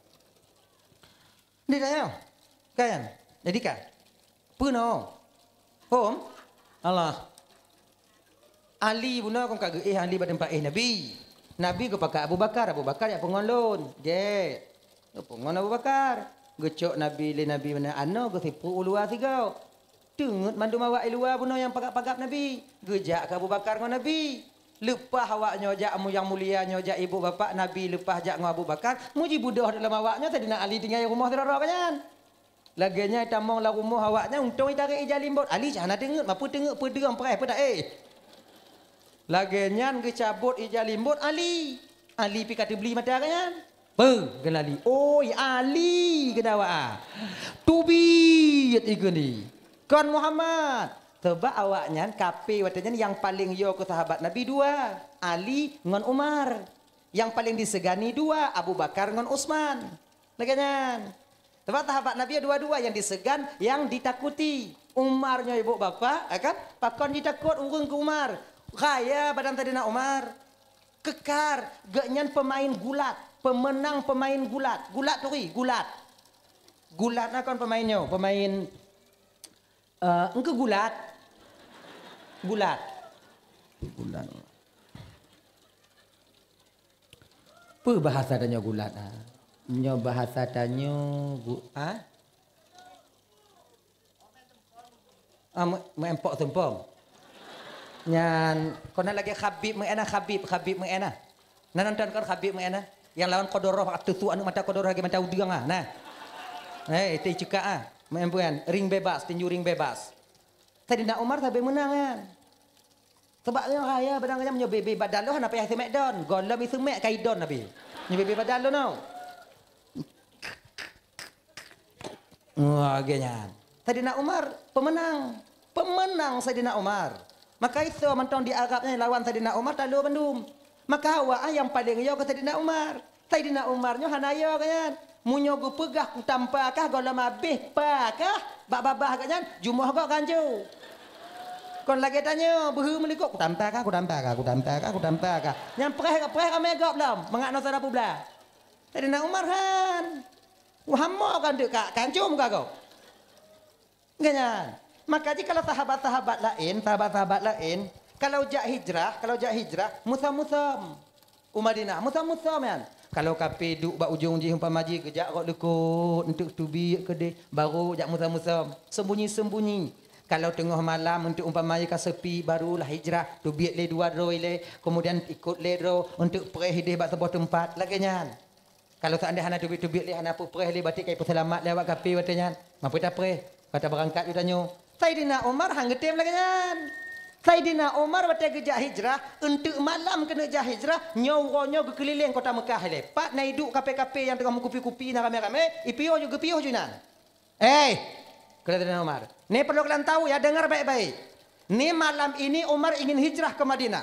Di tanyoe. Kan? Jadi kan? Peunoh. Hom? Allah. Ali bunoe kon ka geuéh Ali bak teumpat éh Nabi. Nabi geupakat Abu Bakar, Abu Bakar jak peungon lôn. Gét. Geupeungon Abu Bakar. Geucok Nabi lé Nabi meunan anoe geusipue u luwa sigoe. Teungeut mandum awak i luwa bunoe nyang pagab-pagab Nabi. Geujak keu Abu Bakar ngon Nabi. Leupah awak nyoe jak mu-, nyang mulia nyoe jak ibu bapak Nabi leupah jak ngon Abu Bakar, muji budoh dalam awak nyoe Saidina Ali tinggai rumoh sidroe-droe nyan. Lagée nyan itamong lam rumoh awak nyan, untông itarek ija limbot. Ali cit hana teungeut, mapeue teungeut peudeueng preh peue taéh. Lagée nyan geucabot ija limbot Ali. Ali pi ka teubli mata geuh nyan. Peu, geulali. Oi, Ali keudawa. Teubiet ikeu ni. Kon Muhammad. Sebab awak nyan kape watée nyan nyang paleng yo keu sahabat Nabi dua, Ali ngon Umar. Nyang paleng disegani dua, Abu Bakar ngon Utsman. Lagée nyan. Sebab sahabat Nabi dua-dua nyang disegan, nyang ditakuti. Umar nyoe ibu bapak, ya kan? Pakon jitakot ureuëng keu Umar. Kaya badan Saidina Umar. Kekar, geuhnyan pemain gulat, pemenang pemain gulat. Gulat turi, gulat. Gulat na kon pemain nyoe, pemain, eh, engkeu gulat. Gulat. Gulat. Peue bahasa tanyoe gulat, ha? Nyoe bahasa tanyoe gu-, ha? Ah, meu-, meuempok sumpong. Nyan, kona lagée Khabib meuena, Khabib, Khabib meuena. Na nonton kon Khabib meuena? Nyang lawan Kodoroh, ateueh su aneuëk mata Kodoroh lagée mata udeueng ah, nah. Eh, itu cekak ah. Meuempuan, ring bebas, tinju ring bebas. Saidina Umar sabe meunang nyan. Sabab nyang raya padang nyan meunyoe bebe badan lôn hana payah seumek don, gohlom iseumek ka idon Nabi. Nyoe bebe badan lôn nyoe. Wah, lagèe nyan. Saidina Umar peumeunang. Peumeunang Saidina Umar. Maka isoe mantong di Arab nyan lawan Saidina Umar talo bandum. Maka awak nyang paleng yo keu Saidina Umar. Saidina Umar nyoe hana yo gobnyan. Meunyoe geupeugah kutampa kah gohlom abéh pa kah bak babah gobnyan, jumoh gob ganjo. Kon lagèe tanyoe, beuhe meulikot, kutampa kah, kutampa kah, kutampa kah, kutampa kah. Nyang preh, preh ramé gob lom, mangat noe sara publa. Saidina Umar han. Wah, hamo ka deuk ka, kancom ka gob. Gobnyan. Maka jih kalau sahabat-sahabat laén, sahabat-sahabat laén, kalau jak hijrah, kalau jak hijrah, musom-musom. U Madinah, musom-musom nyan. Kalau kafé duek bak ujong jih umpama jih geujak rot likot, eunteuk teubiet keudeh, baru jak musom-musom. Sembunyi-sembunyi. Kalau teungoh malam eunteuk umpama jih ka sepi, barulah hijrah, teubiet lé dua droe ilèe, kemudian ikot lé droe, eunteuk preh ideh bak saboh teumpat, lagèe nyan. Kalau seandai hana teubiet-teubiet lé, hana peupreh lé, batik ka ipeuseulamat lé awak kafé watèe nyan. Mampu tapreh, ka tabeurangkat ju tanyoe. Saidina Umar han geutem lagèe nyan. Saidina Umar watèe geujak hijrah, eunteuk malam keuneuk jak hijrah, nyoe uroe nyoe geukeulileng kota Meukah ilèe. Pat na iduek kafé-kafé nyang teungoh meukupi-kupi na ramé-ramé, ipiôh ju geupiôh ju inan. Eh, kata Saidina Umar, "Ni perlu kalian tahu ya, dengar baik-baik. Ni malam ini Umar ingin hijrah ke Madinah.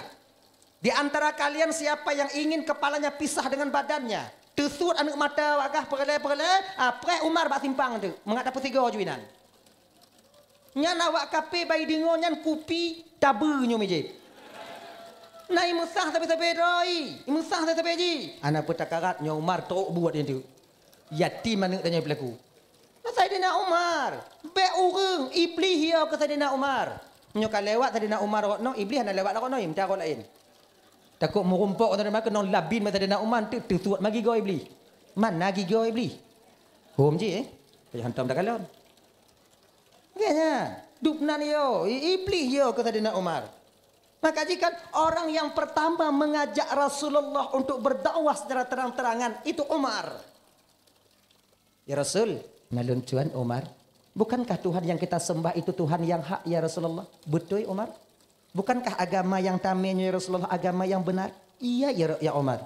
Di antara kalian siapa yang ingin kepalanya pisah dengan badannya, teusuet aneuk mata awak kah peureulèe-peureulèe, ah, preh Umar bak simpang tu, mangat tapeusigoe ju inan." Nyan awak kafé ban ideungoe nyan kupi tabeue nyoe mijép. Na imeusah sabe-sabe droe, imeusah sabe-sabe jih. Hana peutakarat nyoe Umar trok buet nyan tu. Yatim aneuk tanyoe pelaku. Nah, Saidina Umar, bèk ureueng, Iblih yo keu Saidina Umar. Nyoe ka lewat Saidina Umar rot noe, Iblih hana lewat rot noe, meucaro laén. Takot meurumpok ngon Saidina Umar, keunong labin bak Saidina Umar, teuk teusuet ma gigoe Iblih. Mana gigoe Iblih? Hom jih, eh. Payah hantom takalon. Gobnyan, dubnan yo, i-, Iblih yo keu Saidina Umar. Maka jih kan orang yang pertama mengajak Rasulullah untuk berdakwah secara terang-terangan itu Umar. "Ya Rasul," naleueng tuan Umar, "bukankah Tuhan yang kita sembah itu Tuhan yang hak, ya Rasulullah?" "Beutôi, Umar." "Bukankah agama yang tamé nyoe, ya Rasulullah, agama yang benar?" "Iya, ya, ya Umar."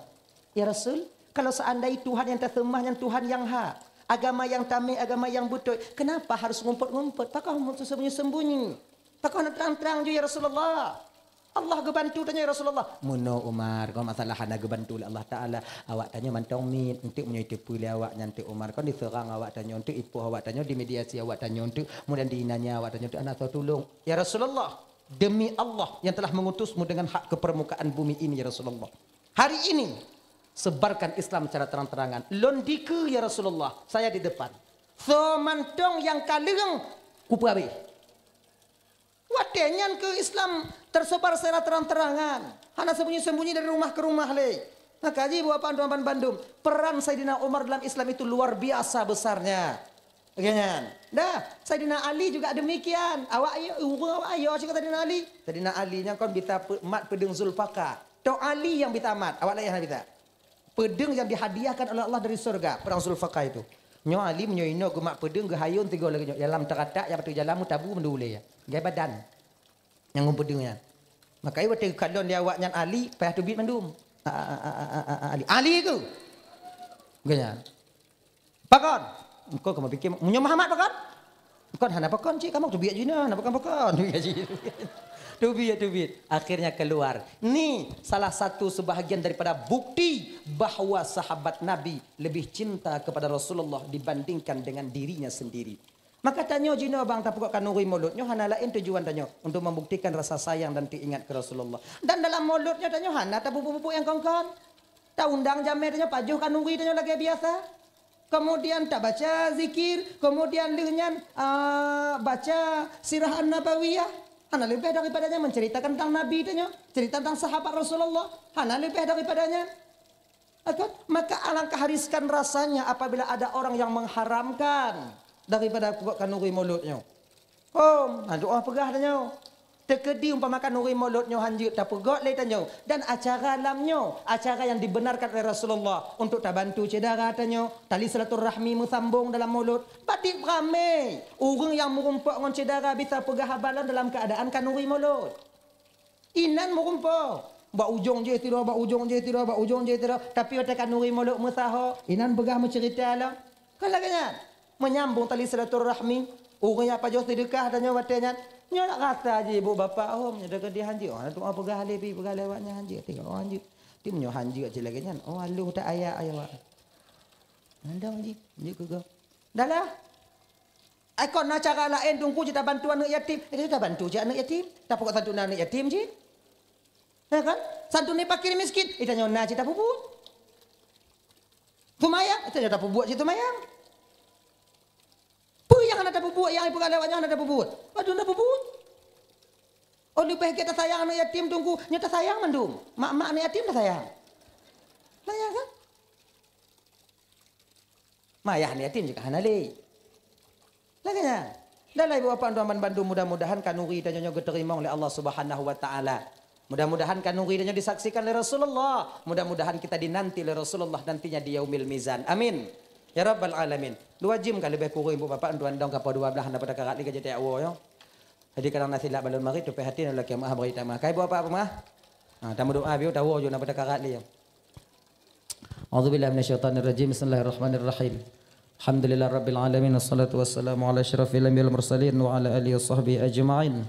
"Ya Rasul, kalau seandai Tuhan yang taseumah nyan Tuhan yang hak, agama yang tamé, agama yang beutôi, kenapa harus ngumpet-ngumpet? Pakon sembunyi-sembunyi? Pakon hana trang-trang ju, ya Rasulullah?" "Allah geubantu tanyoe, ya Rasulullah." "Meunoe Umar, kon masalah hana geubantu lé Allah Taala. Awak tanyoe mantong miet, eunteuk meunyoe iteupeue lé awak nyan teuk Umar, kon diseurang awak tanyoe, eunteuk ipoh awak tanyoe, dimediasi awak tanyoe, eunteuk mudah diinanya awak tanyoe, eunteuk hana soe tulông." "Ya Rasulullah, demi Allah yang telah mengutusmu dengan hak ke permukaan bumi ini, ya Rasulullah. Hari ini, sebarkan Islam secara terang-terangan. Lôn dikeue, ya Rasulullah, saya di depan. Soe mantong nyang ka leueng, kupeuabéh." Watèe nyan keuh Islam tersebar secara terang-terangan, hana sembunyi-sembunyi dari rumah ke rumah lé. Maka jih buah panduan bandum, peran Saidina Umar dalam Islam itu luar biasa besarnya. Lagèe nyan. Dah, Saidina Ali juga demikian. Awak ayo, ureueng awak ayo cit keu Saidina Ali. Saidina Ali nyan kon bisa pe-, mat peudeueng Zulfikar. Tok Ali nyang bisa mat, awak laén hana bisa. Peudeueng nyang dihadiahkan oleh Allah dari syurga, peudeueng Zulfikar itu. Nyoe Ali meunyoe inoe geumat peudeueng geuhayôn sigoe lagèe nyoe, dalam teuratak nyang bak teuk jalan meutabu mandum ulèe. Gaya badan. Nyang ngon peudeueng nyan. Maka watèe geukalon lé awak nyan Ali, payah teubiet mandum. A, a, a, a, a, a, Ali. Ali keuh. Geuh nyan. Pakon? Engkau kamoe pikir, meunyoe Muhammad pakon? Kon hana pakon cit, kamoe teubiet jih na, hana pakon-pakon. Teubiet jih. Teubiet, teubiet. Akhirnya keluar. Ni salah satu sebahagian daripada bukti bahwa sahabat Nabi lebih cinta kepada Rasulullah dibandingkan dengan dirinya sendiri. Maka tanyoe jinoe bang tapeugot kanuri mulod nyoe hana laén tujuan tanyoe untuk membuktikan rasa sayang dan teuingat keu Rasulullah. Dan dalam mulod nyoe tanyoe hana tapeubuet-buet nyang kon-kon. Taundang jamèe tanyoe pajoh kanuri tanyoe lagèe biasa. Kemudian tabaca zikir, kemudian lheueh nyan, ah, baca sirah an-nabawiyah. Hana leubeh daripada nyan menceritakan tentang Nabi tanyoe, cerita tentang sahabat Rasulullah. Hana leubeh daripada nyan. Kan? Maka alangkah riskan rasanya apabila ada orang yang mengharamkan daripada peugot kanuri mulod nyoe. Hom, na doa peugah tanyoe. Teukeudi umpama kanuri mulod nyoe hanjeuet tapeugot lé tanyoe dan acara lam nyoe, acara yang dibenarkan oleh Rasulullah untuk tabantu syedara tanyoe, tali silaturahmi meusambong dalam mulod. Batik ramé, ureueng nyang meurumpok ngon syedara bisa peugah haba lom dalam keuadaan kanuri mulod. Inan meurumpo. Bak ujong jih tiroe, bak ujong jih tiroe, bak ujong jih tiroe. Tapi watée khanuri molok meusaho, inan peugah meuceurita lom. Kan lagée nyan. Menyambung tali silaturahmi. Ureuëng nyang pajoh seudeukah tanyoe watée nyan. Nyoe nak rasa jih ibu bapak, oh, meunyoe deungon dia hanjeuet. Oh, na tuha peugah lé pi, peugah lé awak nyan hanjeuet. Tengok, oh, hanjeuet. Tapi meunyoe hanjeuet cit lagée nyan, oh, aloh that ayat ayat awak. Mandang jih, jih keu gob. Dah lah. Ai kon na cara laén Teungku cit tabantu aneuëk yatim. Eh, tabantu cit aneuëk yatim. Tapeugot santunan aneuëk yatim cit. Ya kan? Santunan fakir miskin, eh, tanyoe na cit tapeubuet. Seumayang, eh, tanyoe tapeubuet cit seumayang. Peue nyang hana tapeubuet, nyang ipeugah lé awak nyan hana tapeubuet? Padum tapeubuet. Oh, leubeh gét tasayang aneuëk yatim Teungku, nyoe tasayang mandum. Mak-mak aneuëk yatim tasayang. Sayang kan? Mayah aneuëk yatim juga hana lé. Lagée nyan. Dah lah ibu bapak tuan bandum, mudah-mudahan khanuri tanyoe nyoe geuteurimong lé Allah Subhanahu wa taala. Mudah-mudahan khanuri tanyoe disaksikan lé Rasulullah. Mudah-mudahan kita dinanti lé Rasulullah nantinya di yaumil mizan. Amin. Ya rabbal alamin. Dua jim ka leubeh kureueng ibu bapak tuan dong ka poh dua belas na pada karat lé ka jeuet awoe nyoe. Jadi kadang na silap balon marit tupée hati na laki maah beri tamah. Kai ibu bapak peumah? Ha, tamu doa biu tawoe ju na pada karat lé. A'udzubillahi minasyaitonirrajim. Bismillahirrahmanirrahim. Alhamdulillahirabbil alamin, wassalatu wassalamu ala asyrafil anbiya'i wal mursalin wa ala alihi wasahbihi ajma'in.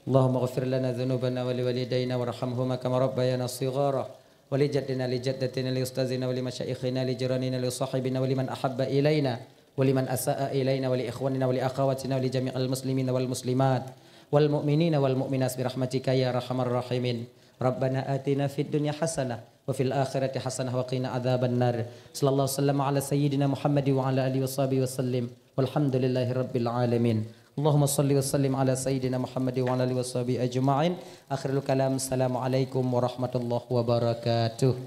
Allahumma ighfir lana dzunubana wa liwalidaina warhamhuma kama rabbayana shighara, wa li jaddina li jaddatina li ustazina wa li masyaikhina li jiranina li sahibina wa liman ahabba ilaina wa liman asaa ilaina wa li ikhwanina wa li akhawatina wa li jami'il muslimina wal muslimat wal mu'minina wal mu'minat bi rahmatika ya arhamar rahimin. Rabbana atina fid dunya hasanah wa fil akhirati hasanah wa qina adzabannar. Sallallahu wasallam ala sayyidina Muhammad wa ala alihi wasahbihi wasallim. Walhamdulillahi rabbil alamin. Allahumma salli wa sallim ala sayyidina Muhammad wa ala alihi wasahbihi ajma'in. Akhirul kalam. Assalamualaikum warahmatullahi wabarakatuh.